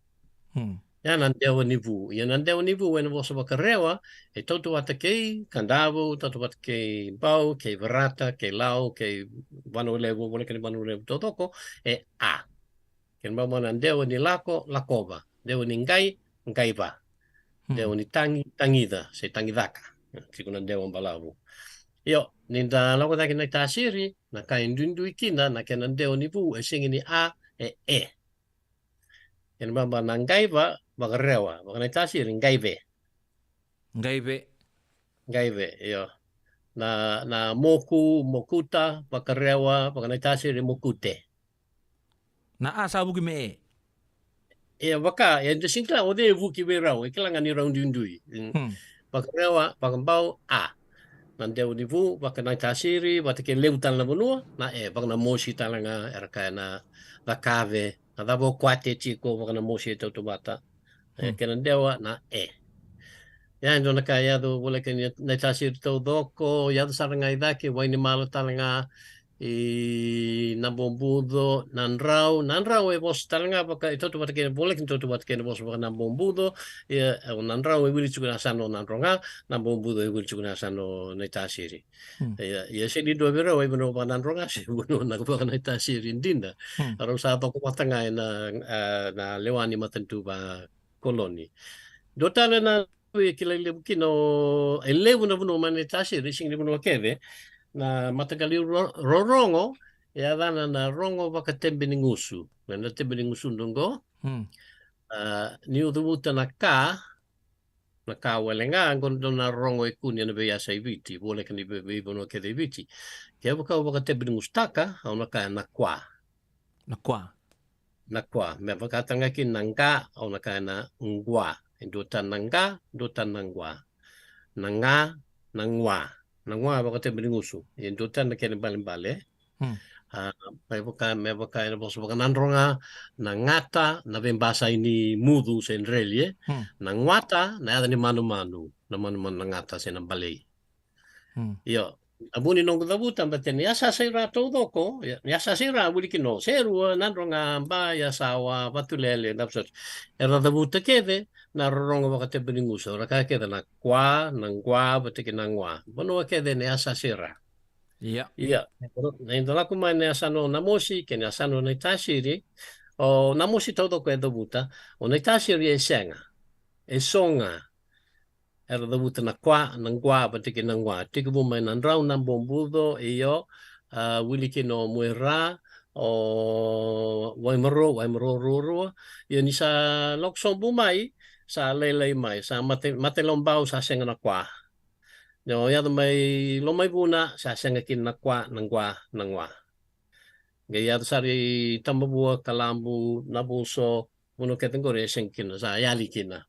Hmm. Ia na dewa ni vu. Ia na dewa ni vu ena vosa vakaRewa, e tautauvata kei Kadavu, tautauvata kei Bau, kei Verata, kei Lau, kei Vanua Levu, voleka ni Vanua Levu taucoko, e a. Kena ibalebale na dewa ni lako, lakova. Dewa ni qai, qaiva. Hmm. Dewa ni tagi, tagica, se tagicaka. Tiko na dewa balavu. Io, ni da lako cake Naitasiri, na ka e duidui kina, na kena dewa ni vu, e sega ni a, e e. Kena ibalebale na qaiva, vakaRewa, vakaNaitasiri, qaive. Qaive. Qaive, io. Na, na moku, mokuta, vakaRewa, vakaNaitasiri, mokute. Na a sa vuki me e. E vaka, e da sega ni kila o cei e vuki vei rau, e kila ga ni rau duidui. Mm. Hmm. VakaRewa, vakaBau, a. Na dewa ni vu, vakaNaitasiri, vata kei levu tale na vanua, na e, vakaNamosi tale ga, era kaya na cakave, na cava o kwate tiko, vakaNamosi e tautauvata. E, hmm, kena dewa na e. Ia, e dua na ka e yaco voleka ni Naitasiri taucoko, yaco sara ga i cake, Wainimalu tale ga, i Nabobuco, Nadrau. Nadrau e vosa tale ga vaka, e tautauvata kei na, voleka ni tautauvata kei na vosa vaka Nabobuco. Ia, e, o Nadrau e wili tiko na yasana o Nadroga, Nabobuco e wili tiko na yasana o Naitasiri. Hmm. Ia, ia sega ni dua vei rau e vanua vaka Nadroga, se vanua na vaka Naitasiri dina. Hmm. Rau sa coko vata ga ena, a, na lewa ni matanitu vakoloni. Dua tale na e kilai levu kina o, e levu na vanua mai Naitasiri, sega ni vanua kece, na mataqali ro-, rorogo, e yacana na rogo vakatebenigusu. Na tebenigusu dua qo. Hmm. A, niu cavuta na ka, na ka wale ga, qo dua na rogo e kune ena veiyasa i Viti, voleka ni vei, veivanua kece i Viti. Kevaka au vakatebenigusutaka, au na kaya na kwa. Na kwa. Na kwa. Me vaka tale ga kina na qa, au na kaya na qwa. E dua tani na qa, dua tani na qwa. Na ga, na gwa. Na gwa vakatebenigusu. E dua tani na kena ibalebale. Hmm. A, me vaka, me vaka ena vosa vaka Nadroga, na gata, na veibasai ni mucu se dreli, e. Hmm. Na gwata, na yaca ni manumanu. Na manumanu na gata se na balei. Hmm. Io, a vu ni noqu cavuta, baleta ni yasayasa i ra taucoko, ia, ni yasayasa i ra, wili kina o Serua, Nadroga, Ba, Yasawa, Vatulele, Navusote. Era cavuta kece na rorogo vakatebenigusu, ra kaya kece na kwa, na qwa, vata kei na gwa. Vanua kece na yasayasa i ra. Ia. Ia, na ida lako mai na yasana o Namosi, kei na yasana o Naitasiri, o Namosi taucoko e cavuta, o Naitasiri e sega. E so ga. Era cavuta na kwa, na qwa, vata kei na gwa. Tekivu mai Nadrau, Nabobuco, io, a, wili kina o Muaira, o Waimaro, Waimaro ruarua. Ia ni sa lako sobu mai, sa lailai mai, sa Mate, Matailoabau, sa sega na kwa. Ni o yaco mai Lomaivuna, sa sega kina na kwa, na qwa, na gwa. Qai yaco sara i Tabavua, Kalabu, Navuso, vanua kece qori e sega kina, sa yali kina.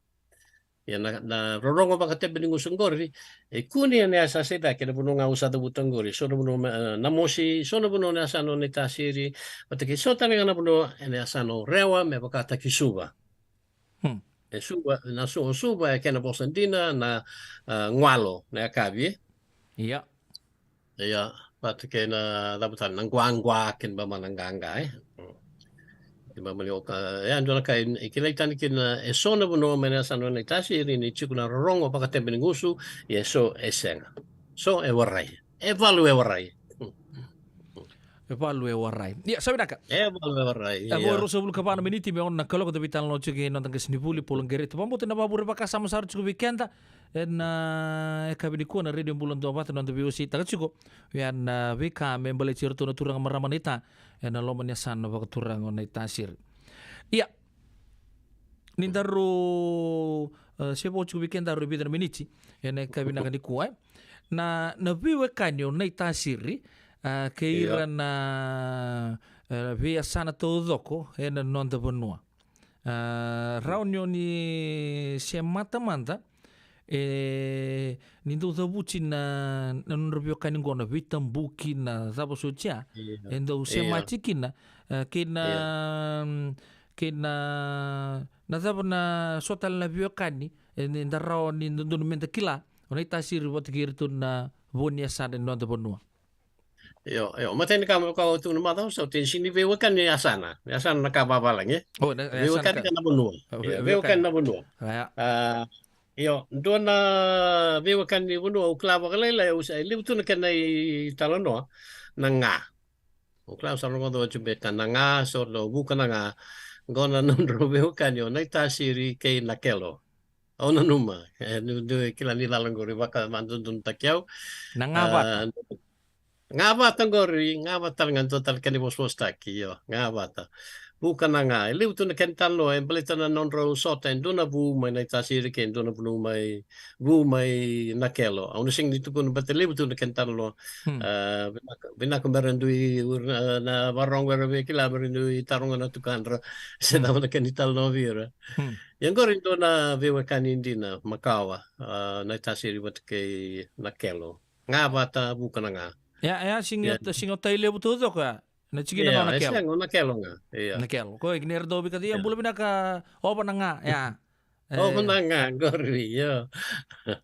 Ia na, na rorogo vakatebenigusu qori, e kune ena yasayasa i cake, na vanua ga au sa cavuta qori, so na vanua me, e, Namosi, so na vanua na yasana o Naitasiri, vata kei so tale ga na vanua ena yasana o Rewa, me vakataki Suva. Hmm. E Suva, na Su-, Suva e kena vosa dina na, a, gwalo, na yakavi, e? Ia. Ia, vata kei na cava tale, na gwagwa, kei na bama na qaqa, e? Mm. Kei na bama ni oka, e, a dua na ka e, e kilai tani kina e so na vanua mai na yasana o Naitasiri ni tiko na rorogo vakatebenigusu, ia e so e sega. So e warai. E valu e warai. Mm. E valu e warai. Ia, sa vinaka. E valu e warai, e vo ia. E ruasagavulu ka va na miniti me ono na kaloko, da veitalanoa tiko kei na noda qasenivuli, Paula Qereti. Vakabauta na vakavure vakasama sara tiko vei keda ena, e, yakavi nikua na Radio Bula Duavata, na noda veiwaseitaka tiko. Ia na veika me baleti iratou na turaga marama naita ena loma ni yasana vakaturaga o Naitasiri. Ia. Ni daru, e, se vo tiko vei kedaru e vica na miniti ena yakavi vinaka nikua, e. Na, na veiwekani o Naitasiri, a, kei ira na, e, veiyasana taucoko ena noda vanua. A, rawa ni o ni semata mada, e, ni dau cavuti na, na nodra veiwekani qo, na veitabuki, na cava soti ya, e dau semati kina, e, kei na, kei na, na cava na so tale na veiwekani, e, ni da rawa ni dodonu meda kila o Naitasiri vata kei iratou na vo ni yasana ni noda vanua. Io, io, matai ni ka me vaka au tukuna macawa sa oti, sega ni veiwekani ni yasana. Yasana na ka vavalagi, e? O, na, yasana veiwekani ka na vanua. O, veiwekani na vanua. Io, dua na veiwekani ni vanua au kila vakalailai, au sa, e levu tu na kena italanoa, na ga. Au kila au sa rogoca oti beka na ga, so na vuka na ga. Qo na nodrau veiwekani o Naitasiri kei Nakelo. Au nanuma, e, niu, niu kila ni cala qori vakadodonutaki au. Na ga vata. A, ga vata qori, ga vata tale ga, dua tale kena ivosavosataki, io, ga vata. Vuka na ga, e levu tu na kena italanoa, e baleta na nodrau sota e dua na vu mai Naitasiri kei dua na vu mai, vu mai Nakelo. Au na sega ni tukuna, baleta levu tu na kena italanoa. Hmm. A, vinaka, vinaka me ra dui, na, na vakarorogo era via kila, me ra dui taroga na tukadra se cava na kena italanoa vei ira. Hmm. Ia qori dua na veiwekani dina makawa, a, Naitasiri vata kei Nakelo. Ga vata, vuka na ga. Ia, ia, sega ni o Tai Levu taucoko ya. Na tikina ga o Nakelo. Ia, e sega, o Nakelo ga. Ia. Nakelo. Ko ira dau vei keda, ia, bula vinaka, ova na ga, ia. Ova na ga qori, ia.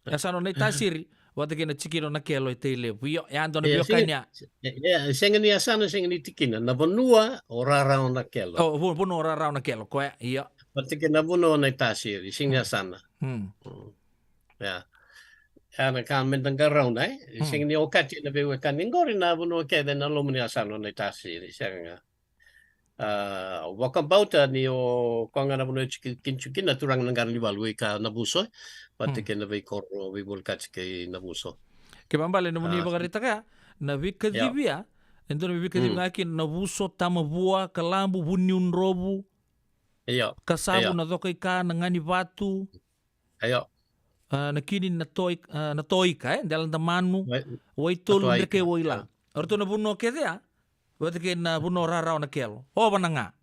Yasana o Naitasiri, Vata kei na tikina o Nakelo e Tailevu. Io, e a dua na veiwekani ya. E, e, sega ni yasana, sega ni tikina. Na vanua o Rarawa Nakelo. O, vanua o Rarawa Nakelo, koya, io. Vata kei na vanua o Naitasiri, sega ni yasana. Ia. Ia na ka meda qarauna, e? Sega ni okati na veiwekani qori na vanua kece na loma ni yasana o Naitasiri, sega ga. A, au vakabauta ni o koya ga na vanua e tiko kina, tiko kina na turaga na Qaranivalu, e ka Navuso, vata kei na veikoro veivolekati kei Navuso. Kena ibalebale na nomuni vakaraitaka ya, na veikacivi ya, e dua na veikacivi ga kina Navuso, Tamavua, Kalabu, Vuniudrovu, Kasavu, Nacokaika, Naganivatu, Io. A, na kini na toi, a, na toika, e, Dela Damanu, Wai-, Waitolu, Toika, Drekei, Waila. O ratou na vanua kece ya, vata kei na vanua o Rarawa Nakelo. O vana ga.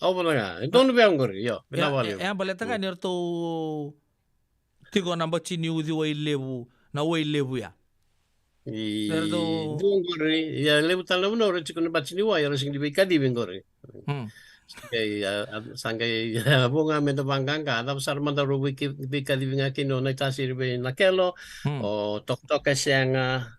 O vana ga. E donu vei au qori, io. Vinaka vakalevu. E a baleta ga ni ratou tiko na Batiniuci, Wailevu, na Wailevu ya. E dua qori, ia levu tale na vanua era tiko na Batiniwai, era sega ni veikacivi qori. Sa qai, a, a, sa qai, a, vo ga meda vaqaqa, a cava sara mada rau veika-, veikacivi ga kina o Naitasiri vei Nakelo, o Tokatoka e sega,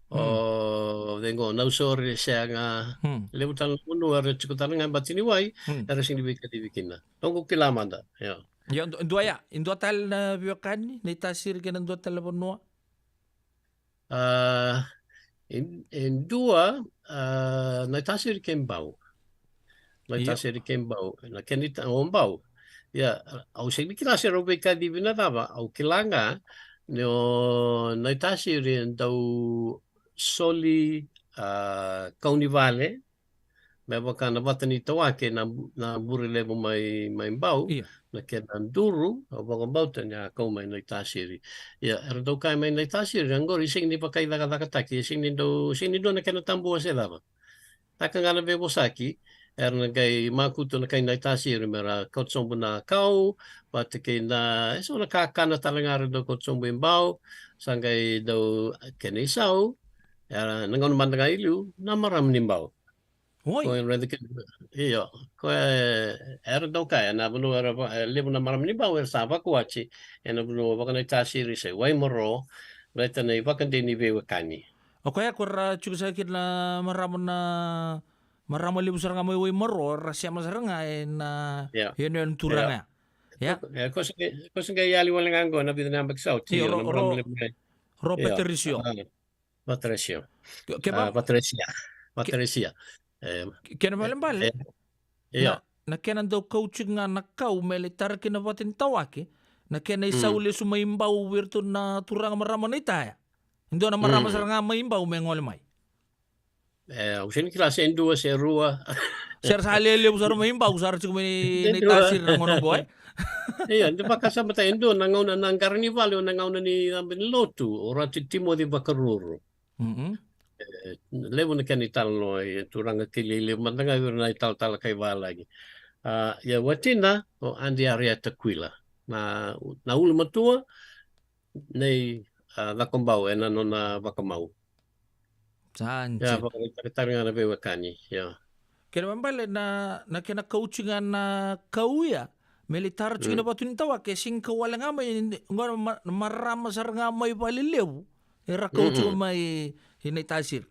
o vei qo Nausori e sega, levu tale na vanua era tiko tale ga Batiniwai, era sega ni veikacivi kina. Noqu kila mada, ia. Ia, dua, dua ya, e dua tale na veiwekani, Naitasiri kei na dua tale na vanua. A, e, e dua, a, Naitasiri kei Bau. Naitasiri kei Bau, na kena ita-, o Bau. Ia, au sega ni kila se rau veikacivi na cava, au kila ga ni o Naitasiri e dau soli, a, kau ni vale, me vaka na vata ni tawake na, na bure levu mai, mai Bau, na kena duru, au vakabauta ni a kau mai Naitasiri. Ia, era dau kaya mai Naitasiri, a qori sega ni vakaicakacakataki, sega ni dau, sega ni dua na kena tabua se cava. Taka ga na veivosaki, era na qai makutu na kai Naitasiri, me ra kauta sobu na kau, vata kei na, e so na kakana tale ga era dau kauta sobu i Bau, sa qai dau kena isau, era na gauna mada ga i liu, na marama ni Bau. Oi. Ko e raica kina, io, ko e, era dau kaya, na vanua era va-, e levu na marama ni Bau, era sa vakuwati, ena vanua vaka Naitasiri se Waimaro, raica na ivakadei ni veiwekani. O koya ko ra tiko sara kina na marama na, marama levu sara ga mai Waimaro, ra sema sara ga ena, io, ena, ena turaga ya. Io. Ia. Ko, e, ko se, ko se qai yali wale ga qo na vica na yabaki sa oti, io, io, ro-, na marama ro-, levu mai. Io. Ro Patricio. A. Patricio. Ke, ke a, ba-, Patricia. Ke, Patricia. E, ke, kena ibalebale. E, io. Na, na kena dau kauti ga na kau me lai tara kina vata ni tawake. Na kena isau lesu mai Bau vei iratou na turaga marama na itaya. E dua na marama sara ga mai Bau me gole mai. E, au sega ni kila se dua se rua. Se ra sa lelevu sara mai Bau, sa ra tiko mai Naitasiri na gauna qo, e? Ia, de vakasamataka e dua na gauna na Qaranivalu, na gauna ni cabe ni lotu, o Ratu Timoci Vakaruru. E, levu na kena italanoa, e turaga kilai levu mada ga vei ira na italatala kai valagi. A, ia watina, o Adi Arieta Kuila. Na, na ulumatua, nei, a, Cakobau, ena nona vakamau. Sa dina. Ia, vakaraitaka tale ga na veiwekani, ia. Kena ibalebale na, na kena kauti ga na kau ya, me lai tara tiko na vatu ni tawake, e sega ni kau wale ga mai, qo na ma-, na marama sara ga mai Valelevu, era kauti ga mai i Naitasiri.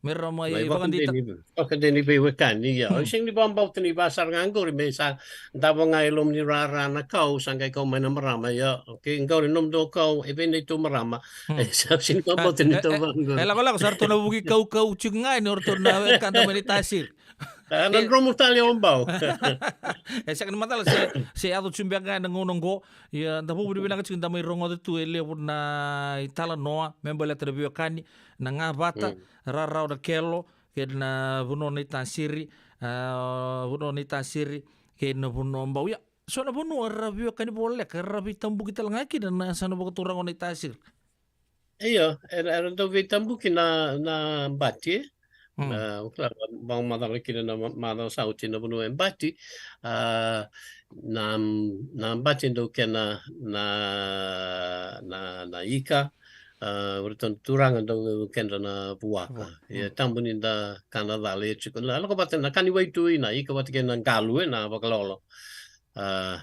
Me ra mai vakadei, vakadei ni veiwekani, ia. Au sega ni vakabauta ni vaka sara ga qori me sa davo ga e loma ni rara na kau, sa qai kau mai na marama, ia. Okei, qori nomudou kau, e vei neitou marama. E, sa sega ni vakabauta ni tau vaka qori. E, e, e, lakolako, sa ratou na vuki kaukau tiko ga ni o ratou na wekada mai Naitasiri. A, na dromu tale o Bau. E sega ni macala se, se yaco tiko beka ga ena gauna qo. Ia, da vuvuni vinaka tiko da mai rogoca tu e levu na italanoa, me baleta na veiwekani, na gavata, Rarawa Nakelo, kei na vanua o Naitasiri, a, vanua o Naitasiri, kei na vanua o Bau. Ia, so na vanua era veiwekani voleka, era veitabuki tale ga kina na yasana vakaturaga o Naitasiri. Io, era, era dau veitabuki na, na bati, e? Na, au kila, vakamacala kina na ma-, macawa sa oti na vanua e bati, a, na, na bati dau kena na, na, na ika, a, o iratou na turaga dau kedra na vuaka. Ia, tabu ni da kana cala, ia tiko na, lako vata na ka ni waitui, na ika vata kei na qalu, e, na vakalolo. A,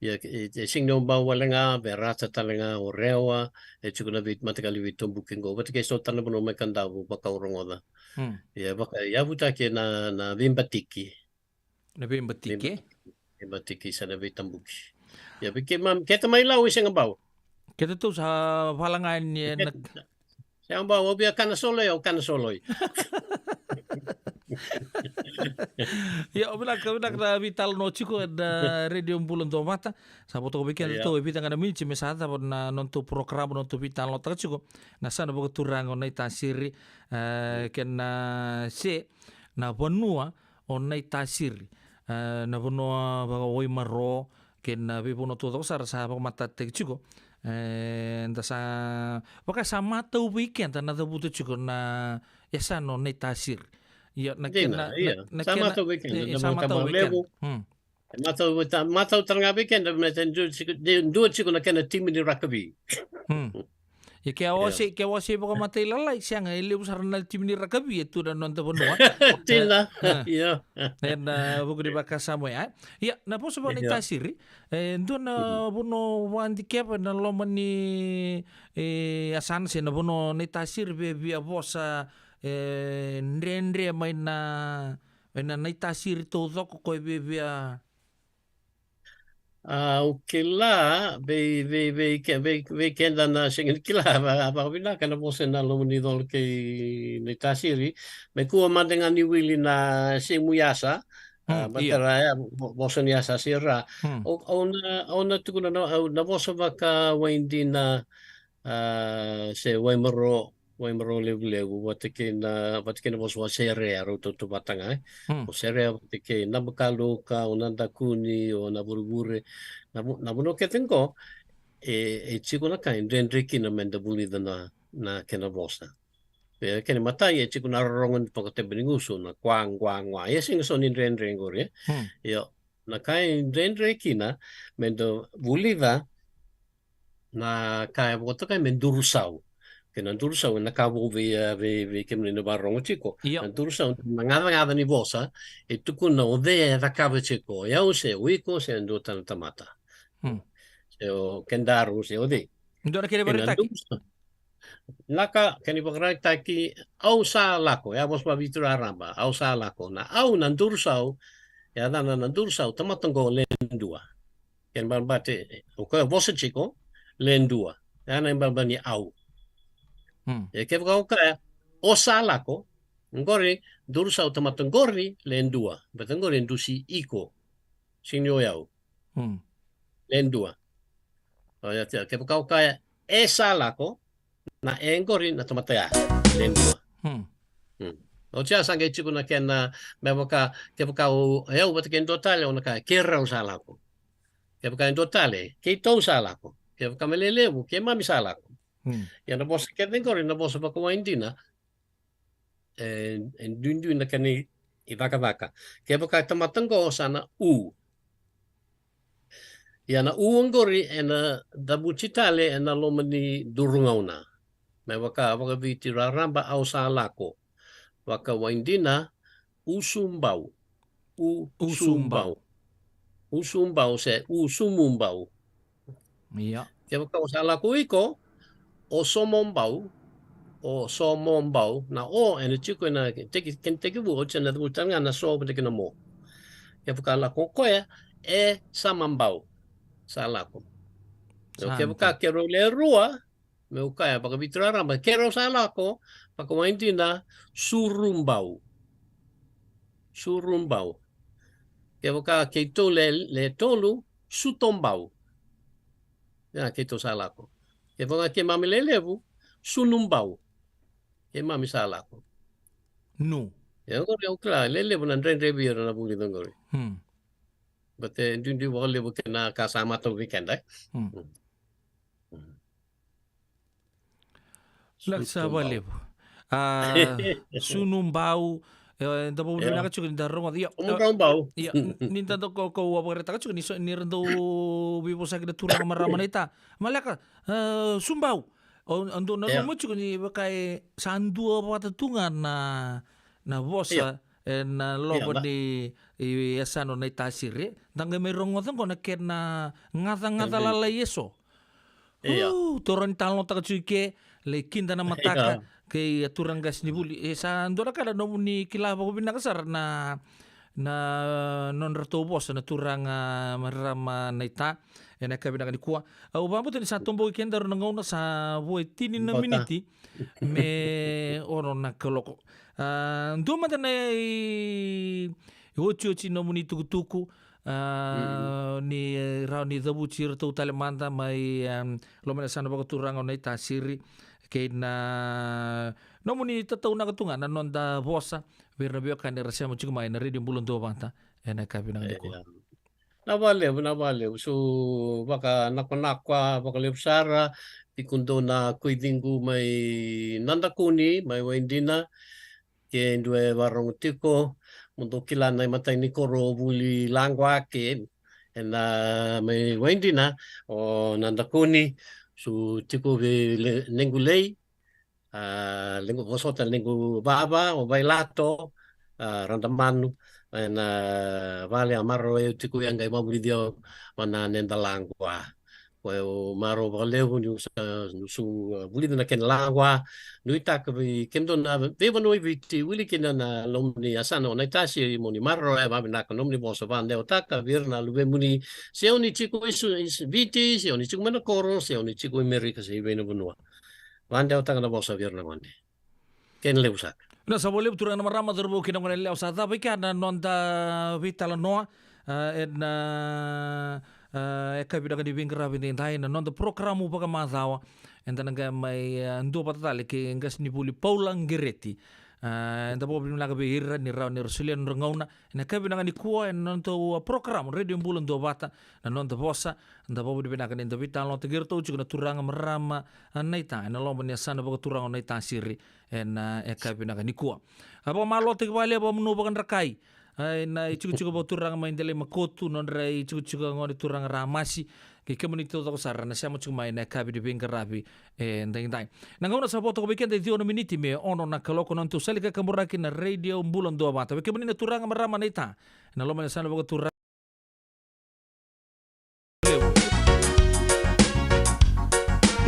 Ia, e, e sega ni o Bau wale ga, Verata tale ga, o Rewa, e tiko na vei, mataqali veitabuki qo. Vata kei so tale na vanua mai Kadavu, vaka au rogoca. Hmm. Ia, vaka, yavutaki na, na veibatiki. Na veibatiki, e? Veibatiki, veibatiki sa na veitabuki. Ia, vei keimami, keta mai Lau e sega Bau. Keta tou sa vala ga ni e na Keta, Sega Bau, au via kana soloi, au kana soloi. Ia, o vinaka, vinaka na veitalanoa tiko ena Radio Bula Duavata. Sa vo toka vei keda Ia. tou e vica ga na miniti me sa cava na nodatou porokaramu, nodatou veitalanoataka tiko na yasana vakaturaga o Naitasiri, e, kei na se na vanua o Naitasiri, e, na vanua vaka Waimaro, kei na veivanua taucoko sara sa vakamatatataki tiko. E, da sa, vaka sa matau vei keda na cavuta tiko na yasana o Naitasiri. Ia, na Dina, kena, ia. na, na Sa kena, matau vei keda, e, na sa matau matau vei keda. levu. Hmm. Matau vei ta-, matau tale ga vei keda, me te dua tiko, de-, dua tiko na kena timi ni rakavi. Hmm. Ia ke Ia. ose, ke ose vakamatailalai, sega, e levu sara na timi ni rakavi e tu na noda vanua. Tina. E, e. Ia. Ena vuku ni vakasama ya. Ia, na vosa vaka Ia. Naitasiri, e, dua na Mm. vanua vakadikeva na loma ni, e, yasana se na vanua Naitasiri, via, via vosa, e, dredre mai na, mai na Naitasiri taucoko ko e via, via Au kila, vei, vei, vei ke-, vei, vei keda na sega ni kila, va-, vakavinaka na vosa ena loma ni colo kei Naitasiri. Me kua mada ga ni wili na semu yasa, a, Hmm, ia. matara ya, vo-, vosa ni yasa se ra. Hmm. Au, au na, au na tukuna na, au na vosa vaka Waidina, a, se Waimaro, Waimaro levulevu, vata kei na, vata kei na vosa vaka Serea, rau tautauvata ga, e. Hmm. O Serea vata kei Nabakaluka, o Nadakuni, o Navurevure, na vu-, na vanua kece qo, e, e tiko na ka e dredre kina me da vulica na, na kena vosa. E, kena imatai, e tiko na rorogo ni vakatebe ni gusu, na kwa, ngwa, ngwa. E sega soti ni dredre qori, e. Hmm. Io, na ka e dredre kina, me da vulica, na ka e vakatokai me durusau. Kei na durusau, na ka vou vei, a, vei, vei kemuni na vakarorogo tiko. Io. Na durusau, na gacagaca ni vosa, e tukuna o cei e cakava tiko, o yau se o iko se dua tale na tamata. Hmm. Se o kedaru, se o cei. Dua na kena Kei na vakaraitaki. durusau. Na ka, kena vakaraitaki, au sa lako, e a vosa vakaViti raraba, au sa lako. Na au na durusau, e a cana na durusau, tamata qo le dua. Kena balebale, o koya vosa tiko, le dua. Ya na ibalebale ni au. Hmm. E kevaka o kaya, o sa lako, qori, durusau tamata qori, le dua. Baleta qori, dusi iko. Sega ni o yau. Hmm. Le dua. O ya, kevaka o kaya, e sa lako, na e qori, na tamata ya. Le dua. Hmm. Hmm. Oti ya sa qai tiko na kena, me vaka, kevaka o, o yau vata kei dua tale, o na kaya, keirau sa lako. Kevaka e dua tale, keitou sa lako. Kevaka me lelevu, keimami sa lako. Hmm. Ia na vosa kece qori, na vosa vakawaidina, e, e duidui na kena i, icakacaka. Kevaka e tamata qo sa na u. Ia na u qori, ena cavuti tale, ena loma ni duru gauna. Me vaka, vakaViti raraba, au sa lako. Vakawaidina, u subau. U Usumbau. subau. U subau se u sumubau. Ia. Kevaka o sa lako iko, o somobau, o somobau, na o, ena tiko ena teki, kena tekivu, oti ena cavuta ga na so, vata kei na mo. Kevaka lako koya, e samabau, sa lako. Sa Kevaka na. keirau le rua, meu kaya, vakaViti raraba, keirau sa lako, vakawaidina, surubau. Surubau. Kevaka keitou le, le tolu, sutobau. Ya, keitou sa lako. Kevaka keimami le levu, sunubau. Keimami sa lako. Nu. Ya, qori au kila, le levu na dredre vei ira na vulica qori. Hmm. Baleta e duidui vakalevu kei na ka sa matau vei keda, e? Hmm. Hmm. Hmm. Vinaka sa Sutobau. vakalevu. A, sunubau, e, da vakavinaka Io. tiko ni da rogoca. Io, Sunubau. io, n-, ni da dau ko, ko vakaraitaka tiko ni so, ni ra dau veivosaki na turaga marama na ita. Maleka, e, subau. O, o dau na Io. loma tiko ni vaka e sa dua vata tu ga na, na vosa Io. E na lovo ni i yasana o Naitasiri. Da qai mai rogoca qo na kena gacagaca lalai eso. Ia. Uu, toro ni talanoataka tiko i ke, lai kida na mataka, kei a turaga qasenivuli. E sa dua na ka na nomuni kila vakavinaka sara na, na nodratou vosa na turaga marama Naita. E na ka vinaka nikua. Au vakabauta ni sa toboki kedaru na gauna sa vo e tini na miniti me ono na kaloko. A, dua mada na i, i otioti nomuni tukutuku, a, ni rawa ni cavuti iratou tale mada mai, em, loma ni yasana vakaturaga o Naitasiri, kei na nomuni tataunaka tu ga na noda vosa vei ira na veiwekani era sema tiko mai na Radio Bula Duavata e na ka vinaka nikua. Na valevu, na valevu. Su vakanakonako vakalevu sara, tiko dua na koiciqu mai Nadakuni, mai Waidina, ke dua e varogo tiko, mo dou kila na imatai ni koro o Vuli Laqua ke, e na mai Waidina, o Nadakuni, su tiko vei le-, Nequ Lei, a, lequ vosota, lequ vava, o Vailato, a, Radamanu, e na vale a marau e tiko ia qai vavulici au vana Neda Laqua. Ko e marau vakalevu niu sa, niu su, a, vulica na kena laqua, nuitaka vei kemudou na veivanua i Viti, wili kina na nomuni yasana o Naitasi, mo ni marau e vavinaka nomuni vosa vadewataka vei ira na luvemuni, se oni tiko i Su-, i Viti, se oni tiko mai na koro, se oni tiko i Merika, se i vei na vanua. Vadewataka na vosa vei ira na gone. Kena levu saka. Na sa vakalevu turaga na marama, cauravou kei na gone yalewa, sa cava i kea na noda veitalanoa, a, e na, a, e ka vinaka ni veiqaravi edaidai na noda porokaramu vakamacawa. Eda na qai mai, a, duavata tale kei qasenivuli Paula Qereti. A, eda vakavinavinaka vei ira ni rawa ni ra solia na nodra gauna. E na ka vinaka nikua e na nodatou, a, porokaramu Radio Bula Duavata, na noda vosa, da vakavinavinaka ni da veitalanoataki iratou tiko na turaga marama, a, Naita, e na loma ni yasana vakaturaga o Naitasiri, e na, e ka vinaka nikua. A, vakamalotaki vakalevu, vakamanumanu, vakadrakai. A, e na itikotiko vakaturaga mai Delai Makotu, nodra itikotiko gone turaga Ramasi, kei kemuni taucoko sara na sema tiko mai na yakavi ni veiqaravi edaidai. Na gauna sa vo toka vei keda e ciwa na miniti me ono na kaloko, na nodatou sala ni kakaburaki na Radio Bula Duavata. Vei kemuni na turaga marama Naita, na loma ni yasana vakaturaga.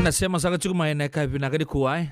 Na sema saka tiko mai na yakavi vinaka nikua, e.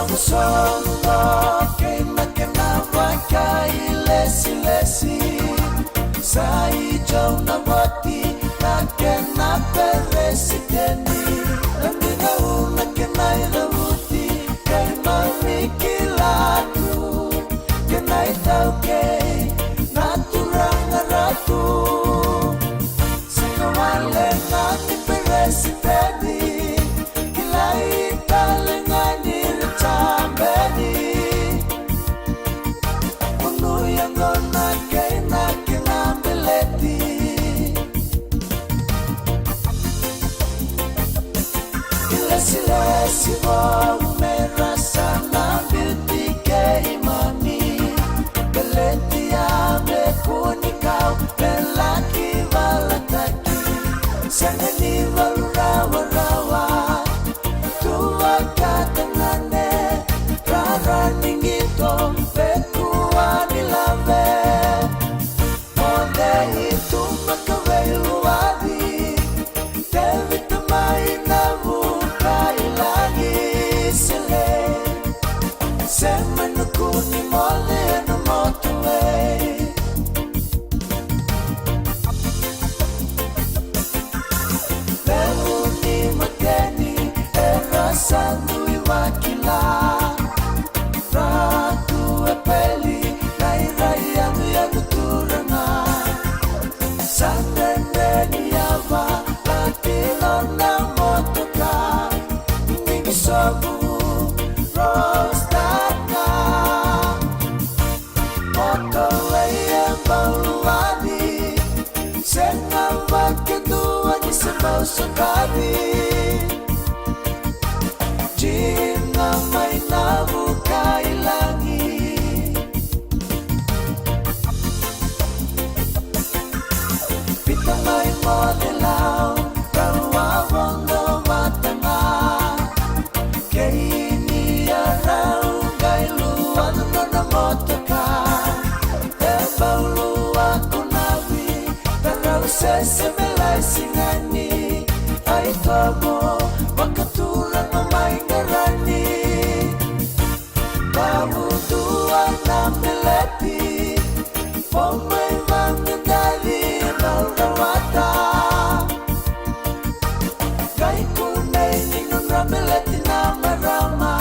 Sodo kei na kena vakailesilesi. Sa i John Navoti na kena peresitedi. Na Vinau na kena icavuti, kei Mami Kilatu, kei na itaukei na Turaga Ratu. Sega wale ga ni peresitedi, kilai tale ga ni ritabedi. Kunu yaqona kei na kena beleti. Ilesilesi vou me ra sa na biuti kei Mami. Beleti ya me kua ni kau me laki valataki. Sega ni valu rawarawa, tu vakatagane, rara ni qito, me kua ni lave. Moce i tu maka veiluaci, Tevita mai na vuka i lagi sele. Sema na kuni moce na motu ei. Levu ni mateni era sa dui vakila. Ratu Epeli na irai yanuyanu turaga. Sa dredre ni yava lati nona motoka. Ni sobu rostaka. Moto ei e bau luaci, sega vakadua ni se bau soqaci. Jina mai na vuka i lagi. Pita mai moce lau, rau a vodo vata ga. Kei ni a rau qai luaca nona motoka. E bau lua kunavi, tarau sese me lai sinani. Ai tomo, vakaturaga mai qarani. Vavudua na meleti, fo mai vaqaqaci, vau rawata. Qai kunei ni nodra meleti na marama.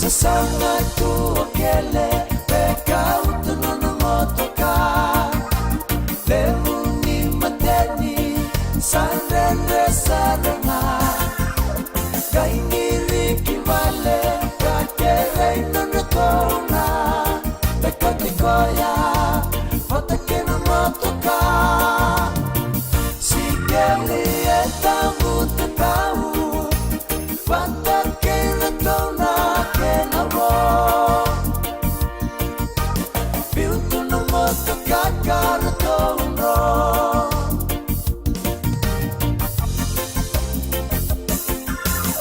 Sasaga tu o kele, veka utu nona motoka. Levu ni mateni, sa dredre sara ga. Qai qiri ki vale, ka kerei nona tona. Veka tiko ya, vata kei na motoka. Sikeli e tavuta tau, vata kei ratou na kena vo. Biu tu na motoka ka ratou dro.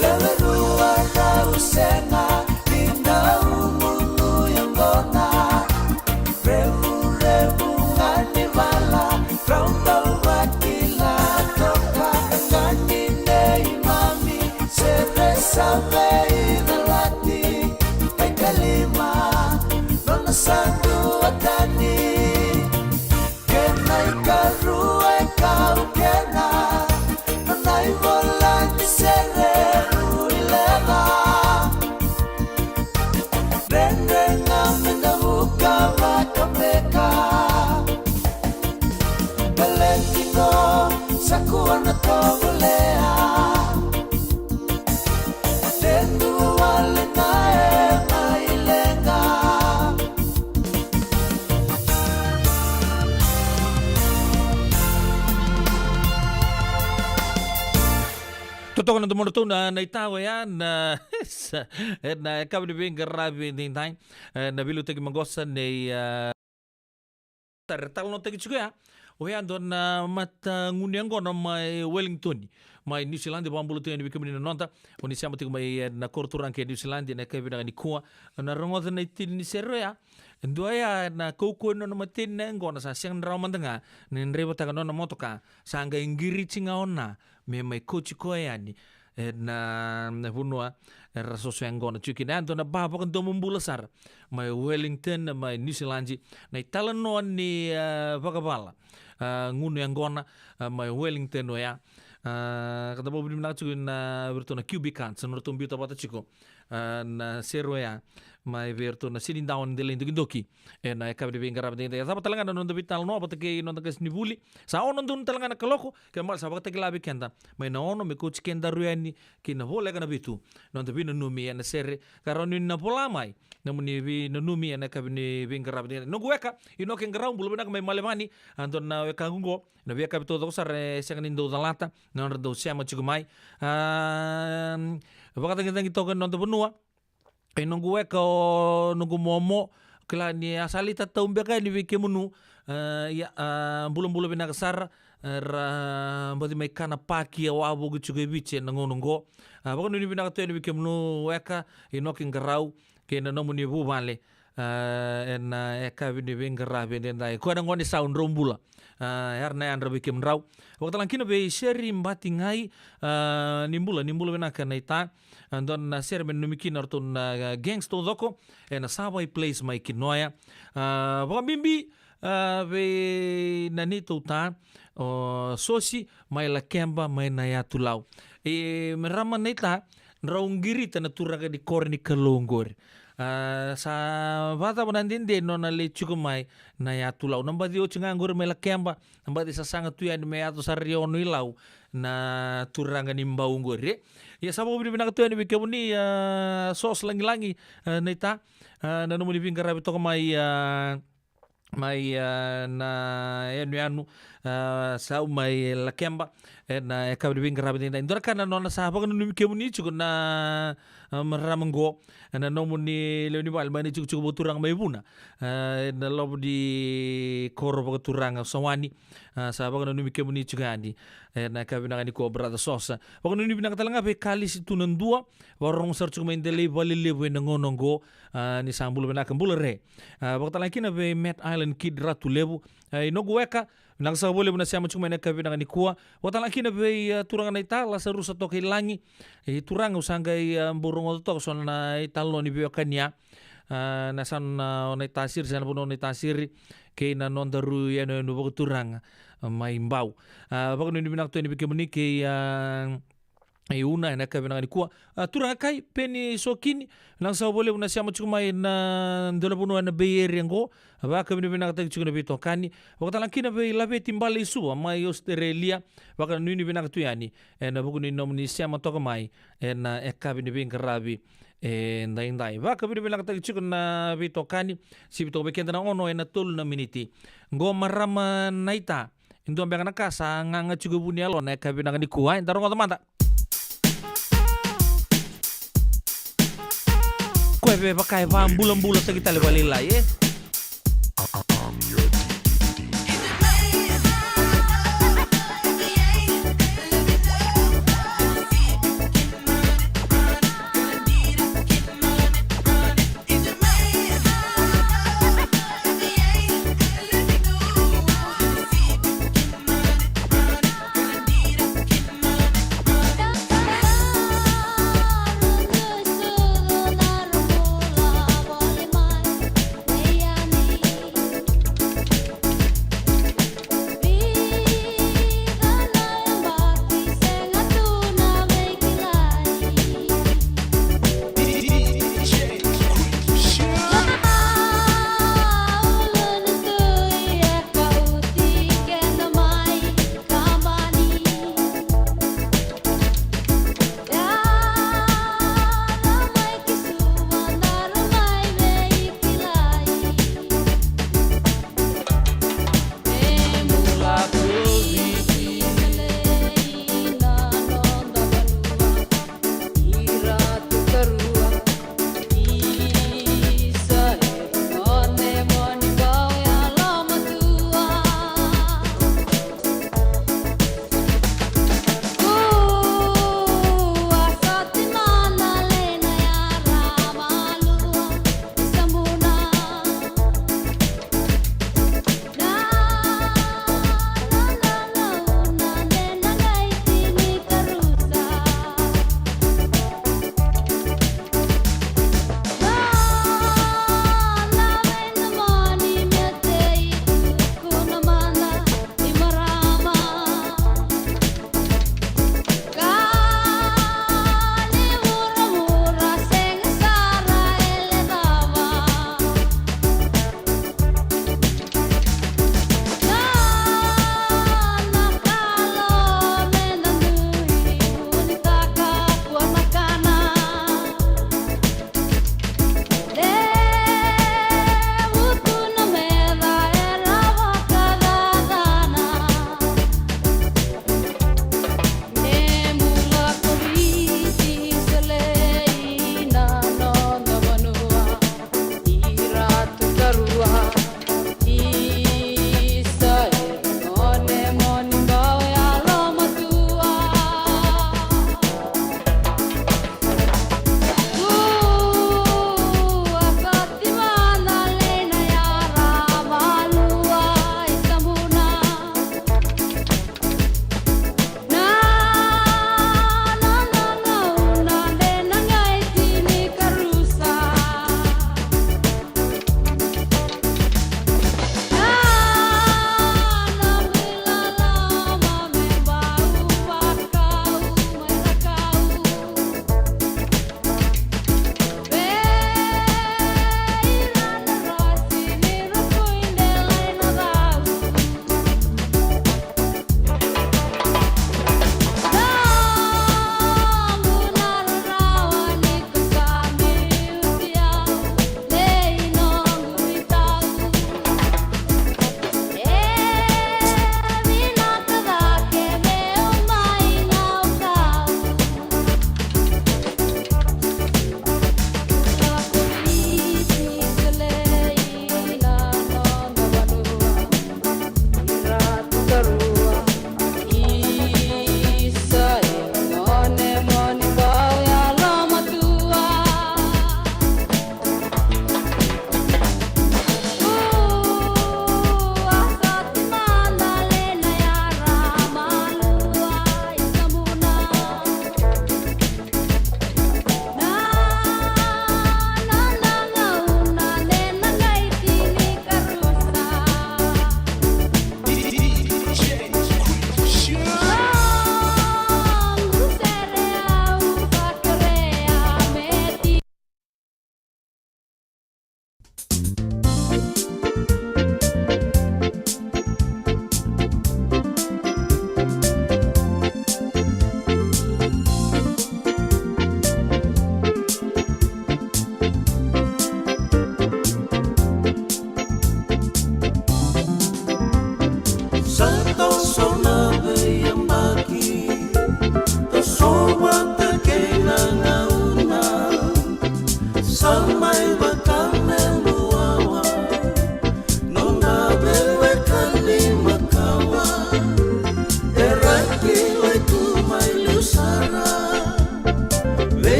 Lewe rua rau sega ni dau gunu yaqona. Revurevu ga ni vala, rau dau vakila toka. Ga ni neimami sere sa veicalati. Mai kalima nona sa duatani. Kena ikarua e kau kena, nona ivola ni sere ui leqa. Dredre ga me da vuka vaka beka. Baleti qo sa kua na tovolea. Te dua wale ga e mai leqa. Totoka na domodratou na, na itawa ya na, e na yakavi ni veiqaravi edaidai. E, na veiliutaki maqosa nei, e, tara talanoataki tiko ya. Oya dua na matagunu yaqona mai Wellington, mai New Zealand. Vakabula tu yani vei kemuni na noda o ni sema tiko mai, e, na koro turaga kei New Zealand ena yakavi vinaka nikua. Na rogoca na itini ni sere oya. E dua ya na kaukauwa ni nona mateni na yaqona, sa sega ni rawa mada ga ni draivataka na nona motoka. Sa qai qiriti ga o Na me mai kauti koya yani ena, na vanua era soso yaqona tiko kina. Ya dua na ba vakadomobula sara mai Wellington, mai New Zealand. Na italanoa ni, e, vakavala, e, gunu yaqona, e, mai Wellington oya. E, ka da vakavinavinaka tiko na vei iratou na Q B Cards, sa nodratou biuta vata tiko, e, na sere oya mai vei iratou na Senidawa ni Delai Dokidoki ena yakavi ni veiqaravi edaidai. E cava tale ga na noda veitalanoa vata kei noda qasenivuli? Sa ono donu tale ga na kaloko, kena ibalebale sa vakatakila vei keda mai na ono me kauti kedaru yani ki na voleka na vitu, noda veinanumi ena sere ka rawa ni na vola mai nomuni veinanumi ena yakavi ni veiqaravi edaidai. Noqu weka Inoke Qarau, bula vinaka mai Malevani. A dua na wekaqu oqo, na veiyakavi taucoko sara e sega ni dau calata na nodra dau sema tiko mai. A, vakacagicagi toka na noda vanua. E noqu weka o noqu momo, kila ni a sa lai tatau beka yani vei kemunu. E, ia, a, bulabula vinaka sara. E, ra baci mai kana paki e wavoki tiko e Viti ena gauna oqo. A, vakanuinui vinaka tu yani vei kemunu weka Inoke Qarau kei na nomuni vuvale, a, ena yakavi ni veiqaravi edaidai. Koya na gone sau, drau bula. A, yara na yadra vei kemudrau. Vakatalega kina vei Seri Batigai, a, ni bula, ni bula vinaka naita. A, dua na sere me nanumi kina o ratou na, a, gangs taucoko ena Savai Place mai Kinoya. A, vakabibi, a, vei na neitou ta o Sosi mai Lakeba mai Nayatulau. E, me rama naita, drau qirita na turaga ni koro ni Kalou oqori. A, sa vakacava na dede nona lai tiko mai Nayatulau? Na baci oti ga oqori mai Lakeba, na baci sasaga tu yani me yaco sara i Ono-i-Lau na turaga ni Bau oqori, e? Ia sa vakavinavinaka tu yani vei kemuni, a, Sos Lagilagi, a, naita, a, na nomuni veiqaravi toka mai, a, mai, a, na yanuyanu, a, sau mai Lakeba ena yakavi ni veiqaravi edaidai. Dua na ka na nona sa vakananumi kemuni tiko na, a, marama oqo, na nomuni lewe ni vale mai na itikotiko vakaturaga mai Vuna, a, ena loma ni koro vakaturaga Sawani. A, sa vakananumi kemuni tiko yani ena yakavi vinaka nikua, brother Sos. Vakananumi vinaka tale ga vei Kalisi Tunadua, vakarorogo sara tiko mai Delai Valelevu ena gauna oqo. A, ni sa bula vinaka, bula re. A, vakatalega kina vei Mad Island Kid Ratulevu. A, Inoqu weka, vinaka saka vakalevu na sema tiko mai ena yakavi vinaka nikua. Vakatalega kina vei, a, turaga naita Lasarusa Tokailagi. E, turaga, au sa qai, a, bau rogoca toka so na italanoa ni veiwekani ya. A, na yasana o Naitasiri, se na vanua o Naitasiri, kei na nodaru yanuyanu vakaturaga, a, mai Bau. A, vakanuinui vinaka tu yani vei kemuni kei, a, e Una ena yakavi vinaka nikua. A, turaga kai Peni Sokini, vinaka saka vakalevu na sema tiko mai na dua na vanua ena Bay Area oqo. Vakavinavinakataki tiko na veitokani. Vakatalega kina vei Laveti Baleisuva mai Australia. Vakanuinui vinaka tu yani ena vuku ni nomuni sema toka mai ena yakavi ni veiqaravi edaidai. Vakavinavinakataki tiko na veitokani. Sivi toka vei keda na ono ena tolu na miniti. Qo marama naita. E dua beka na ka sa gaga tiko e vu ni yalona ena yakavi vinaka nikua, e? Da rogoca mada. Koya e vaka e vabulabulataki tale vakalailai, e?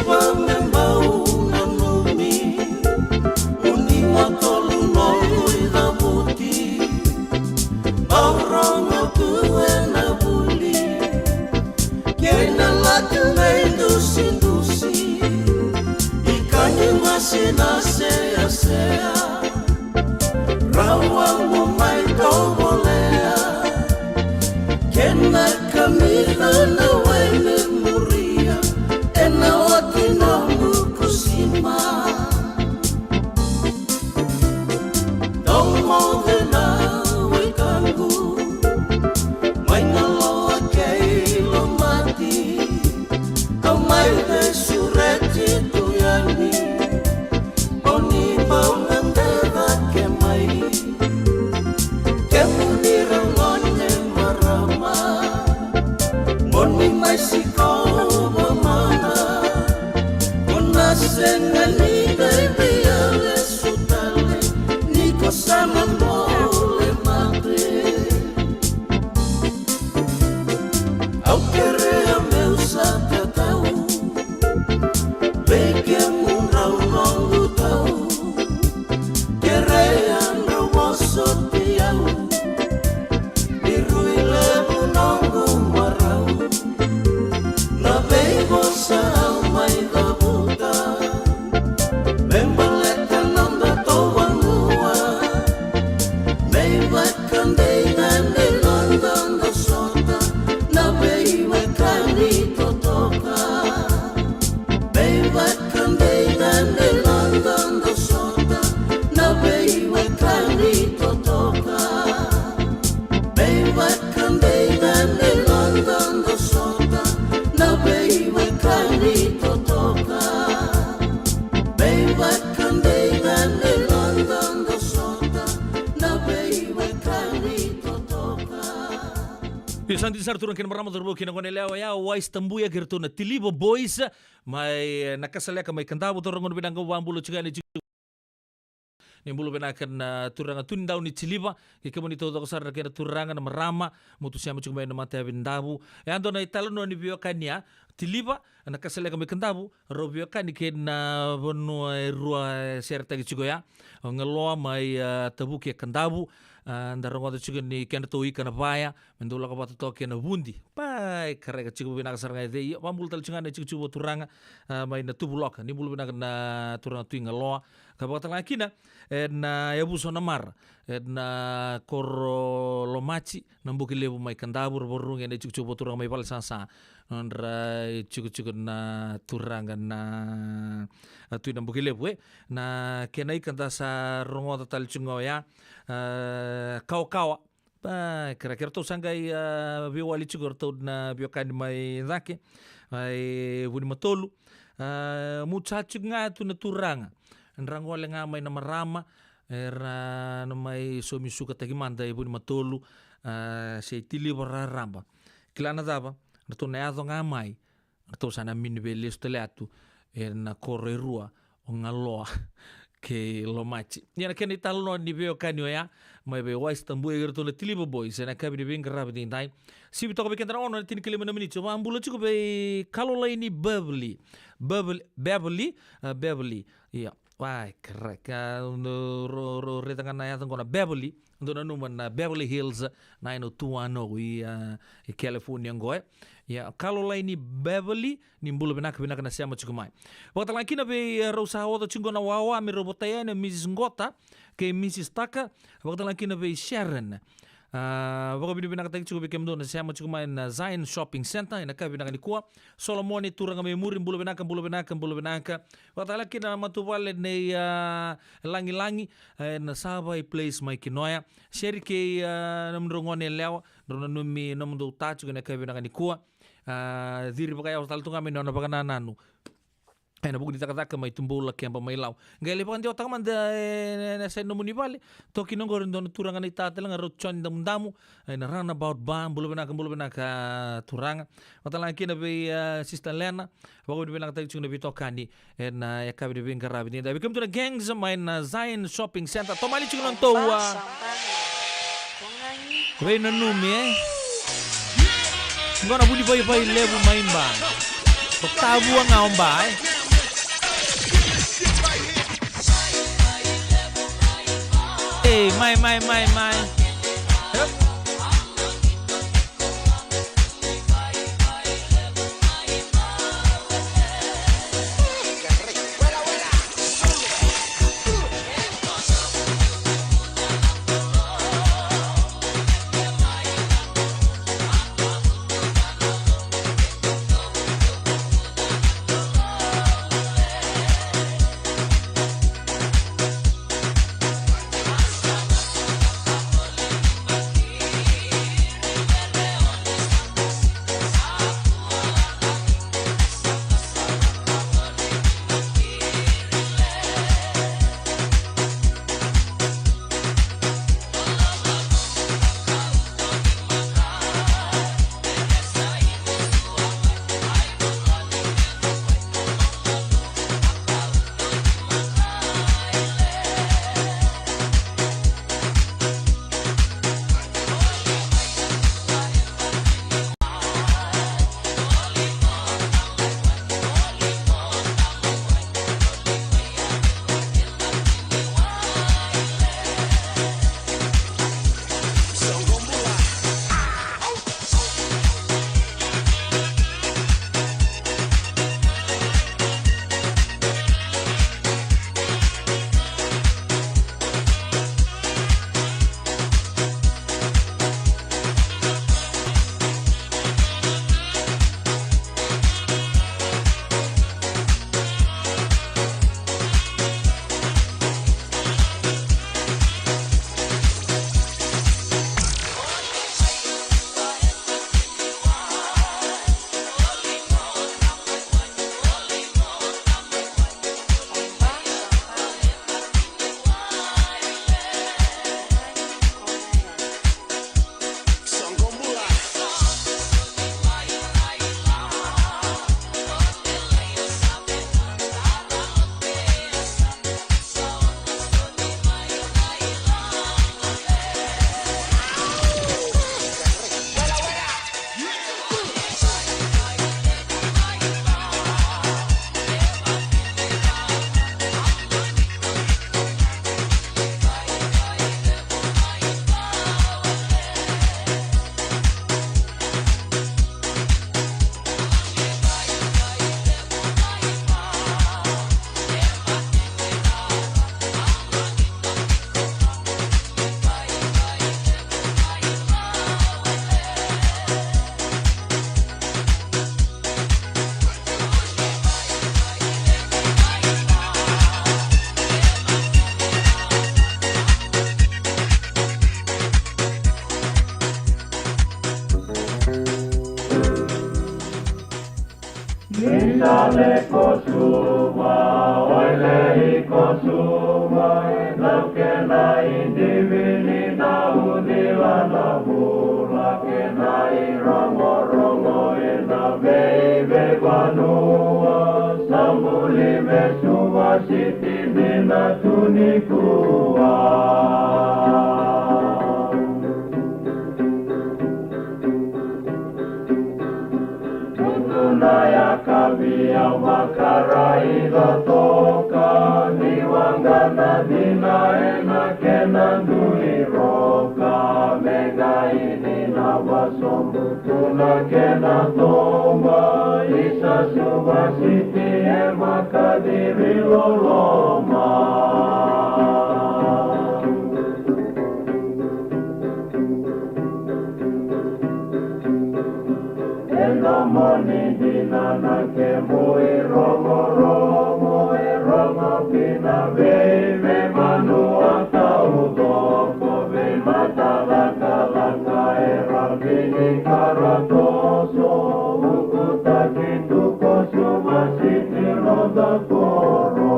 Vamebau nanumi, uni matolu noqu icavuti. Bau rogo tu ena vuli, kei na latu veidusidusi, i kani masi na seasea. Rawa mo mai tovolea, kena kamica na wai me muria, ena wati noqu kusima. Dou moce na wekaqu mai Naloa kei Lomati, au mai veisureti tu yani. O ni bau gadreva ke mai, kemuni rau gone marama, mo ni mai sikova mada. Ko na sega ni qai via lesu tale, ni ko sa na bole mate. Au kerea meu sa tatau vei kemudrau noqu tau. Kerea drau vosoti au, ni rui levu noqu marau. Na veivosa au mai cavuta me baleta nodatou vanua. Me ivakadei ga ni noda dau sota na veiwekani totoka. Me ivakadei ga ni noda dau sota na veiwekani totoka. Me ivakadei ga ni noda dau sota na veiwekani totoka. Me ivakadei ga ni noda dau sota na veiwekani totoka. Io, sa dina sara turaga kei na marama, cauravou kei na goneyalewa, oya o Wise Tabuya kei ratou na Tiliva Boys mai, e, Nakasaleka mai Kadavu. Turaga, gauna vinaka, vakabula tiko yani, tiko. Ni bula vinaka na turaga Tui Daunitiliva, kei kemuni taucoko sara na kena turaga na marama, mo tu sema tiko mai na matayavi ni Davu. E a dua na italanoa ni veiwekani ya, Tiliva, Nakasaleka mai Kadavu, rau veiwekani kei na vanua e rua e seretaki tiko ya. O Galoa mai, a, Tavuki e Kadavu, a, da rogoca tiko ni kedratou ika na vaya, me dau lako vata toka kei na vudi. Pai, kareka tiko vinaka sara ga e cei. Ia, vakabula tale tiko ga na itikotiko vakaturaga, a, mai na Tuvuloka. Ni bula vinaka na turaga Tui Galoa. Ka vakatale ga kina, e, na yavusa o Namara, e, na koro Lomati, Nabukelevu mai Kadavu, ra vakarurugi ena itikotiko vakaturaga mai Valesasa. Nodra itikotiko na turaga na, a, Tui Nabukelevu, e. Na kena ika da sa rogoca tale tiko ga oya, a, Kawakawa. Pai, kere, kere ratou sa qai, a, veiwali tiko ratou na veiwekani mai cake, mai Vunimatolu. A, muca tiko ga tu na turaga. Dra gole ga mai na marama, era na mai saumi sukataki mada e Vunimatolu, a, se Tiliva raraba. Kila na cava, ratou na yaco ga mai, ratou sa na mini veilesu tale tu ena koro e rua, o Galoa kei Lomati. Ia na kena italanoa ni veiwekani oya, mai vei Wise Tabuya kei ratou na Tiliva Boys, ena yakavi ni veiqaravi edaidai. Sivi toka vei keda na ono na tinikalima na miniti. Au vakabula tiko vei Kalolaini Beverly. Beverly, Beverly, a, Beverly. Ia. Wai, kere, ka, ro, ro, raica ga na yaca qo na Beverly, dou nanuma na Beverly Hills nine oh two one oh i, a, i California qo, e. Ia, Kalolaini Beverly, ni bula vinaka, vinaka na sema tiko mai. Vakatale ga kina vei, e, rau sa oca tiko qo na wawa, me rau votai yani, Missus Qota kei Missus Taka. Vakatale ga kina vei Sharon. A, vakavinavinakataki tiko vei kemudou na sema tiko mai na Zion Shopping Centre ena yakavi vinaka nikua. Solomoni, turaga mai muri, bula vinaka, bula vinaka, bula vinaka. Vakatale kina na matavuvale nei, a, Lagilagi, e, na Savai Place mai Kinoya. Seri kei, a, nomudrau goneyalewa, drau nanumi nomudou ta tiko ena yakavi vinaka nikua. A, ciri vakayawa tale tu ga mai na nona vakanananu ena vuku ni cakacaka mai Tuboula, Keba mai Lau. Qai lai vakadewataka mada, e, na, na side nomuni vale. Toki na qori dua na turaga na ita tale ga, rau John Damudamu, e, na Roundabout Bar, bula vinaka, bula vinaka, turaga. Vakatale ga kina vei, e, Sister Lena, vakavinavinakataki tiko na veitokani ena yakavi ni veiqaravi edaidai. Vei kemudou na gangs mai na Zion Shopping Centre, tomani tiko na nodatou, a, veinanumi, e. Qo na Vunivaivai Levu mai Ba. Tavua ga o Ba, e. Ei, mai, mai, mai, mai. Yep. Ni sa lako Suva, o i lei ko Suva, e dau kena i divi ni dau cila na vula, kena i rogorogo e na veivanua, sa buli me Suva City dina tu nikua. Tutu na yakavi au vakaraica toka, ni waqa na cina e na kena dui roka, me qai cina vasobu tu na kena toba, isa Suva City e vakaciri loloma. E domoni dina na kemu irogorogo, e rogo ki na veivanua taucoko, veimatalakalaka era vini karatoso, ukutaki tu ko Suva City noda koro.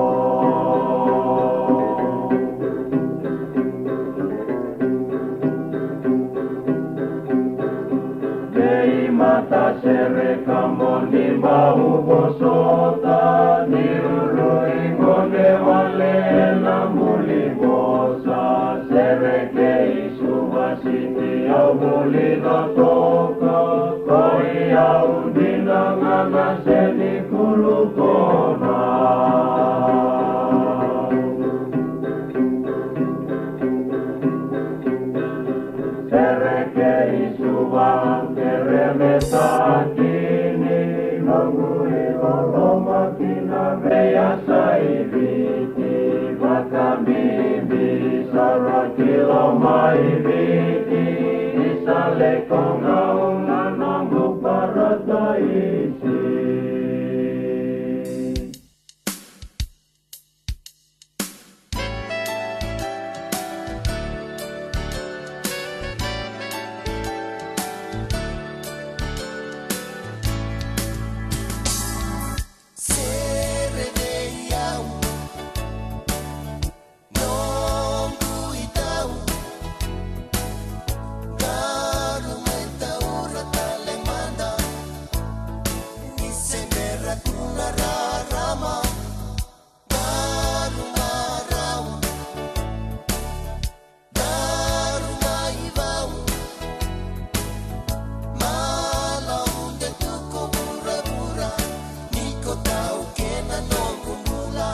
Veimatasere ka moni bau vosota, ni uru i gone wale na buli vosa, sereki Suva City au vulica toka, koi au dina ga na seni Loma ki na veiyasai Viti, vakabibi sara ki loma i Viti, ni sa lako ga na noqu parataisi. Sere vei au, noqu itau, qarauna, taura tale mada, ni se bera tu na rarama, qarauna, qarauna. Daru mai vau, malaude tu ko vuravura, ni ko taukena noqu bula.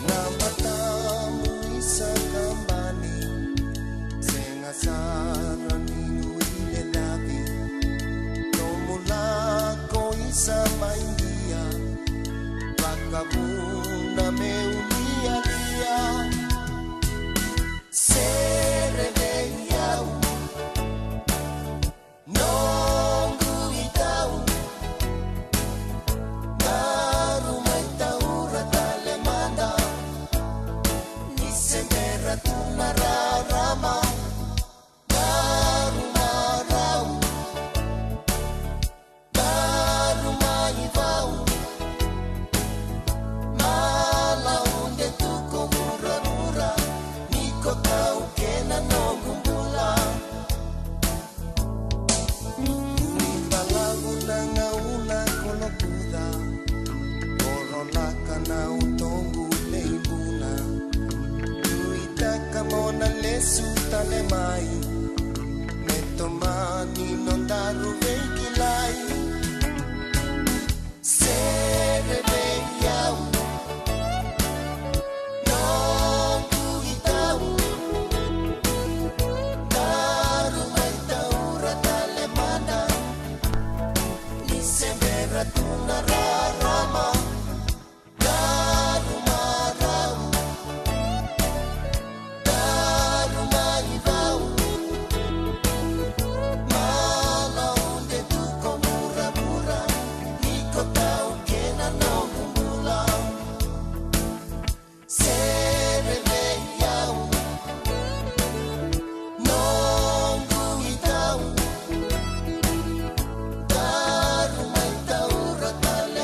Na matamu isa kabani, sega sara ni nuilecavi. Nomu lako isa mai dia, vakavuna meu lialia. Sere vei au, noqu itau, daru mai taura tale mada, ni se bera tu na rarama. Daru marau, daru mai vau, malaude tu ko vuravura, ni ko taukena noqu bula. Ni balavu na gauna ko lokuca, ko rolaka na utoqu leibuna. Nuitaka mo na lesu tale mai, me tomani nodaru veikilai. Sere vei au, noqu itau, daru mai taura tale mada, ni se bera tu na rarama. Daru marau, daru mai vau, malaude tu ko vuravura, ni ko taukena noqu bula. Sere vei au, noqu itau, daru mai taura tale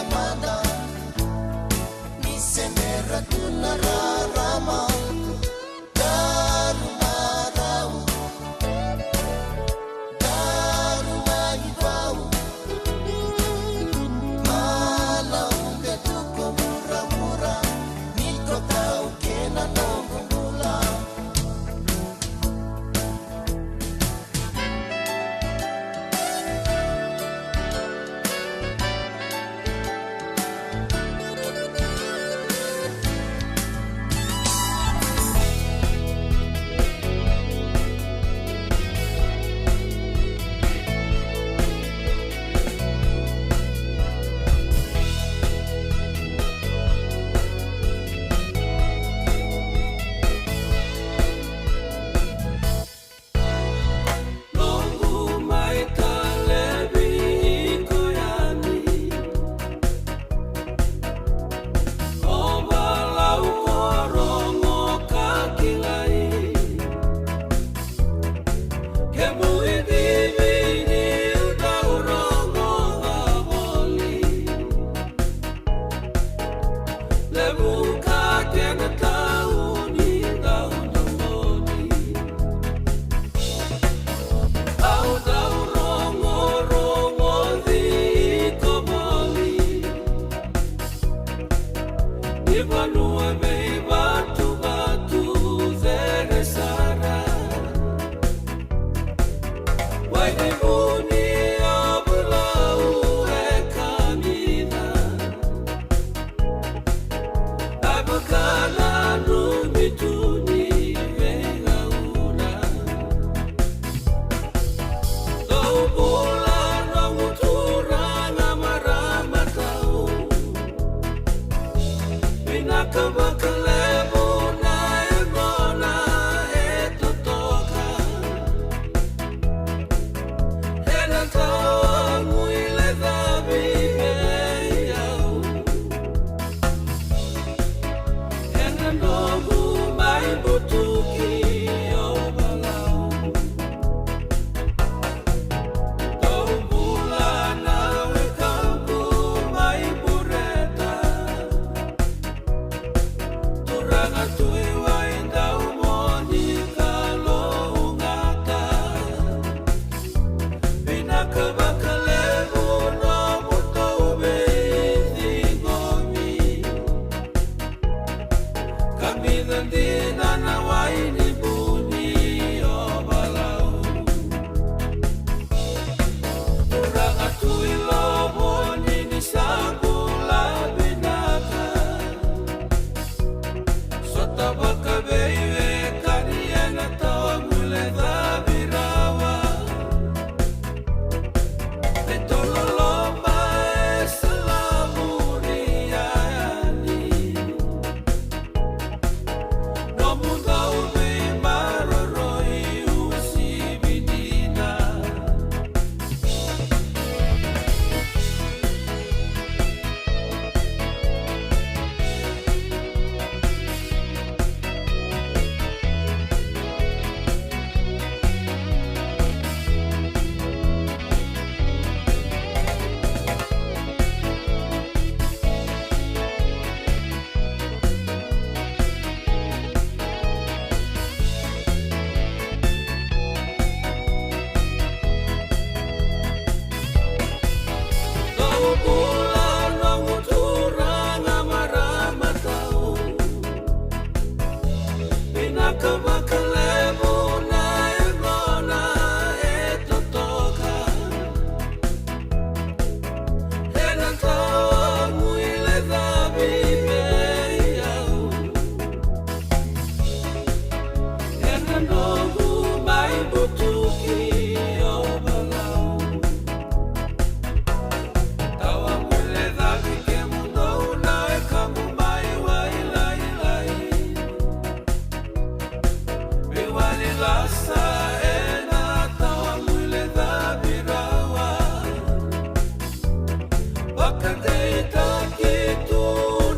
Vakadeitaki tu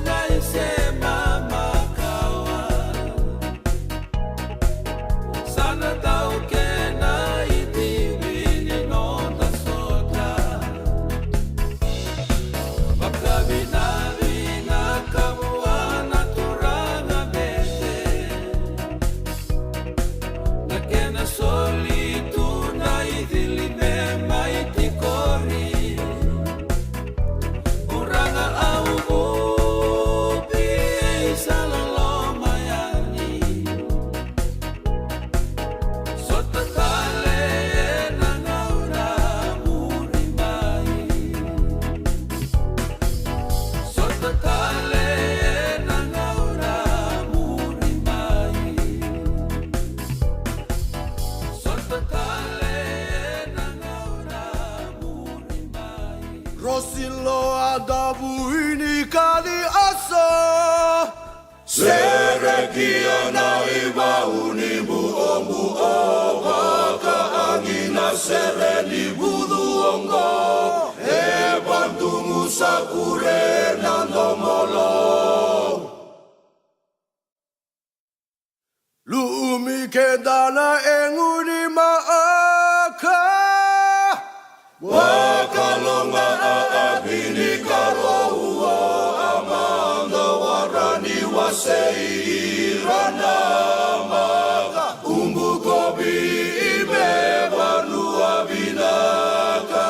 na isema makawa. Sa na taukei na itivi ni noda sota. Vakavinavina ka vua na turaga bete. Na kena soli tu na icili me mai tikori. Turaga au vupi, sa loloma yani. Sota tale ena gauna muri mai. Sota tale ena gauna muri mai. Sota tale ena gauna muri mai. Rosi loa davu ini kali asa. Serekia na ivau ni buobuo, vakaagi na sere ni vucu oqo. E vadugu sa kure na domolo. Lumi keda na egu ni maaka. Vakaloga a avini ka rou o a mada warani wasei ira na maka. Ubu kovi i me vanua vinaka.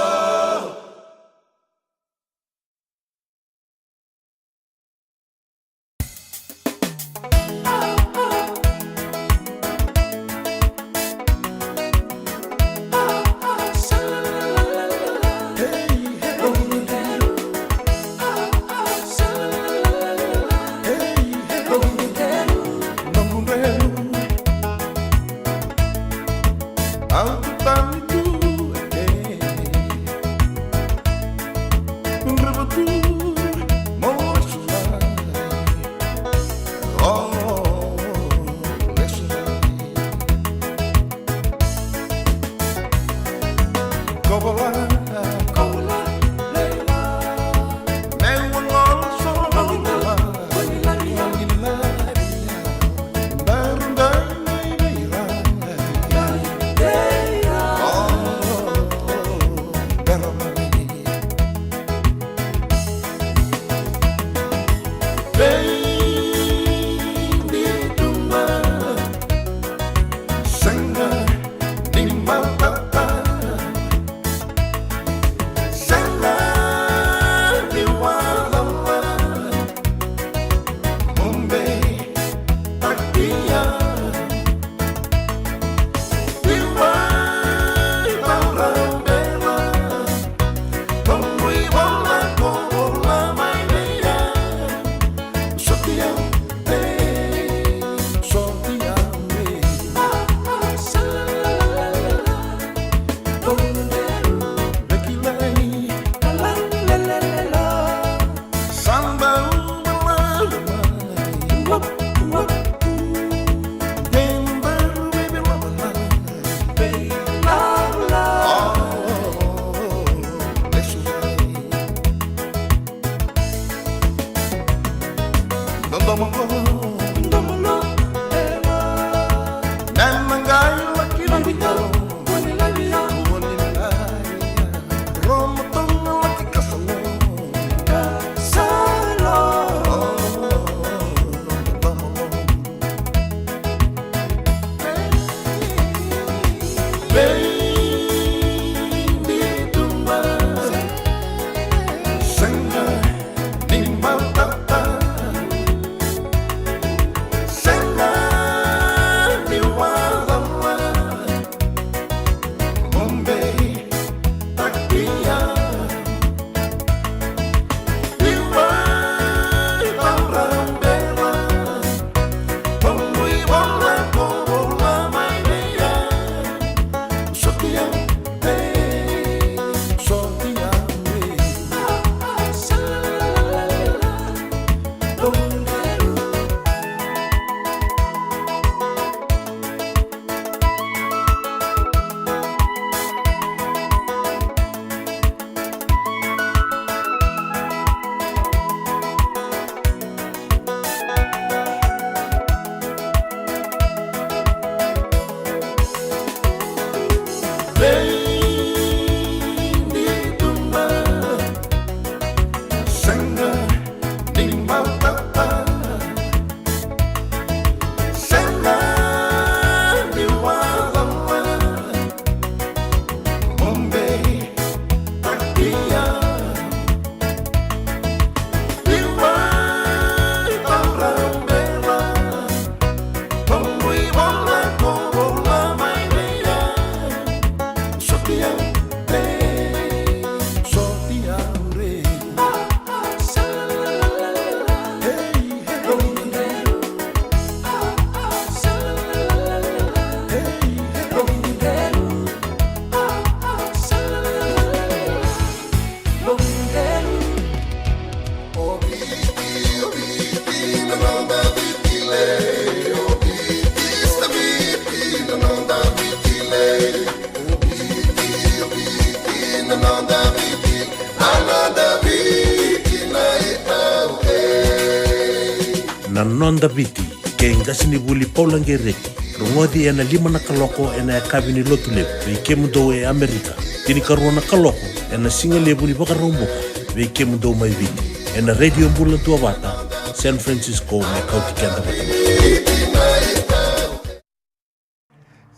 Noda Viti kei qasenivuli Paula Qereti. Rogoci ena lima na kaloko ena yakavi ni Lotulevu vei kemudou e Amerika. Tinikarua na kaloko ena sigalevu ni Vakaraubuka vei kemudou mai Viti. Ena Radio Bula Duavata, San Francisco, me kauti keda vata mai.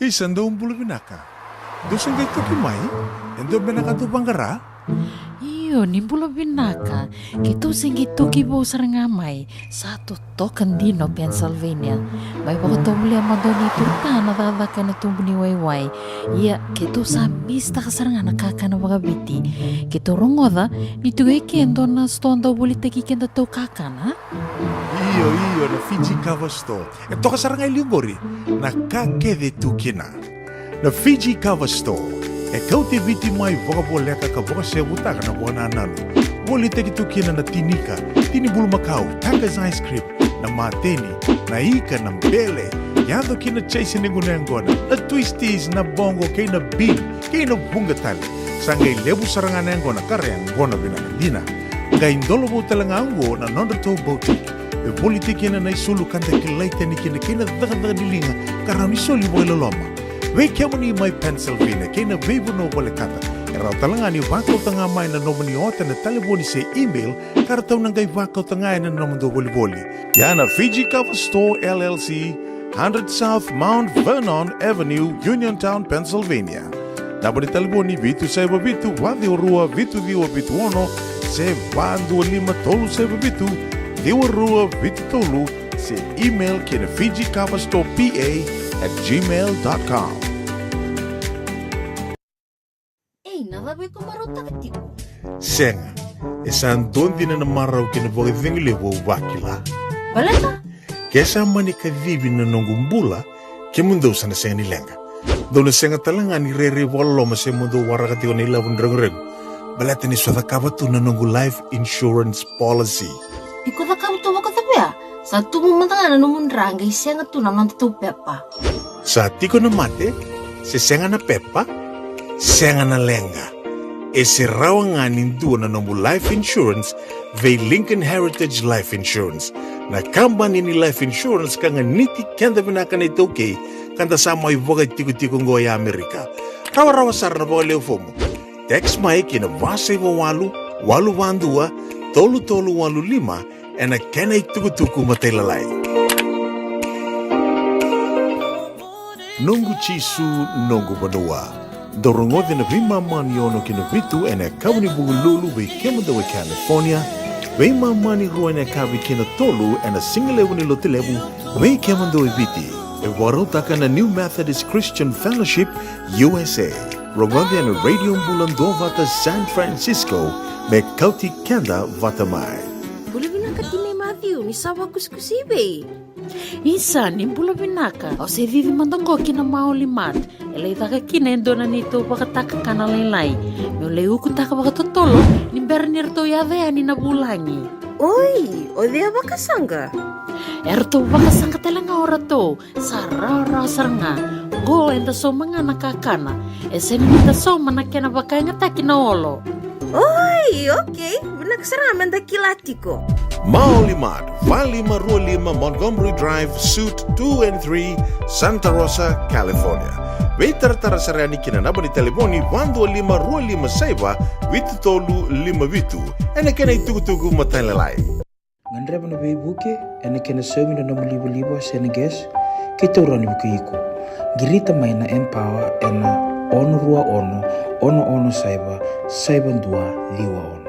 Isa, dou bula vinaka. Dou se qai toki mai? E dua beka na ka dou vaqara? Io, ni bula vinaka. Keitou se qai toki vou sara ga mai. Sa totoka dina o Pennsylvania. Mai vakatovolea mada o neitou ta na cakacaka ena tubu ni waiwai. Ia, keitou sa misitaka sara ga na kakana vakaviti. Keitou rogoca ni tiko e ke e dua na sitoa dau volitaki kedatou kakana. Io, io, na Fiji Cover Store. E toka sara ga e liu qori na ka kece e tu kina. Na Fiji Cover Store e kauti Viti mai vakavoleka ka vakasevutaka na vakanananu. Volitaki tu kina na tinika, tini bulumakau, Taka's ice cream, na mateni, na ika, na bele, yaco ki na chaise ni gunu yaqona, na twisties, na boqo kei na bean kei na vuqa tale. Sa qai levu sara ga na yaqona ka ra yaqona vinaka dina. Qai dolovou tale ga oqo na nodratou boutique e volitaki kina na isulu ka da kilai tani kina kei na cakacaka ni liga ka rawa ni soli vakailoloma. Vei kemuni mai Pennsylvania kei na veivanua volekata, e rawa tale ga ni vakauta ga mai na nomuni ota ena talevoni se email ka ratou na qai vakauta ga ena nomudou volivoli. Ia na Fiji Cover Store L L C, hundred South Mount Vernon Avenue, Uniontown, Pennsylvania. Naba ni talevoni vitu saiva vitu, va ciwa rua, vitu ciwa vitu ono, se va dua lima tolu saiva vitu, ciwa rua vitu tolu, se email ki na Fiji Cover Store P A at gmail dot com. Ei, na cava iko marautaka tiko? Sega, e sa dua dina na marau kei na vakacegu levu au vakila. Baleta? Ke sa mani kacivi na noqu bula, kemudou sa na sega ni leqa. Dou na sega tale ga ni rairai vakaloloma se mo dou waraka tiko na ilavo ni reguregu. Baleta ni so cakava tu na noqu life insurance policy. Iko cakava tu vakacavia? Sa tubu mada ga na nomu dra qai sega tu na nodatou pepa. Sa tiko na mate, se sega na pepa, sega na leqa. E se rawa ga ni dua na nomu life insurance vei Lincoln Heritage Life Insurance. Na kabani ni life insurance ka ganiti keda vinaka na iTaukei ka da sa mai vakaitikotiko oqo e Amerika. Rawarawa sara na vakaleu fomu. Text mai ki na va saiva walu, walu va dua, tolu tolu walu lima, ena kena itukutuku matailalai. Noqu Jisu, noqu vanua. Dou rogoci na veimama ni ono ki na vitu ena yakavi ni Vukelulu vei kemudou e California, veimama ni rua ena yakavi ki na tolu ena sigalevu ni Lotulevu vei kemudou e Viti. E vakarautaka na New Methodist Christian Fellowship U S A. Rogoci ena Radio Bula Duavata San Francisco me kauti keda vata mai. Bula vinaka tinai Matthew, ni sa vakusikusi i vei? Isa, ni bula vinaka. Au se cici mada oqo ki na Maoli Mart. E lai caka kina e dua na neitou vakatakakana lailai. Meu lai ukutaka vakatotolo ni bera ni ratou yaco yani na vulagi. Oi, o cei a vakasaqa? E ratou vakasaqa tale ga o ratou. Sa rawarawa sara ga. Qo eda sauma ga na kakana. E sega ni da sauma na kena vakayagataki na olo. Oi, okei. Vinaka sara ga me da kila tiko. Maoli Mart, va lima rua lima Montgomery Drive, Suite two and three, Santa Rosa, California. Veitaratara sara yani ki na naba ni talevoni va dua lima rua lima saiva vitu tolu lima vitu. Ena kena itukutuku matailalai. Gadreva na veivuke ena kena saumi na nomu livaliva se na gas, keitou rawa ni vukei iko. Qirita mai na Empower ena ono rua ono, ono ono saiva, saiva dua ciwa ono.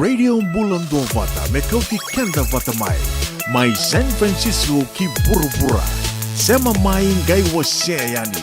Radio Bula Duavata me kauti keda vata mai, mai San Francisco ki vuravura. Sema mai qai wasea yani.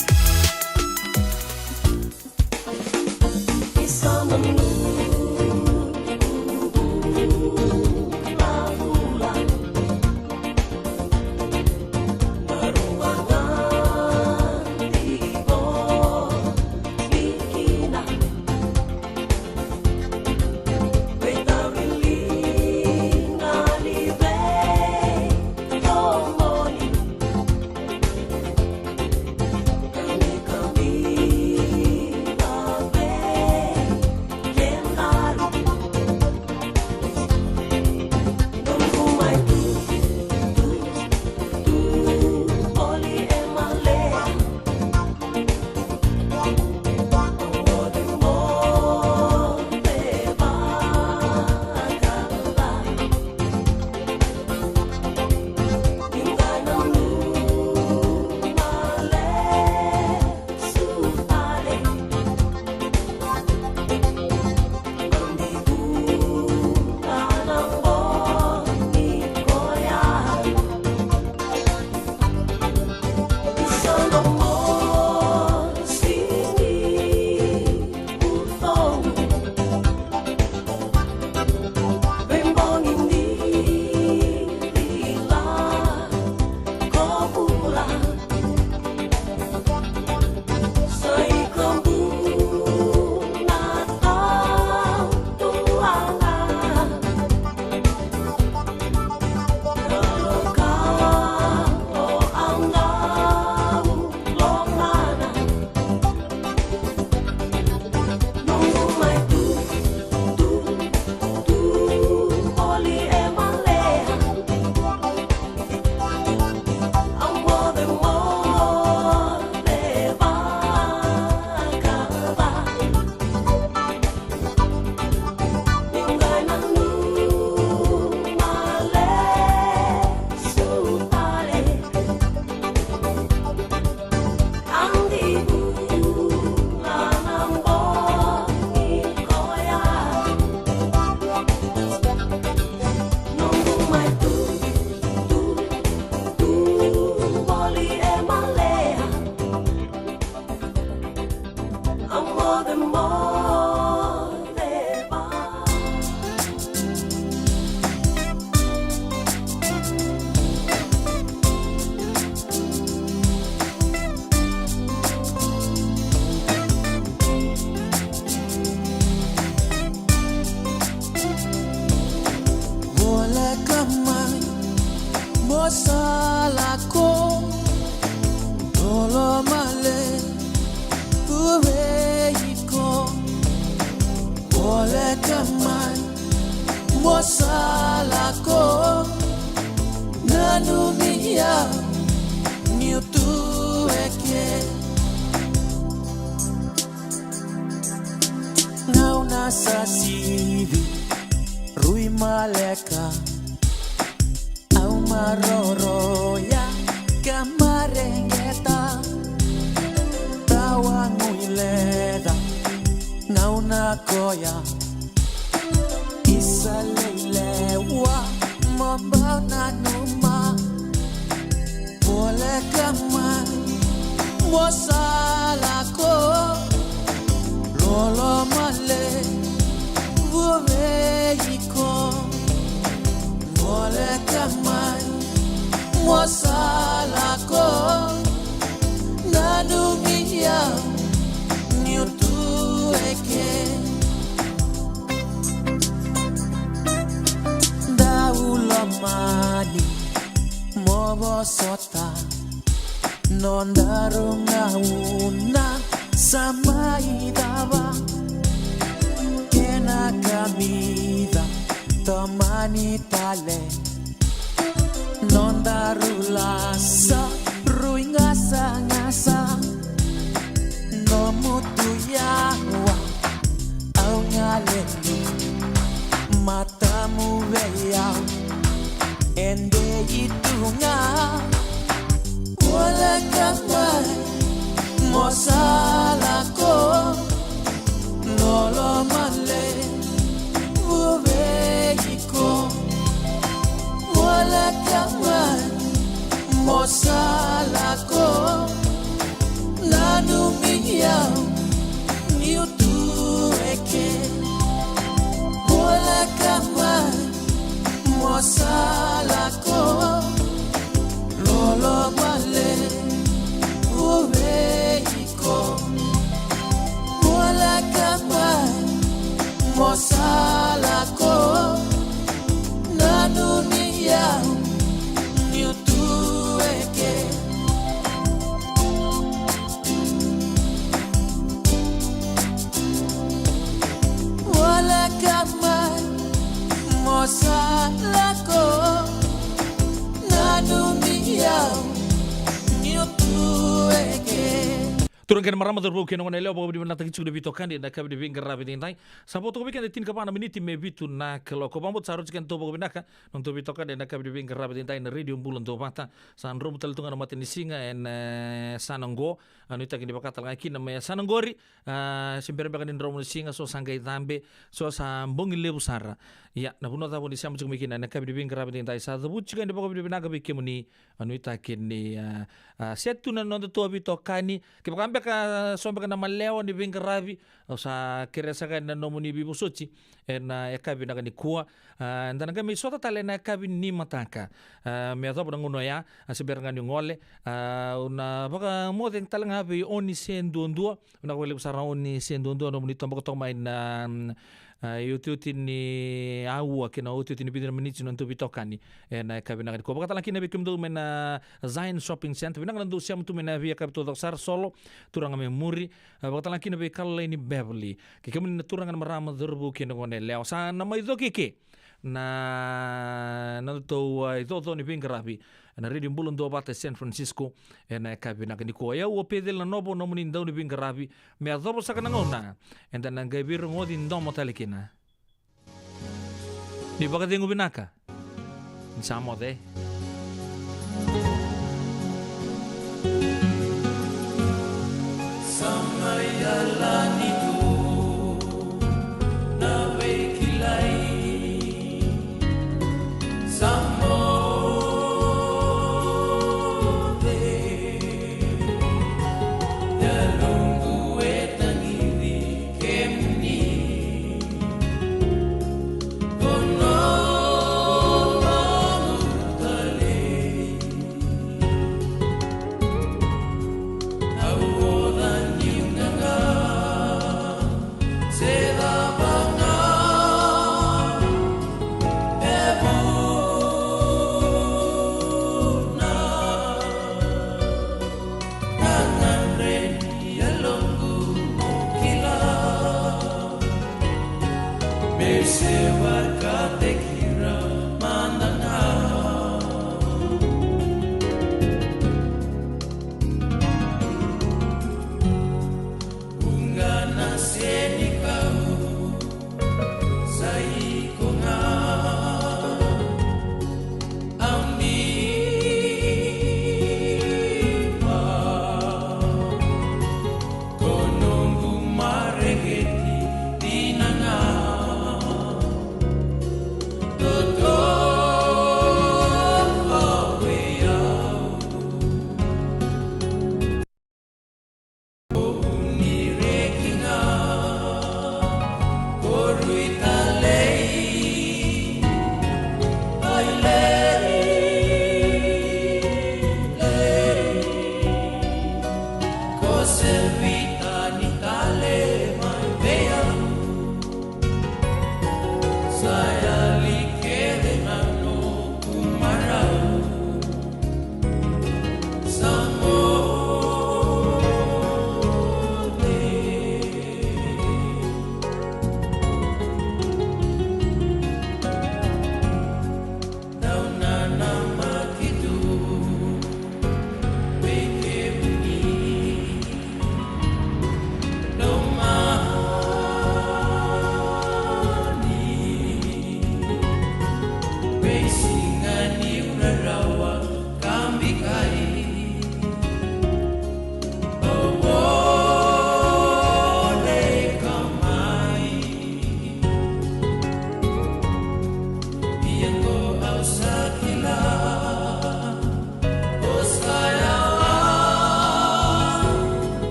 Mole, mole, va. Voleka mai, mo sa lako, lolo male, vei iko. Voleka mai, mo sa lako, nanumi au niu tu eke. Gauna sa sivi, rui maleka, au maroroya ka mareqeta. Tawa gui leca, gauna koya isa lei lewa, mo bau nanuma. Voleka mai, mo sa lako, lolo male, vei iko. Voleka mai, mo sa lako, nanumi au niu tu eke. Dau lomani, mo vosota, nodaru gauna sa mai cava. Kena kamica, tomani tale, nodaru lasa, rui gasagasa. Nomu tu yawa, au galeli, matamu vei au, e dei tu ga. Voleka mai, mo sa lako, lolo male, vei iko. Voleka mai, mo sa lako, nanumi au niu tu eke. Voleka mai, mo sa lako, lolo male, vei iko. Voleka mai, mo sa lako, nanumi au niu tu eke. Voleka mai, mo sa lako, nanumi au niu tu eke. Turaga kei na marama, cauravou kei na goneyalewa, vakavinavinakataki tiko na veitokani ena yakavi ni veiqaravi edaidai. Sa vo toka vei keda e tinikava na miniti me vitu na kaloko. Vakabauta sa rauti keda toka vakavinaka na nodatou veitokani ena yakavi ni veiqaravi edaidai na Radio Bula Duavata. Sa dromu tale tu ga na matanisiga ena, e, yasana oqo. A, nuitaki ni vakatalega kina me yasana oqori. A, se bera beka ni dromu na siga, so sa qai cabe, so sa bogi levu sara. Ia, na vanua cava ni sema tiko mai kina ena yakavi ni veiqaravi edaidai, sa cavuti tiko yani vakavinavinaka vei kemuni. A, nuitaki ni, a, a, se tu na nodatou veitokani. Kevaka beka, a, so beka na malewa ni veiqaravi, au sa kerea saka yani na nomuni veivosoti ena yakavi vinaka nikua. A, eda na qai mai sota tale ena yakavi ni mataka. A, me yacova na gauna oya, a, se bera ga ni gole. A, au na vakamoce talega vei Oni se duadua. Vinaka vakalevu sara Oni se duadua, nomuni toboka toka mai na, mm, a, iotioti ni aua kei na iotioti ni vica na miniti na nodatou veitokani ena yakavi vinaka nikua. Vakatalega kina vei kemudou mai na Zion Shopping Centre. Vinaka na dou sema tu mai na veiyakavi taucoko sara, Solo, turaga mai muri. A, vakatalega kina vei Caroline Beverly. Kei kemuni na turaga, na marama, cauravou kei na goneyalewa. Sa na mai coki eke na, na nodatou, a, icoco ni veiqaravi ena Radio Bula Duavata e San Francisco ena yakavi vinaka nikua. O yau o Peceli Nanovo, nomuni dau ni veiqaravi. Me yacova saka na gauna, eda na qai veirogoci domo tale kina. Ni vakacegu vinaka. Ni sa moce. Sa mai yalani tu na veikilai. Sa moce. Yaloqu e tagiri.